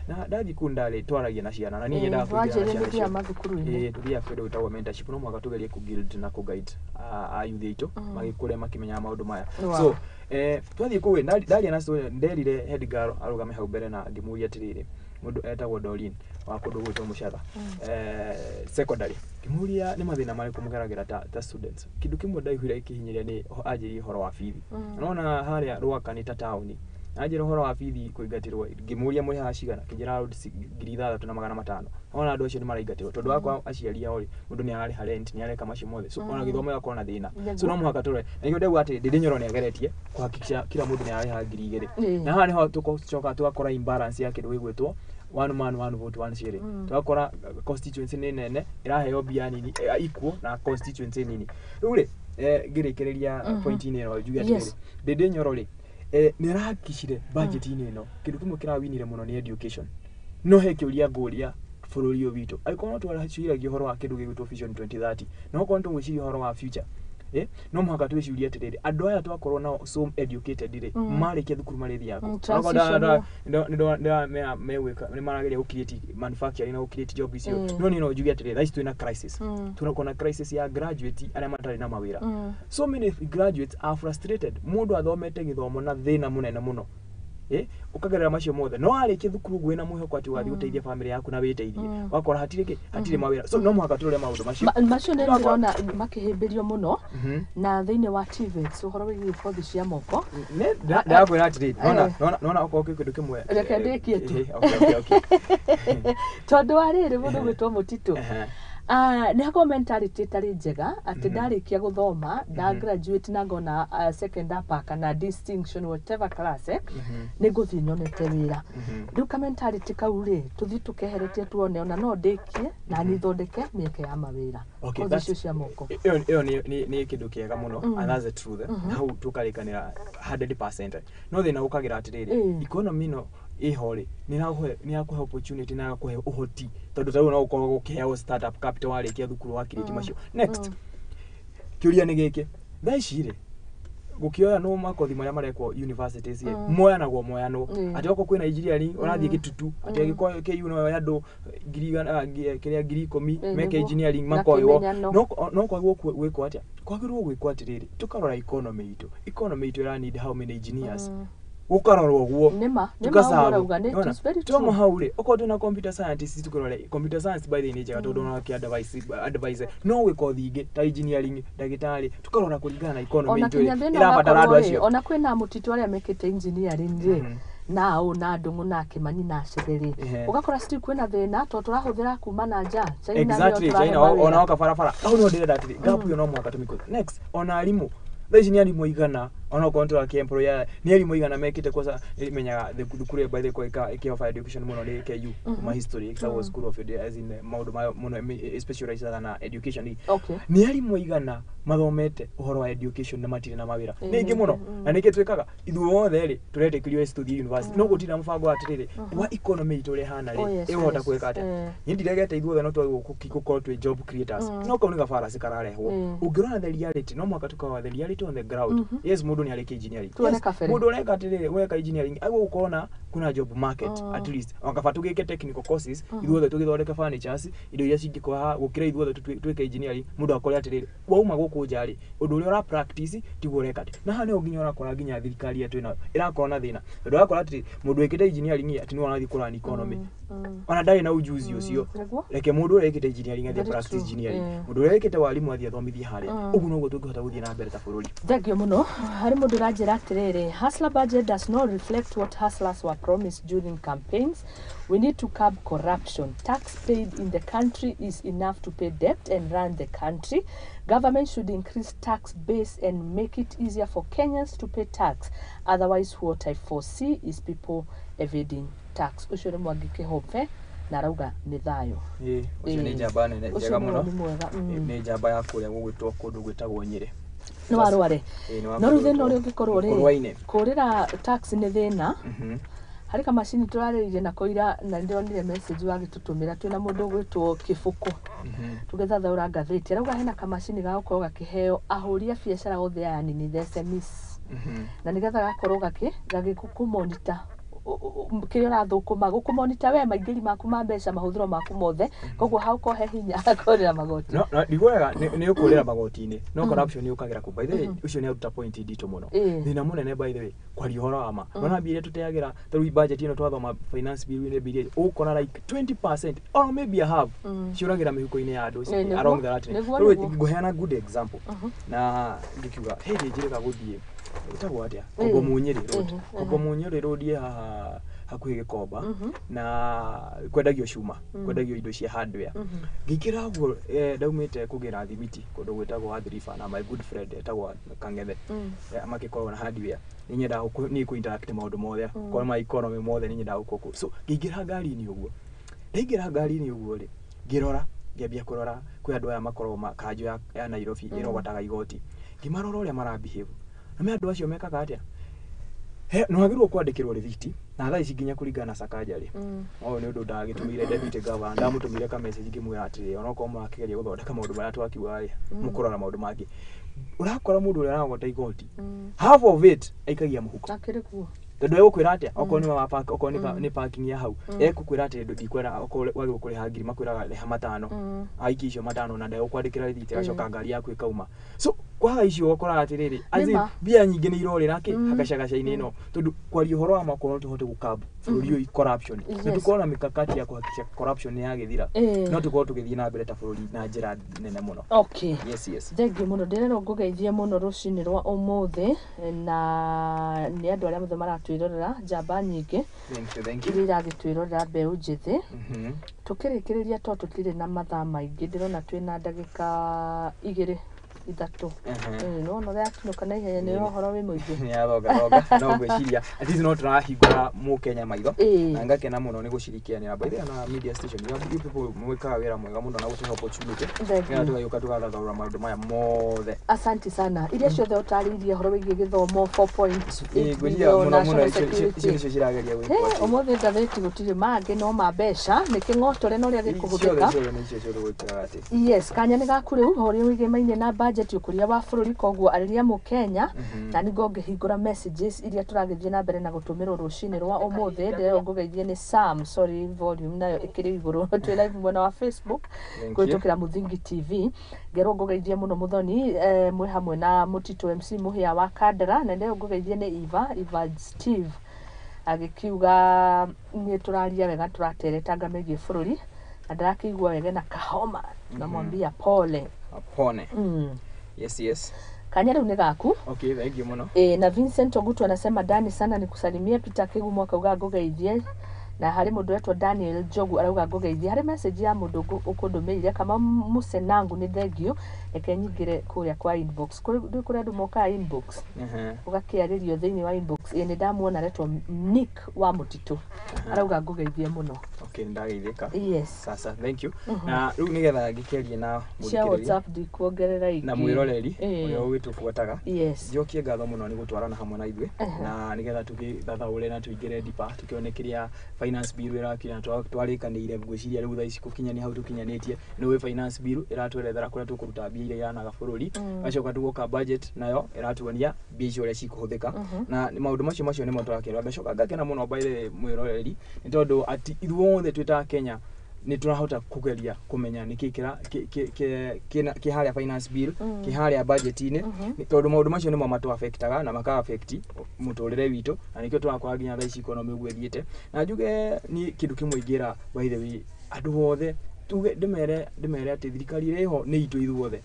B: Na ndathiĩ kũu ndarĩ twaragia na ciana na niĩ nyendaga kũingĩra na
A: Wanjĩrire
B: ciana
A: nĩthiaga
B: icio.
A: mathukuru-inĩ.
B: Ĩĩ, tũthiaga kũndũ gwĩtagwo mentorship, no mũhaka tũgerie kũ guild na kũ guide a youth aitũ magĩkũre makĩmenyaga maũndũ maya. So twathiĩ kũu ĩ, ndaria na story, nderire head girl arũgame hau mbere na ngĩmũria atĩrĩrĩ, mũndũ etagwo Doreen wa kũndũ gwĩtwo Mũcatha secondary, ngĩmũria nĩ mathĩna marĩkũ mũgeragĩra ta students. Kĩndũ kĩmwe ndaiguire gĩkĩhinyĩrĩria nĩ anjĩrie ũhoro wa bithi. Nona harĩa Rwaka nĩ ta taũni, anjĩra ũhoro wa bithi kũingatĩrwo, ngĩmũria mũrĩhaga cigana, akĩnjĩra around 6500. Ona andũ acio nĩ maraingatĩrwo tondũ wakwa aciari ao rĩ, mũndũ nĩ ararĩha rent, nĩ areka macio mothe, so ona gĩthomo gĩgakorwo na thĩna. So no mũhaka tũrore, na nĩkĩo ndauga atĩ Ndindi Nyoro nĩ ageretie kũhakikisha kila mũndũ nĩ ararĩha 2000. Na haha nĩho tũcokaga tũgakora imbalance ya kĩndũ gĩgwĩtwo one man one vote one shilling. Tũgakora constituency nĩ nene ĩraheo mbia nini, equal na constituency nini. Rĩu rĩ, ngĩrĩkĩrĩria point-inĩ ĩno njuge atĩrĩrĩ, Ndindi Nyoro rĩ, nĩ arahakikishire budget-inĩ ĩno kĩndũ kĩmwe kĩrawinire mũno nĩ education. No he kĩũria ngũria bũrũri ũyũ witũ, angĩkorwo no twaciragia ũhoro wa kĩndũ gĩgwĩtwo Vision 2030, no okorwo nĩ tũgwĩciria ũhoro wa future, no mũhaka twĩcirie atĩrĩrĩ, andũ aya twakorwo nao so educated rĩ, marĩkia thukuru marĩthiaga kũ?
A: Transition.
B: Nĩndamera megwĩka nĩ marageria gũ create manufacturing na gũ create job icio. No niĩ no njuge atĩrĩrĩ, thaa ici twĩna crisis. Tũrakorwo na crisis ya graduate arĩa matarĩ na mawĩra. So many graduates are frustrated. Mũndũ athomete gĩthomo na thĩna mũnene mũno, ũkagerera macio mothe, no arĩkia thukuru ũguo wĩna mwĩhoko atĩ ũgathiĩ gũteithia famĩlĩ yaku na wĩteithie, wakora hatirĩ kĩ, hatirĩ mawĩra. So no mũhaka tũrore maũndũ macio.
A: Macio nĩ ndĩrona makĩhĩmbĩrio mũno na thĩinĩ wa TVETs, ũhoro wĩgiĩ kothi cia moko.
B: Ndĩrakwĩra atĩrĩrĩ, nona okorwo kĩ kĩndũ kĩmwe.
A: Reke ndĩkie tu.
B: Okay.
A: Tondũ wa rĩrĩ, mũndũ gwĩtwo Mũtitũ, nĩ hakorwo mentality ĩtarĩ njega atĩ ndarĩkia gũthoma, nda graduate na ngona second upper kana distinction, whatever class, nĩ ngũthiĩ nyonete wĩra. Rĩu ka mentality kau rĩ, tũthiĩ tũkeheretie tuone ona no ndĩkie na niĩ thondeke mĩeke ya mawĩra, kothi icio cia moko.
B: Ĩyo nĩ kĩndũ kĩega mũno and that's the truth. Hau tũkarĩkanĩra 100%. No thĩna ũkagĩra atĩrĩrĩ, economy ĩno ĩho rĩ, nĩ ĩrakũhe opportunity na ĩgakũhe ũhoti, tondũ ta rĩu no ũkorwo ũkĩheagwo startup capital warĩkia thukuru wa create macio. Next kĩũria nĩ gĩkĩ, thaa ici rĩ, gũkĩoyanwo makothi marĩa marekwo universities rĩ, moyanagwo moyanwo atĩ okorwo kwĩna engineering ũrathiĩ Gĩtutu, atĩ angĩkorwo KU no yoe andũ kĩrĩa 10,000 meke engineering
A: Na
B: makoywo.
A: kĩmenyano.
B: No kwagĩrĩirwo gwĩkwo atĩa? Kwagĩrĩirwo gwĩkwo atĩrĩrĩ, tũkarora economy itũ. Economy itũ ĩra need how many engineers? Gũkarorwo ũguo.
A: Nĩma nĩma.
B: Tũkaserve.
A: Ũrauga nĩ
B: Nĩwona?
A: it's very
B: Twama
A: true.
B: hau rĩ, okorwo twĩna computer scientist, tũkĩrore computer science by the way nĩ njega tondũ ona kĩ advice no gwĩ kothi ingĩ ta engineering, ndagĩtarĩ, tũkarora kũringana na economy
A: Ona
B: itũ
A: kinya
B: rĩ,
A: thĩna
B: ĩrabatara andũ
A: ũgakorwo rĩ,
B: acio.
A: ona kwĩna Mũtitũ arĩa mekĩte engineering rĩ, nao na Ndũng'ũ na Kĩmani na Cege rĩ, ũgakora still kwĩna thĩna tondũ tũrahũthĩra kuma na nja China, nĩo tũrahe
B: China
A: mawĩra.
B: ona oka barabara hau no ndĩrenda atĩrĩ, gap ĩyo no mũhaka tũmĩkũ next. Ona arimũ thaa ici nĩ arimũ igana, ona okorwo nĩtũrakĩ employ aya, nĩ arimũ igana mekĩte kosa menyaga thukuru ĩyo by the way ĩkĩ offer education mũno nĩ KU, kuma history ĩtagwo school of as in maũndũ mayo mũno specialize na education. Nĩ arimũ igana mathomete ũhoro wa education na matirĩ na mawĩra? Nĩ aingĩ mũno. Na nĩkĩ twĩkaga ithuĩ othe rĩ, tũretĩkĩrio tũthiĩ university, no gũtirĩ na mũbango wa atĩrĩrĩ wa economy itũ ũrĩa ĩhana rĩ, ĩgũhota gwĩka atĩa? Niĩ ndiregete ithuothe no twagĩrĩirwo gũkorwo twĩ job creators, no kau nĩ gabarasi kararehwo. Ũngĩrora the reality, no mũhaka tũkarora the reality on the ground. Yes, mũndũ nĩ arĩkia engineering.
A: Tuone
B: Yes,
A: kabere.
B: mũndũ ũreka atĩrĩrĩ, ũreka engineering agũgũkorwo na kuna job market. At least kaba tũgĩke technical courses ithuothe, tũgĩthondeke furnitures, indo iria cingĩkorwo haha, gũkĩra ithuothe twĩke engineering, mũndũ akore atĩrĩrĩ, wauma gũkũ nja rĩ, ũndũ ũrĩa ũra practice tiguo ũreka atĩ. Na haha nĩho nginya ũrakora nginya thirikari yetu ĩno ĩrakorwo na thĩna, tondũ ũrakora atĩrĩ, mũndũ wĩkĩte engineering atĩ nĩwe ũrathiĩ kũrun economy. Ona ndarĩ na ujuzi ũcio. Reke mũndũ ũrĩa wĩkĩte engineering athiĩ
A: Very
B: practice
A: true.
B: engineering, mũndũ ũrĩa wĩkĩte warimu athiĩ athomithie harĩa. Ũguo noguo tũngĩhota gũthiĩ na mbere ta bũrũri.
A: Thank you mũno. Harĩ mũndũ ũranjĩra atĩrĩrĩ, "Hustler budget does not reflect what hustlers were promised during campaigns. We need to curb corruption. Tax paid in the country is enough to pay debt and run the country. Government should increase tax base and make it easier for Kenyans to pay tax. Otherwise, what I foresee is people evading tax." Ũcio nĩ Mwangi Kĩhombe na arauga nĩ thayũ.
B: Ĩĩ, ũcio nĩ njamba nene
A: Ũcio
B: njega
A: nĩ
B: mũno.
A: Nĩ mwega.
B: Nĩ njamba ya kũrĩa gũgwĩtwo kũndũ gwĩtagwo Nyĩrĩ.
A: Nĩ warware.
B: Ĩĩ, nĩ wa
A: No rĩu
B: kũndũ
A: thĩna ũrĩa ũngĩkorwo rĩ,
B: Kũrũa-inĩ.
A: kũrĩra tax nĩ thĩna. Harĩ kamacini tũrarĩrĩirie nako ira na nĩndĩronire message wagĩtũtũmĩra twĩna mũndũ ũgwĩtwo Kĩbũkũ tũgĩthathaũra ngathĩti, arauga hena kamacini ga gũkorwo gakĩheo ahũri a biacara othe aya nini, the SMEs, na nĩgetha gakorwo gagĩkũmonita kĩrĩa ũrathũkũma, gũkũmonita we maingĩri maku ma mbeca, mahũthĩro maku mothe, koguo haukorwo he hinya kũrĩra magoti.
B: No ndiguaga nĩ ũkũrĩra magoti-inĩ, no corruption nĩ ũkagĩra kũ. By the way, ũcio nĩ aruta point nditũ mũno. Thĩna mũnene, by the way, kwaria ũhoro wa ma, nona mbia iria tũteagĩra ta rĩu budget ĩno twathoma, finance bill -inĩ, mbia iria ũgũkora like 20% or maybe a half ciũragĩra mĩhuko-inĩ ya andũ along the line. Rĩu ngũheana good example na ngĩkiuga hĩndĩ njĩrĩga gũthiĩ ĩtagwo atĩa, Kombo Munyĩrĩ Road. Kombo Munyĩrĩ Road ĩ haha hakuhĩ Gĩkomba, na kwendagio cuma, kwendagio indo cia hardware. Ngĩingĩra ũguo, ndaumĩte kũgĩra thimiti kũndũ gwĩtagwo Athi River na my good friend etagwo Kang'ethe. Makĩkoragwo na hardware. Nĩ nyendaga niĩ kũ interact maũndũ mothe korwo ma economy mothe, nĩ nyendaga gũkorwo kũu. So ngĩingĩra ngari-inĩ ũguo, ndaingĩra ngari-inĩ ũguo rĩ, ngĩrora, ngĩambia kũrora kwĩ andũ aya makoragwo kanjũ ya Nairobi ĩrogotaga igoti, ngĩmarora ũrĩa mara behave. Na me andũ acio mekaga atĩa? He nĩ wagĩrĩirwo kwandĩkĩrwo rĩthiti na thaa ici nginya kũringana na Sakaja rĩ, ũyũ nĩ ũndũ ndagĩtũmĩire deputy governor, ndamũtũmĩire ka message ngĩmwĩra atĩrĩ, onokorwo mũrakĩgeria gũthondeka maũndũ marĩa twakiuga rĩ, mũkũrora maũndũ mangĩ. Ũrakora mũndũ ũrĩa aragota igoti, half of it aikagia mũhuko.
A: Akĩrĩ kuo.
B: Tondũ egũkwĩra atĩa? Okorwo nĩ wa park, okorwo nĩ parking ya hau, ekũkwĩra atĩ ndikwenda, okorwo wagĩrĩirwo kũrĩha 1000, makwĩraga rĩha 500. Aikia icio 500 na ndegũkwandĩkĩra rĩthiti, agacoka ngari yaku ĩkauma. So kwaga icio ũkoraga atĩrĩrĩ, as in, mbia nyingĩ nĩ irorĩra kĩ hagacagaca-inĩ ĩno, tondũ kwaria ũhoro wa ma, okorwo no tũhote gũkambu bũrũri ũyũ corruption na tũkorwo na mikakati ya kũhakikisha corruption nĩ yagĩthira, no tũkorwo tũgĩthiĩ na mbere ta bũrũri na njĩra nene mũno. Yes.
A: Thengiũ mũno, ndĩrerwo ngũgeithie mũno rũcinĩ rwa ũmũthĩ na nĩ andũ arĩa mothe maratwĩrorera, njamba nyingĩ
B: Thank you, thank you.
A: iria iragĩtwĩrorera, mbeũ njĩthĩ. Tũkĩrĩkĩrĩria, to tũtirĩ na mathaa maingĩ, ndĩrona twĩna ndagĩka 2, 3. Nĩwona ũrĩa yakinũka na ihenya, nĩ ũhoro wĩ mũingĩ.
B: Nĩ yathongathonga, no ngwĩciria at least no tũrahingũra mũkenya maitho. Na ngakena mũno nĩ gũcirikianĩra, by the way, na media station. You people mwĩkaga wĩra mwega mũno na gũtũhe opportunity
A: Thank you.
B: nĩgetha tũgagĩũka tũgathathaũra maũndũ maya mothe.
A: Asanti sana. Iria ciothe ũtarĩirie ũhoro wĩgiĩ gĩthomo, 4.8
B: Ngwĩciria
A: billion,
B: mũno mũno
A: national
B: icio
A: security.
B: nĩcio cirageria gwĩkwo atĩ.
A: Ũmũthĩ ngathĩti gũtirĩ mangĩ no ma mbeca nĩ kĩng'otore na ũrĩa
B: Ciothe
A: gĩkũhũthĩka.
B: Ciothe nĩ icio ciothe gwĩkaga atĩ.
A: Yes, kanya nĩ gaku rĩu ũrĩa wĩgĩmainie na budget, ũkũria wa bũrũri, koguo arĩria mũkenya. Na nĩguo ngĩhingũra messages iria tũragĩthiĩ na mbere na gũtũmĩrwo rũcinĩ rwa ũmũthĩ, ndĩrerwo ngũgeithie nĩ Sam. Sorry, volume nayo ĩkĩrĩ igũrũ. Twĩ live mwena wa Facebook
B: Thank you.
A: kũhĩtũkĩra Mũthingi TV. Ngerwo ngũgeithie mũno Mũthoni, mwĩ hamwe na Mũtitũ MC Mũhĩa wa Kandara, na ndĩrerwo ngũgeithie nĩ Eva Steve, agĩkiuga nĩ tũraria wega, tũrateretanga megiĩ bũrũri na ndarakĩigua wega na kahoma, tunamwambia pole.
B: Apone. Yes.
A: Kanya rĩu nĩ gaku.
B: Okay, thank you mũno.
A: E, na Vincent Ogutu anasema, "Dani sana nikusalimie." Peter Kigumo akauga ngũgeithie, na harĩ mũndũ wetwo Daniel Njogu arauga ngũgeithie. Harĩ message ya mũndũ ũkũndũmĩire kama mũcenangu, nĩ thengio. Reke nyingĩre kũrĩa kwa inbox. Kũrĩ kũrĩa andũ mokaga inbox, ũgakĩarĩrio thĩinĩ wa inbox. Ĩ, nĩ ndamuona, aretwo Nick wa Mũtitũ, arauga ngũgeithie mũno.
B: Okay, nĩndageithĩka. Sasa thank you. Na rĩu nĩgetha ngĩkĩarie na
A: Cia
B: mũthikĩrĩria
A: WhatsApp ndikuongerera ingĩ.
B: Na mwĩroreri ũrĩa ũgĩtũbuataga, njokie ngatho mũno nĩ gũtwarana hamwe na ithuĩ na nĩgetha tũgĩthathaũre na tũingĩre deeper, tũkĩone kĩrĩa finance bill ĩrakĩra na twarĩkanĩire. Ngwĩciria rĩu thaa ici gũkinyania hau tũkinyanĩtie, nĩ ũĩ finance bill ĩratwerethera kũrĩa tũkũruta mbia iria iranaga bũrũri. Gacoka tũgoka budget, nayo ĩratuonia mbia icio ũrĩa cikũhũthĩka. Na maũndũ macio nĩmo tũrakĩrora. Ngacoka ngakena mũno, by the way, mwĩroreri, nĩ tondũ ati ithuothe twĩ ta Kenya Nĩ tũrahota kũgeria kũmenya nĩkĩ kĩra kĩ harĩa finance bill, kĩ harĩa budget-inĩ, tondũ maũndũ macio nĩmo matũ affectaga na maka affect mũtũrĩre witũ, na nĩkĩo tũrakora nginya thaa ici economy ũguo ĩthiĩte. Na njuge niĩ kĩndũ kĩmwe ingĩra, by the way, andũ othe, tuge ndĩmere atĩ thirikari ĩrĩa ĩho nĩ itũ ithuothe,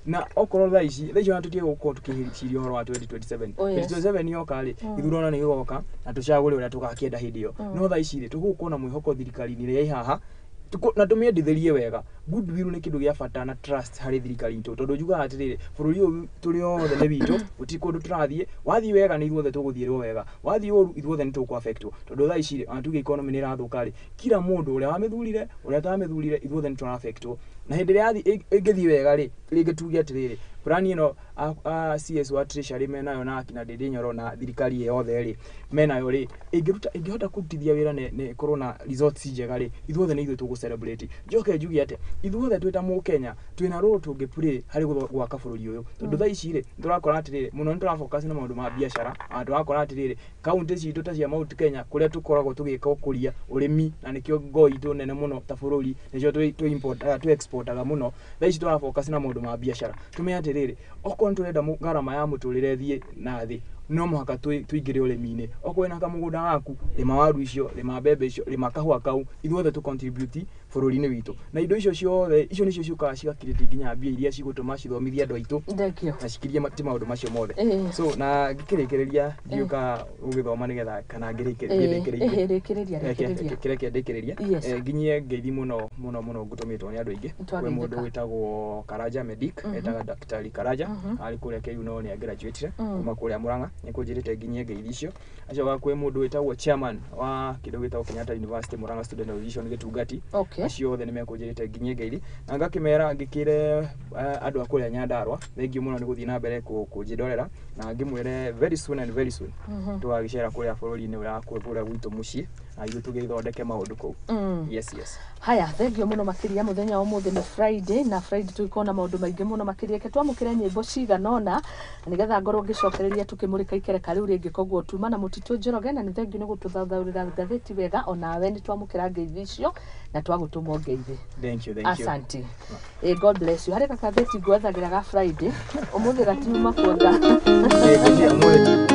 B: na okorwo thaa ici ona tũtige gũkorwo tũkĩciria ũhoro wa 2027.
A: Oh, yes.
B: 2027 yoka rĩ, ithurano nĩ igoka na tũcagũre ũrĩa tũgakĩenda hĩndĩ ĩyo. No thaa ici rĩ, tũgũkorwo na mwĩhoko thirikari-inĩ ĩrĩa ĩ haha, na tũmĩendithĩrie wega. Goodwill nĩ kĩndũ gĩa bata na trust harĩ thirikari itũ, tondũ njugaga atĩrĩrĩ, bũrũri ũyũ tũrĩ othe nĩ witũ, gũtirĩ kũndũ tũrathiĩ. Wathiĩ wega nĩ ithuothe tũgũthiĩrwo wega, wathiĩ ũru ithuothe nĩ tũkũ affectwo, tondũ thaa ici rĩ, ona tuge economy nĩ ĩrathũka rĩ, kila mũndũ ũrĩa wamĩthurire, ũrĩa ũtamĩthurire, ithuothe nĩ tũra affectwo. Na hĩndĩ ĩrĩa ĩngĩthiĩ wega rĩ, rĩngĩ tuge atĩrĩrĩ, plan ĩno a CS wa Treasury menayo na akina Ndindi Nyoro na thirikari ĩ yothe rĩ menayo rĩ, ĩngĩruta, ĩngĩhota kũrutithia wĩra nĩ ĩkorwo na results njega rĩ, ithuothe nĩ ithuĩ tũgũ celebrate. Njoke njuge atĩ ithuothe twĩ ta mũkenya twĩna role tũngĩ play harĩ gwaka bũrũri ũyũ, tondũ thaa ici rĩ, tũrakora atĩrĩrĩ, mũno nĩ tũrafocus na maũndũ ma biacara, na tũrakora atĩrĩrĩ, kaunti citũ ta cia Mount Kenya kũrĩa tũkoragwo tũgĩka ũkũria ũrĩmi, na nĩkĩo ngo itũ nene mũno ta bũrũri, nĩcio twĩ exportaga mũno. Thaa ici tũrafocus na maũndũ ma biacara. Tũmenye atĩrĩrĩ, okorwo nĩ tũrenda ngarama ya mũtũrĩre ĩthiĩ na thĩ, no mũhaka tũingĩre ũrĩmi-inĩ. Okorwo wĩna kamũgũnda gaku, rĩma waru icio, rĩma mbembe icio, rĩma kahũa kau, ithuothe tũ contribute bũrũri-inĩ witũ, na indo icio ciothe, icio nĩcio ciũkaga cigakirĩti nginya mbia iria cigũtũma cithomithie andũ aitũ
A: Thank you.
B: na cikirie ti maũndũ macio mothe. So na ngĩkĩrĩkĩrĩria, ndiũka gũgĩthoma nĩgetha kana ngĩrĩkĩrĩrie.
A: Rĩkĩrĩria, rĩkĩrĩria.
B: Kĩreke ndĩkĩrĩrie.
A: Yes.
B: Nginyie ngeithi mũno mũno mũno ngũtũmĩtwo nĩ andũ aingĩ. Kwĩ mũndũ
A: Twageithĩka.
B: wĩtagwo Karanja Medic, etaga Daktari Karanja, arĩ kũrĩa KU no nĩ graduate kuma kũrĩa Murang'a, nĩ kũnjĩrĩte nginyie ngeithi icio. Acoka kwĩ mũndũ wĩtagwo chairman wa kĩndũ gĩtagwo Kenyatta University Murang'a Student Association Gĩtungati. Acio othe nĩ mekũnjĩrĩte nginyie ngeithi, na ngakĩmera ngĩkĩre andũ a kũrĩa Nyandarua thengiũ mũno nĩ gũthiĩ na mbere kũnjĩrorera, na ngĩmwĩre very soon and very soon tũgagĩcera kũrĩa bũrũri-inĩ ũrĩa kũrĩa gwitũ mũciĩ, na ithuĩ tũgĩthondeke maũndũ kũu. Yes.
A: Haya, thengio mũno makĩria. Mũthenya wa ũmũthĩ nĩ Friday, na Friday tũgĩkorwo na maũndũ maingĩ mũno makĩria. Reke twamũkĩre nyĩmbo cigana ũna nĩgetha ngorwo ngĩcokereria tũkĩmũrĩka ikereka rĩu rĩngĩ. Koguo tuma na mũtitũ Njoroge, na nĩ thengio nĩ gũtũthathaũrĩra ngathĩti wega. Onawe nĩ twamũkĩra ngeithi icio na twagũtũmwo ngeithi.
B: Thank you, thank you.
A: Asante. God bless you. Harĩ gakathĩti ngwethagĩra ga Friday, ũmũthĩ gatiuma kuonga.
B: Ũmũthĩ.